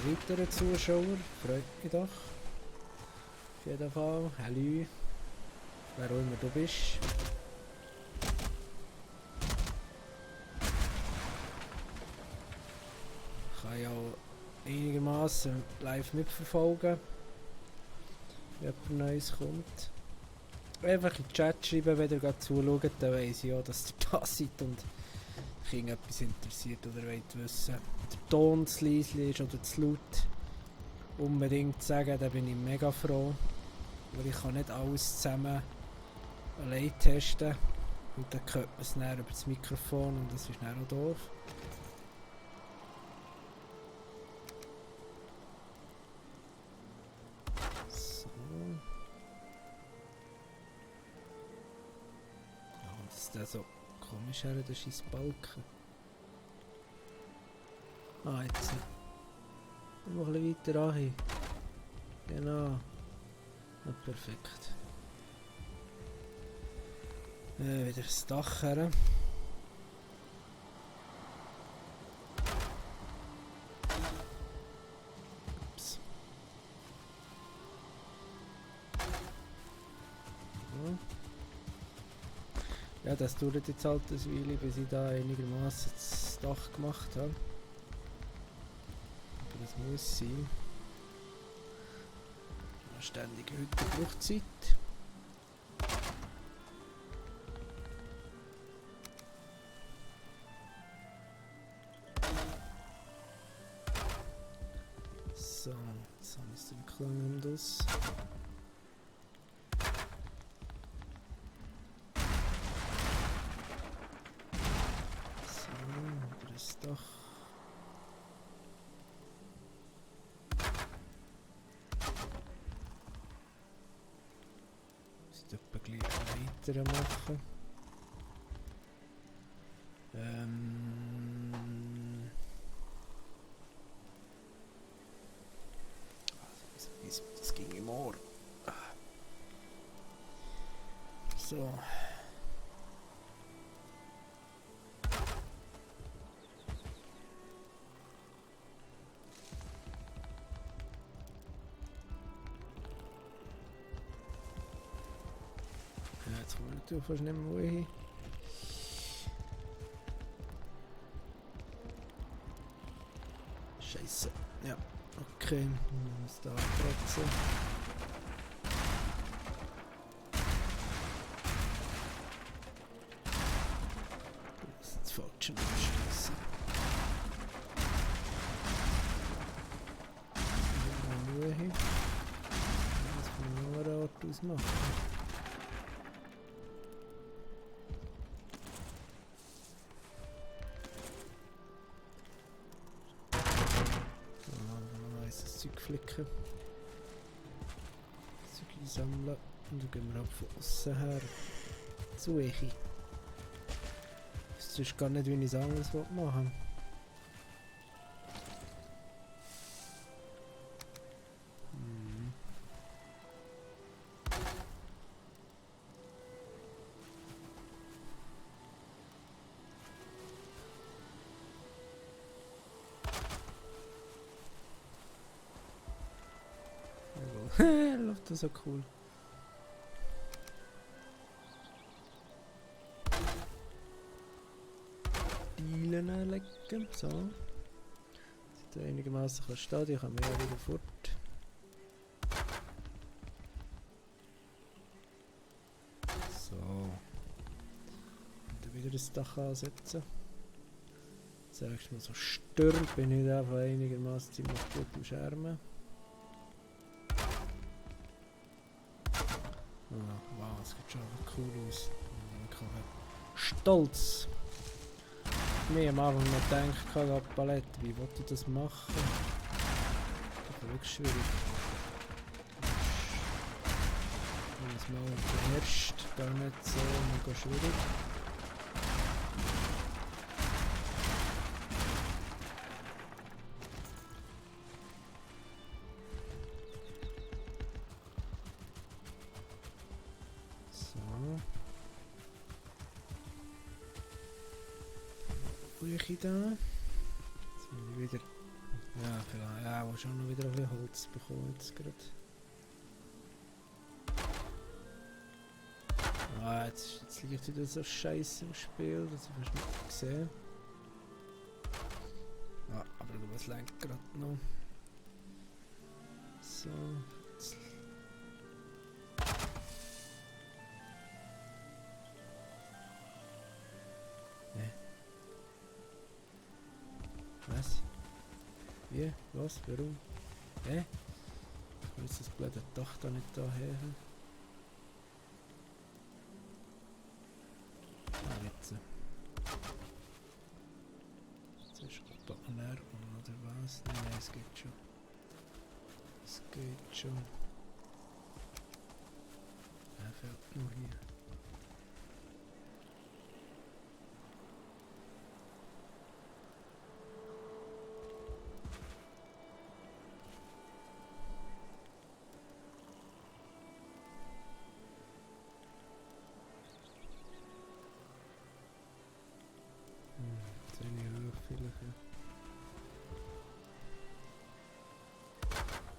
Weiteren Zuschauer, freut mich doch. Auf jeden Fall. Hallo. Wer auch immer du bist. Ich kann ja auch einigermaßen live mitverfolgen, wenn jemand Neues kommt. Einfach in den Chat schreiben, wenn ihr gerade zuschaut, dann weiss ich auch, dass ihr da seid und euch irgendetwas interessiert oder wollt wissen. Der Ton zu leise ist oder zu laut. Unbedingt sagen, da bin ich mega froh. Weil ich kann nicht alles zusammen allein testen. Und dann hört man es näher über das Mikrofon und das ist dann auch doof. So. Ja, und das ist der so komisch her, der Scheissbalken. Ah, jetzt. Noch ein bisschen weiter an. Genau. Ja, perfekt. Wieder das Dach her. Ups. Ja, das dauert jetzt halt eine Weile, bis ich da einigermaßen das Dach gemacht habe. Aber das muss sein. Ständig heute braucht Zeit. So, jetzt habe ich es den Klang um das. So, wieder das Dach. Etwa gleich weitermachen. Das ging im Ohr. So. Ja, jetzt kommen wir natürlich fast nicht mehr hin. Scheiße. Ja, okay. Was da trotzdem. Das ist jetzt falsch anschließen. Nur hin. Jetzt von dem Ort daraus machen. Noch weißes Zeug flicken. Zeug einsammeln. Und dann gehen wir ab von außen her. Zu Echi. Das ist gar nicht, wie ich es anders machen will. Läuft das so cool. Dielen legen, so. Sieht einigermaßen kann stehen, die kann man ja wieder fort. So. Und dann wieder das Dach ansetzen. Sagst du mal, so stürmt bin ich einfach einigermaßen ziemlich gut im Schermen. Wow, das sieht schon cool aus. Stolz! Mir am Anfang noch gedacht, Palette, wie wollte ich das machen? Das ist wirklich schwierig. Wenn es mal beherrscht, gar nicht so mega schwierig. Küche da. Jetzt muss ich wieder. Ja, vielleicht. Ja, ich schon noch wieder ein bisschen Holz bekommen jetzt gerade. Ah, jetzt liegt wieder so scheiße im Spiel, das habe ich nicht gesehen. Ah, aber das lenkt gerade noch. So. Jetzt. Was? Wie? Was? Warum? Hä? Ich will jetzt das blöde Dach da nicht daher. Ah, jetzt. Jetzt ist Banner oder was? Nein, es geht schon. Es geht schon. Er fällt nur hier.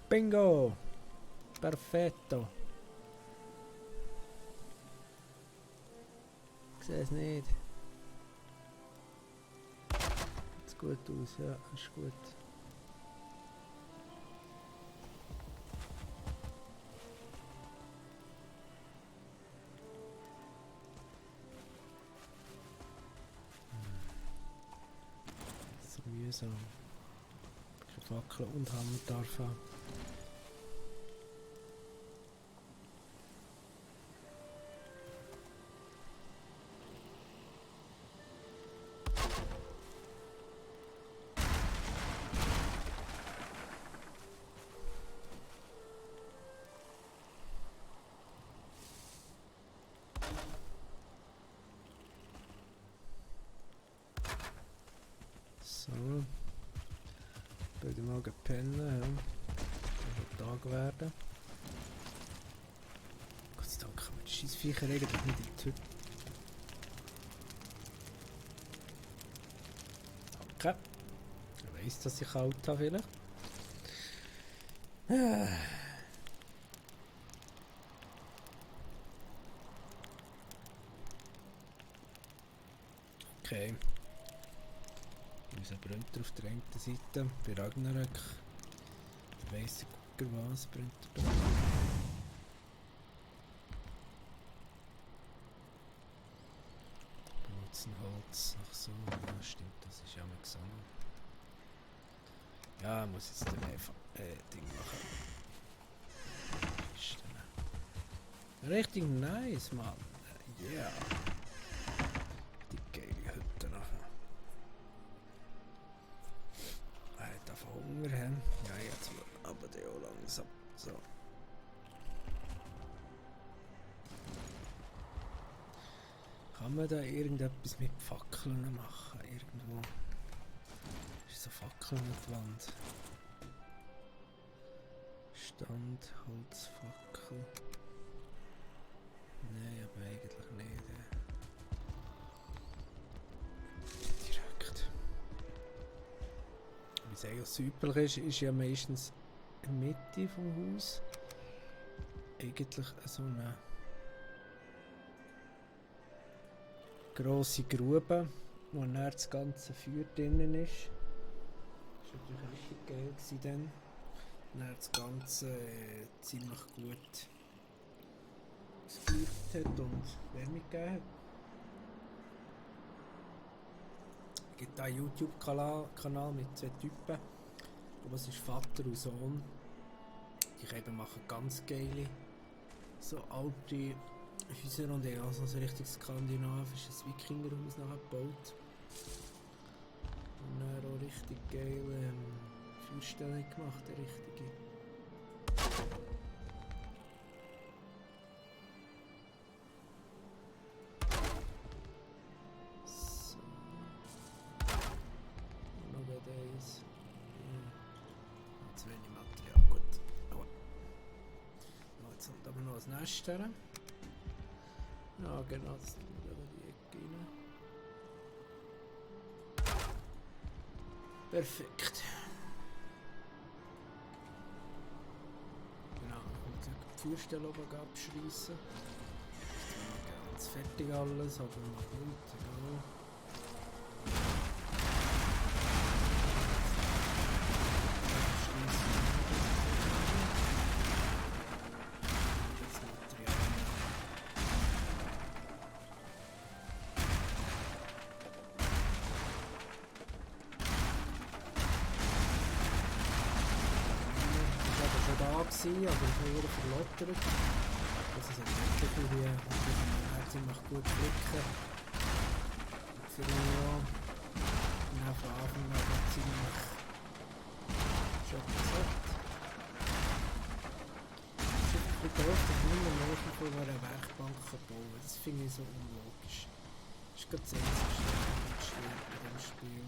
Bingo! Perfetto! Ich sehe es nicht. Sieht gut aus, ja, ist gut. So mühsam. Keine Fackel und Hammer darf haben. So. Würde mal pennen, ja. Das wird Tag werden. Gott sei Dank kann man die Scheissviecher eigentlich nicht in die Hütte. Danke. Ich weiss, dass ich kalt habe vielleicht. Okay. Unser brennt auf der einen Seite, bei Ragnarök. Der weisse Gucker was brennt da. Benutzen Holz. Ach so, ja, stimmt, das ist ja mal gesagt. Ja, muss jetzt dann einfach Ding machen. Ist dann. Richtig nice, Mann. Yeah. Die geile Hütte nachher. Er hat einfach Hunger, he? Ja, jetzt aber der auch langsam. So. Kann man da irgendetwas mit Fackeln machen? Irgendwo. Ist so Fackeln an der Wand. Stand, Holzfackel. Nein, aber eigentlich nicht. Direkt. Wie es eigentlich üblich ist ja meistens in der Mitte vom Haus eigentlich so eine grosse Grube, wo dann das ganze Feuer drinnen ist. Das war natürlich richtig geil dann. Dann das Ganze ziemlich gut gefeuert hat und Wärme gegeben hat. Es gibt einen YouTube-Kanal mit 2 Typen. Aber es ist Vater und Sohn. Die machen ganz geile, so alte Häuser und haben also so ein richtig skandinavisches Wikingerhaus nachgebaut. Und dann auch richtig geile Feuerstellen gemacht, eine richtige. So. Und noch eins. Zu wenig Material, gut. Aber jetzt kommt aber noch ein Nest her. Ja, genau, das tun wir in die Ecke rein. Perfekt. Genau, ich muss die Feuerstelle oben abschliessen. Das ist noch ganz fertig alles, aber noch gut, egal. Aber vorher verlottert. Das ist wirklich hier ziemlich gut flicken. Für ihn auf Anfang aber ziemlich schon gesagt. Es ist ein bisschen doof, dass man immer noch von einer Werkbank bauen kann. Das finde ich so unlogisch. Das ist gerade das Einzige bei diesem Spiel.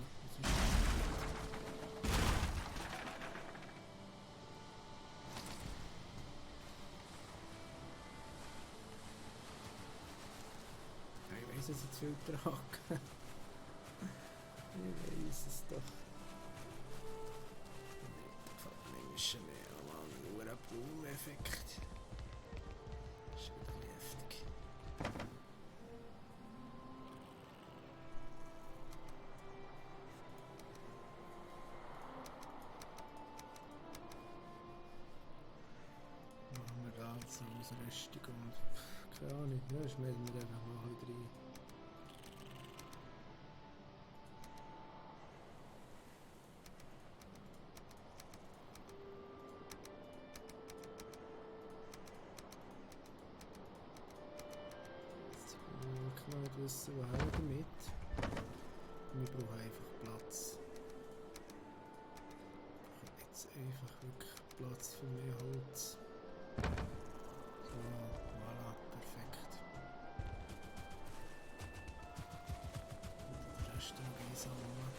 Ich weiß es viel tragen. Ich weiß es doch. Das gefällt mir nicht mehr. Mann, nur ein Boom-Effekt. Das ist wieder heftig. Machen wir da so eine Ausrüstung und keine Ahnung, ja, schmelzen wir einfach mal rein. Ich kann nicht wissen, woher damit. Wir brauchen einfach Platz. Ich habe jetzt einfach wirklich Platz für mehr Holz. So, voilà, perfekt. Und den Rest noch einsammeln.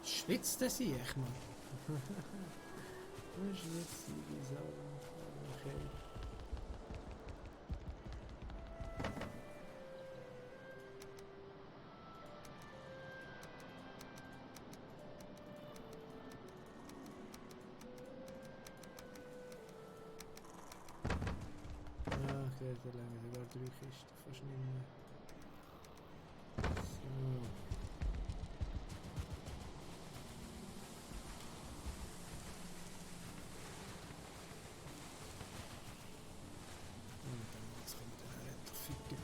Schwitzt der sich, Mann? Das ist jetzt die Sau. Okay. Ah, okay, da lange sogar 3 Kisten, fast nicht mehr. So.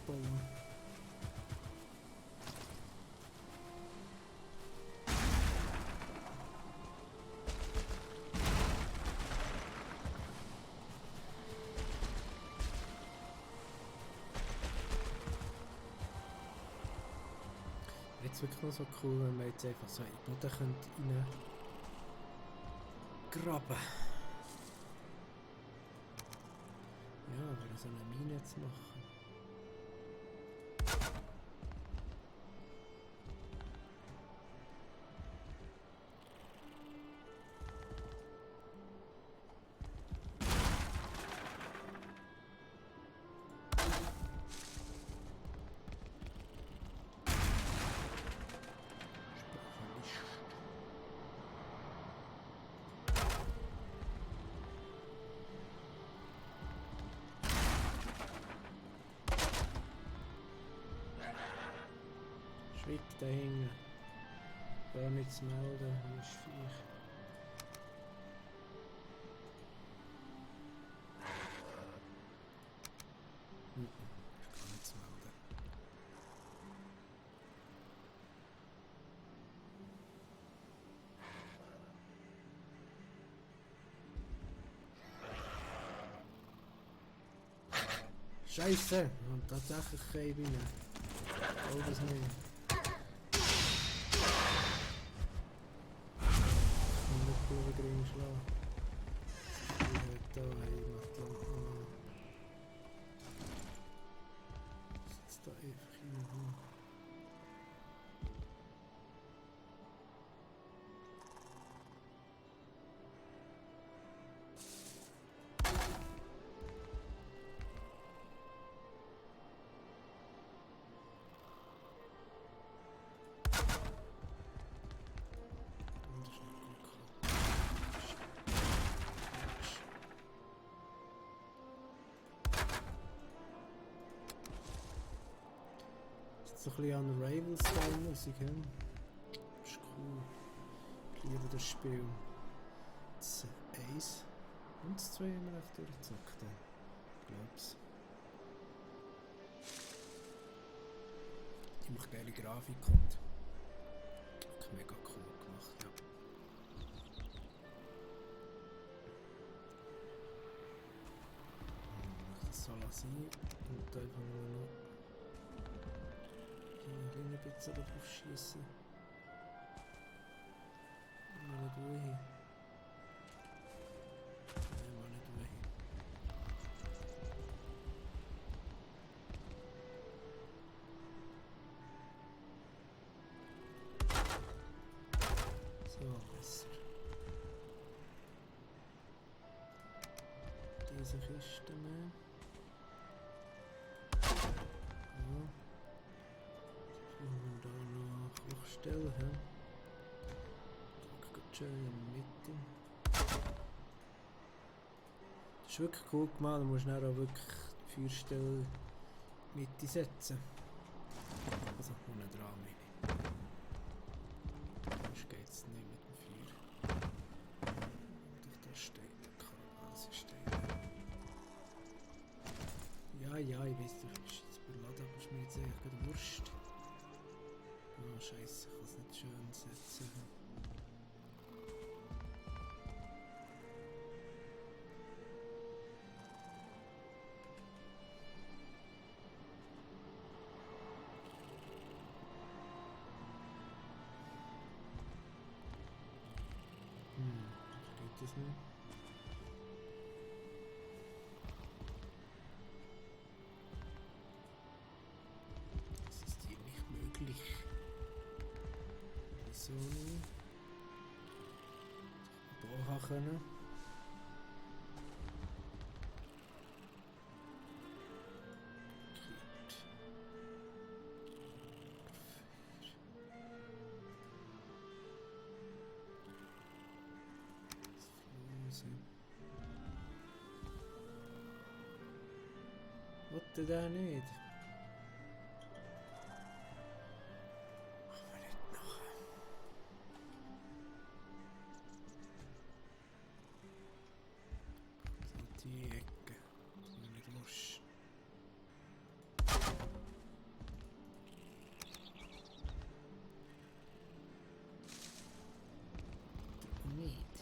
Bauen. ist wirklich noch so cool, wenn man jetzt einfach so in den Boden rein graben. Ja, aber so eine Mine zu machen. Schwieg da hinten. Gar nichts melden, das ist Viech. Ich kann nichts melden. Scheiße! Und tatsächlich keine Biene. Ich glaube es nicht. Gering schlagen. Ich da Heimatland. Sitzt da einfach hin. So ein bisschen an Ravenstone-Musik, ja. Das ist cool. Ich liebe das Spiel. Das 1 und das 2 haben wir echt durchgezockt. Ich glaub's. Die macht geile Grafik und wirklich mega cool gemacht, ja. Das soll er sein und einfach nur noch ein bisschen drauf schießen. Mal nicht durch. Nein, mal nicht durch. So, besser. Diese Kiste mehr. Ja. Und da noch Kochstelle, ja. Gut schön in der Mitte. Das ist wirklich cool gemacht, du musst dann auch wirklich die Feuerstelle in die Mitte setzen. Also unten dran meine ich. Sonst geht es nicht mit dem Feuer. Durch das steht der Karbase steht. Ja, ich weiss, du bist jetzt überladen, aber ist mir jetzt eigentlich gerade Wurst. Oh Scheiße, ich kann es nicht schön setzen. Geht das nicht? Das ist hier nicht möglich. Wieso nicht? Da können. Wollte der nicht? Machen wir nicht noch. So die Ecke. Das ist mir nicht wurscht. Nicht.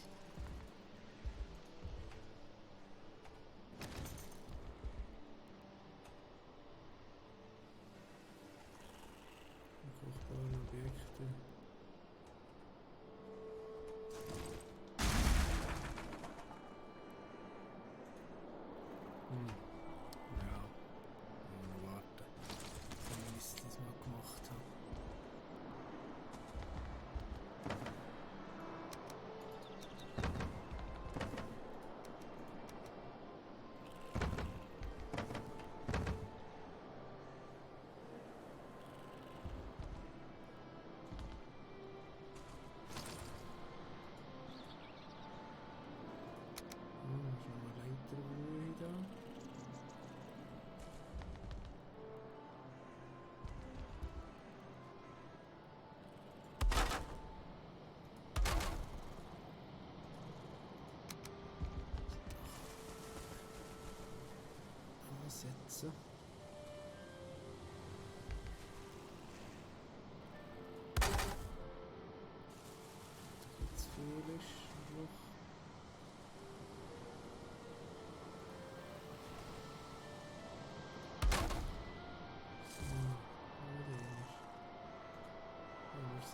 ist. Ein Loch.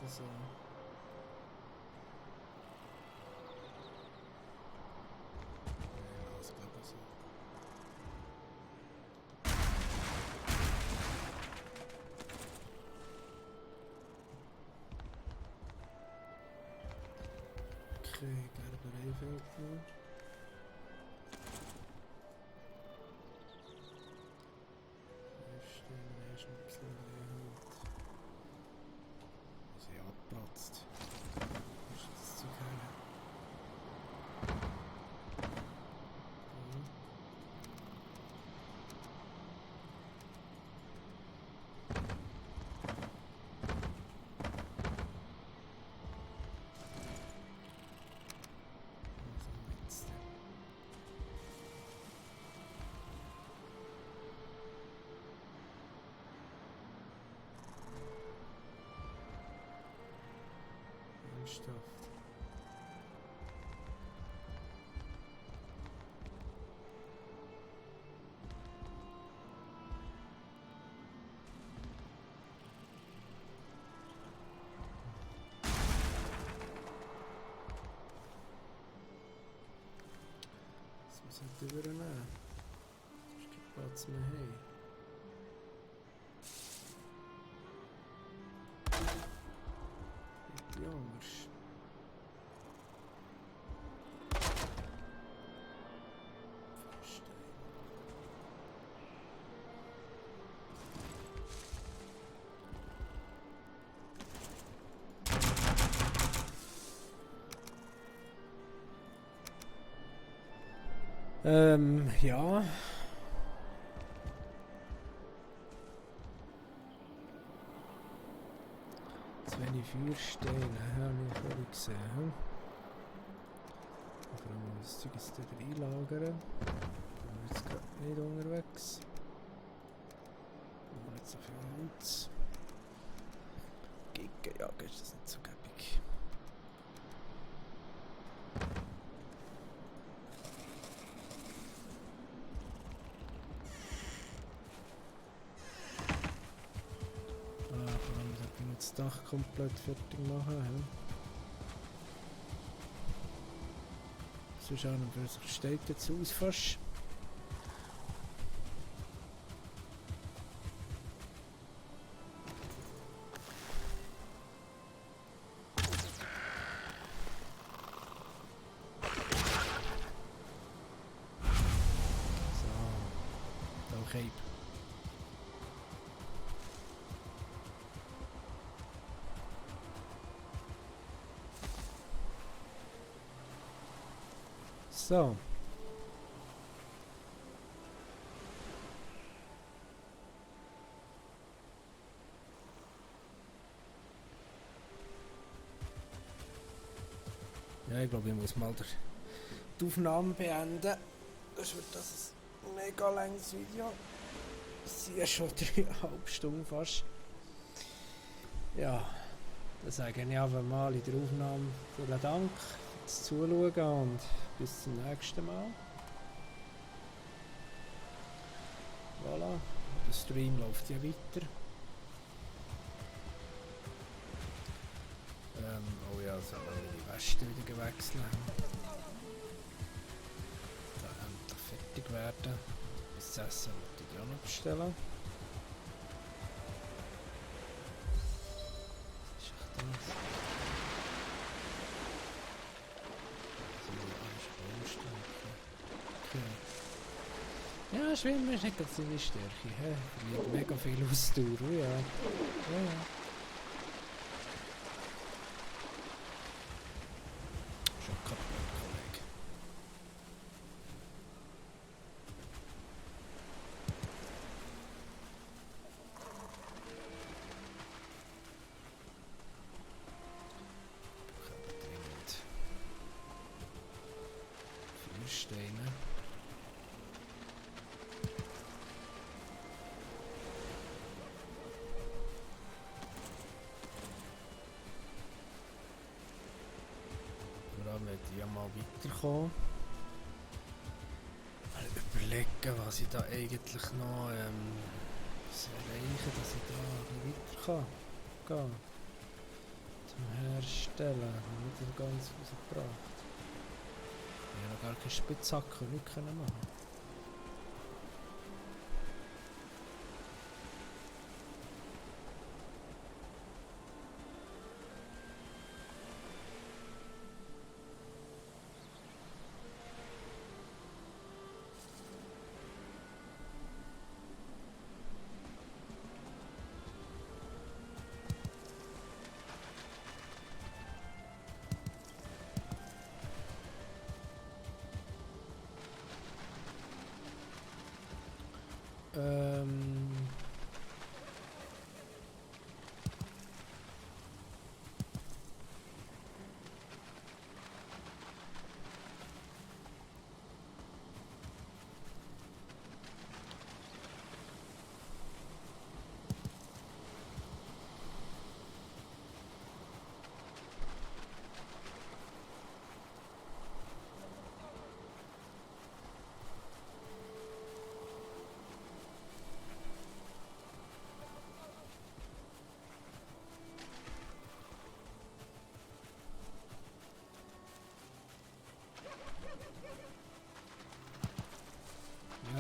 So. Also, glaube ich so. Okay, Gerberei fehlt noch. Stehen ist ein bisschen Leerhalt. Also ja, abplatzt. Was ist das Zeug her? Ernsthaft. Das muss halt übernehmen. Es ist kein Platz mehr. Hey. Bitte anders. Ja. Zu wenig Feuersteine, habe ich vorhin gesehen. Vor allem das Zeug jetzt wieder einlagern. Ich bin jetzt gerade nicht unterwegs. Ich habe nicht so viel Holz. Gegenjagd ist das nicht so gäbig. Vor allem sollte ich das Dach komplett fertig machen. Ja. Sonst an und für sich steht jetzt aus fast. So, da Cape. So. Ja, ich glaube, ich muss mal die Aufnahme beenden. Das wird das ein mega langes Video. Es sind ja schon 3,5 Stunden fast. Ja, dann sage ich einfach mal in der Aufnahme vielen Dank fürs Zuschauen und bis zum nächsten Mal. Voilà, der Stream läuft ja weiter. Oh ja, so haben wir die Weste wieder gewechselt. Da endlich fertig werden. Das Essen wollte ich auch noch bestellen. Was ist echt das? Okay. Ja, Schwimmen ist nicht ganz seine Stärke. Ich habe mega viel Ausdauer. Ja. Ja. Schon kaputt, Kollege. Ich brauche dringend Feuersteine. Vor die ja mal weiterkommen. Mal überlegen, was ich da eigentlich noch erreichen, dass ich da ein bisschen weiter kann gehen. Zum Herstellen. Nicht so ganz rausgebracht. Ich habe noch gar keine Spitzhacke und nichts machen.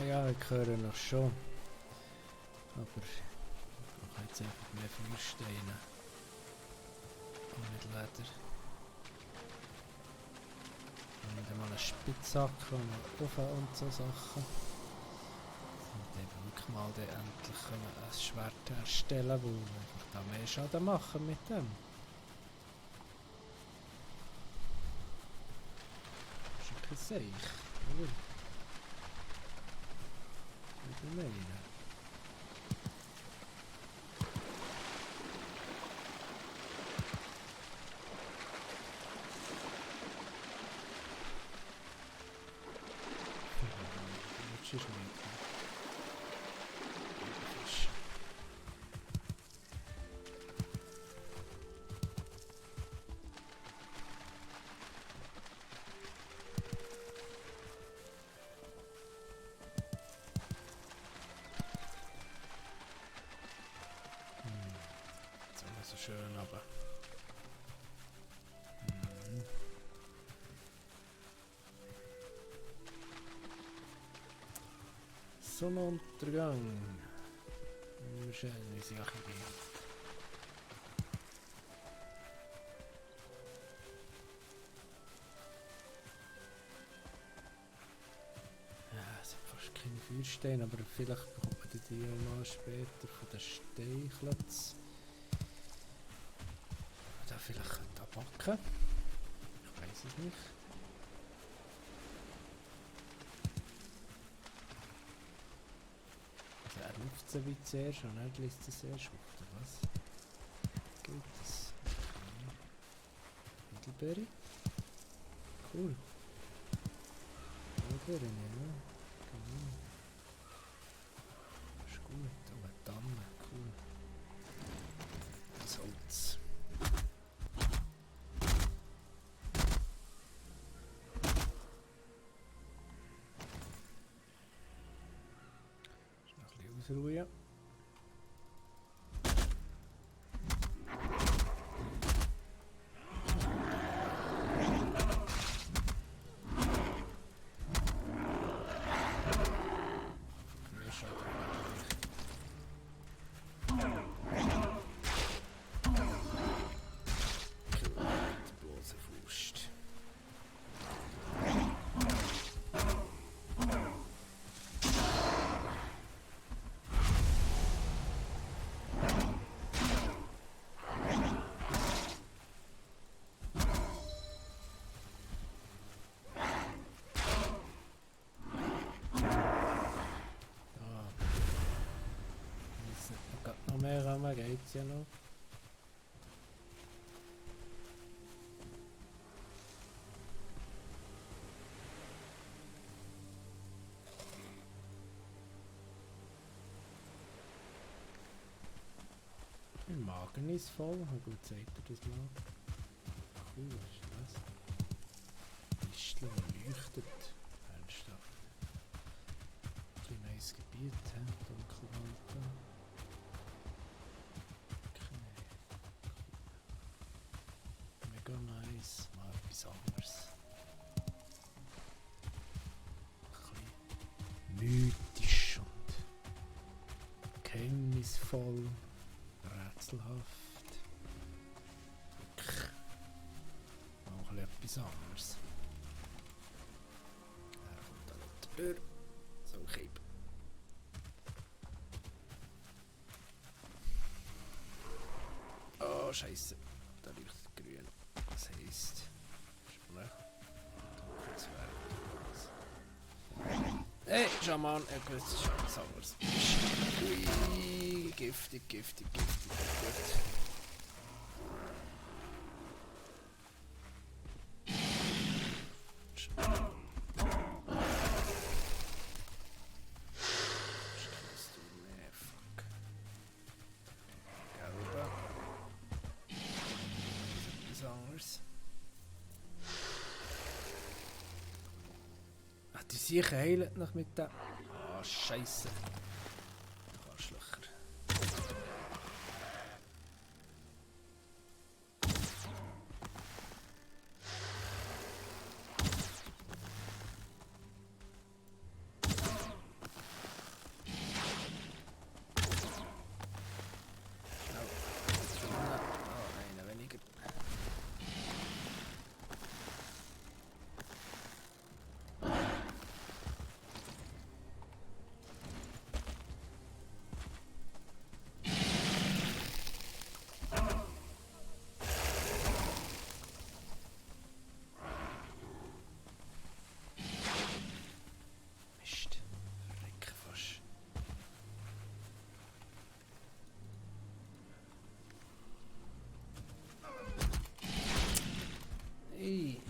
Ja, ich höre noch schon. Aber ich brauche jetzt einfach mehr Feuersteine. Und nicht Leder. Und dann mal eine Spitzhacke und einen Ofen und so Sachen. Und dann wirklich mal dann endlich ein Schwert herstellen, wo wir einfach da mehr Schaden machen mit dem. Das ist kein Seich, oder? Ich meine. Das ist nicht. So schön, aber. Sonnenuntergang. Schön, wie sie auch gehen. Ja, es sind fast keine Feuersteine, aber vielleicht bekommt man die mal später von den Steinklötzen. Da vielleicht backen. Ich weiß es nicht. Also er ruft sie wie zuerst und er liest es erst auf, oder was? Geht das? Okay. Mittelbeere. Cool. Mittelbeere, ja. Genau. Ist gut. Oh, eine Tanne. Cool. Das Holz. Ausruhen. Bloße Faust. Noch mehr Rahmen geht's ja noch. Mein Magen ist voll. Gut, sagt er das mal. Cool, was ist das? Kistchen, das leuchtet. Ernsthaft. Ein neues Gebiet, hä? Dunkelwald. Okay. Mega nice. Mal etwas anderes. Ein bisschen mythisch und geheimnisvoll. Rätselhaft. Noch etwas anderes. Er kommt dann noch die Tür. So, okay. Oh, Scheiße. Da leuchtet grün. Das heisst. Schule. Hey, Schaman, er gewusst, es ist etwas anderes. Ui, giftig, giftig, giftig. Gut. Die Siechen heilen noch mit dem. Ah, Scheiße. Arschlöcher. Oh, einer weniger. Ey.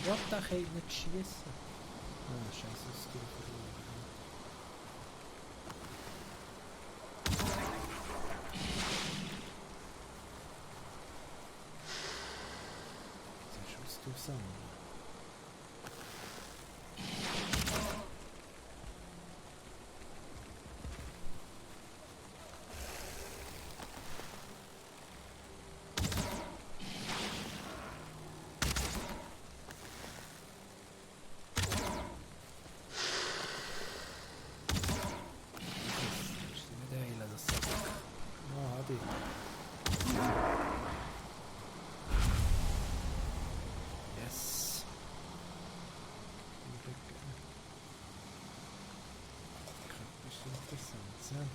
Wat, daar ga ik niet schiessen. Ah, scheiße, das geht verloren. Der Schuss zusammen. Yes. Könnte interessant sein.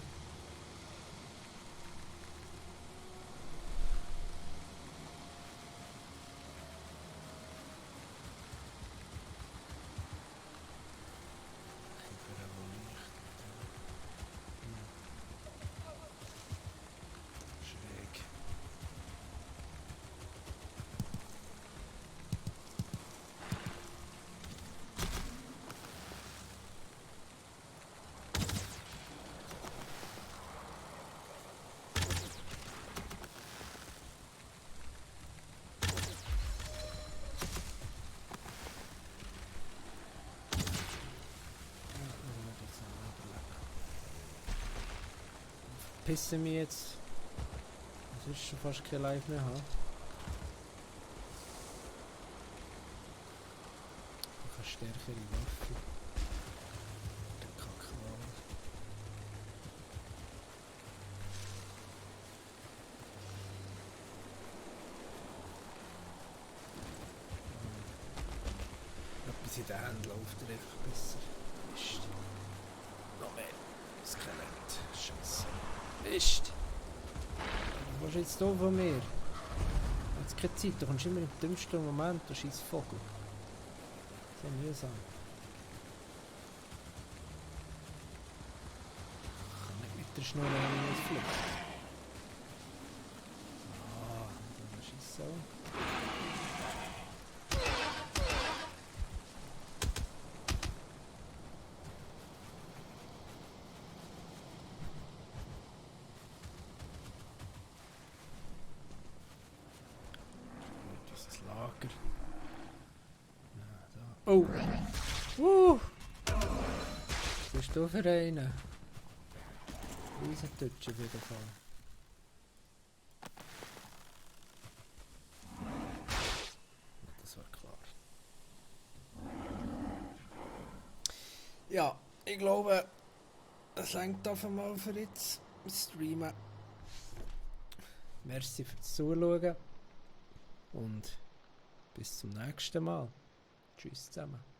Pisse mich jetzt. Es ist schon fast kein Live mehr haben. Ich habe stärkere Waffe. Der Kackwahl. Etwas in den Händen läuft einfach besser. Mist. Noch mehr. Skelett. Scheiße. Mist! Was ist jetzt hier von mir? Jetzt keine Zeit, du kommst immer im dümmsten Moment, du scheiß Vogel. Sehr mühsam. weiter schnell fliegt. Ah, das ist so. Dieses Lager. Ja, da. Oh! Was bist du für einen? Riesentutsch auf jeden Fall. Das war klar. Ja, ich glaube, es reicht auf einmal für jetzt streamen. Merci fürs Zuschauen und bis zum nächsten Mal. Tschüss zusammen.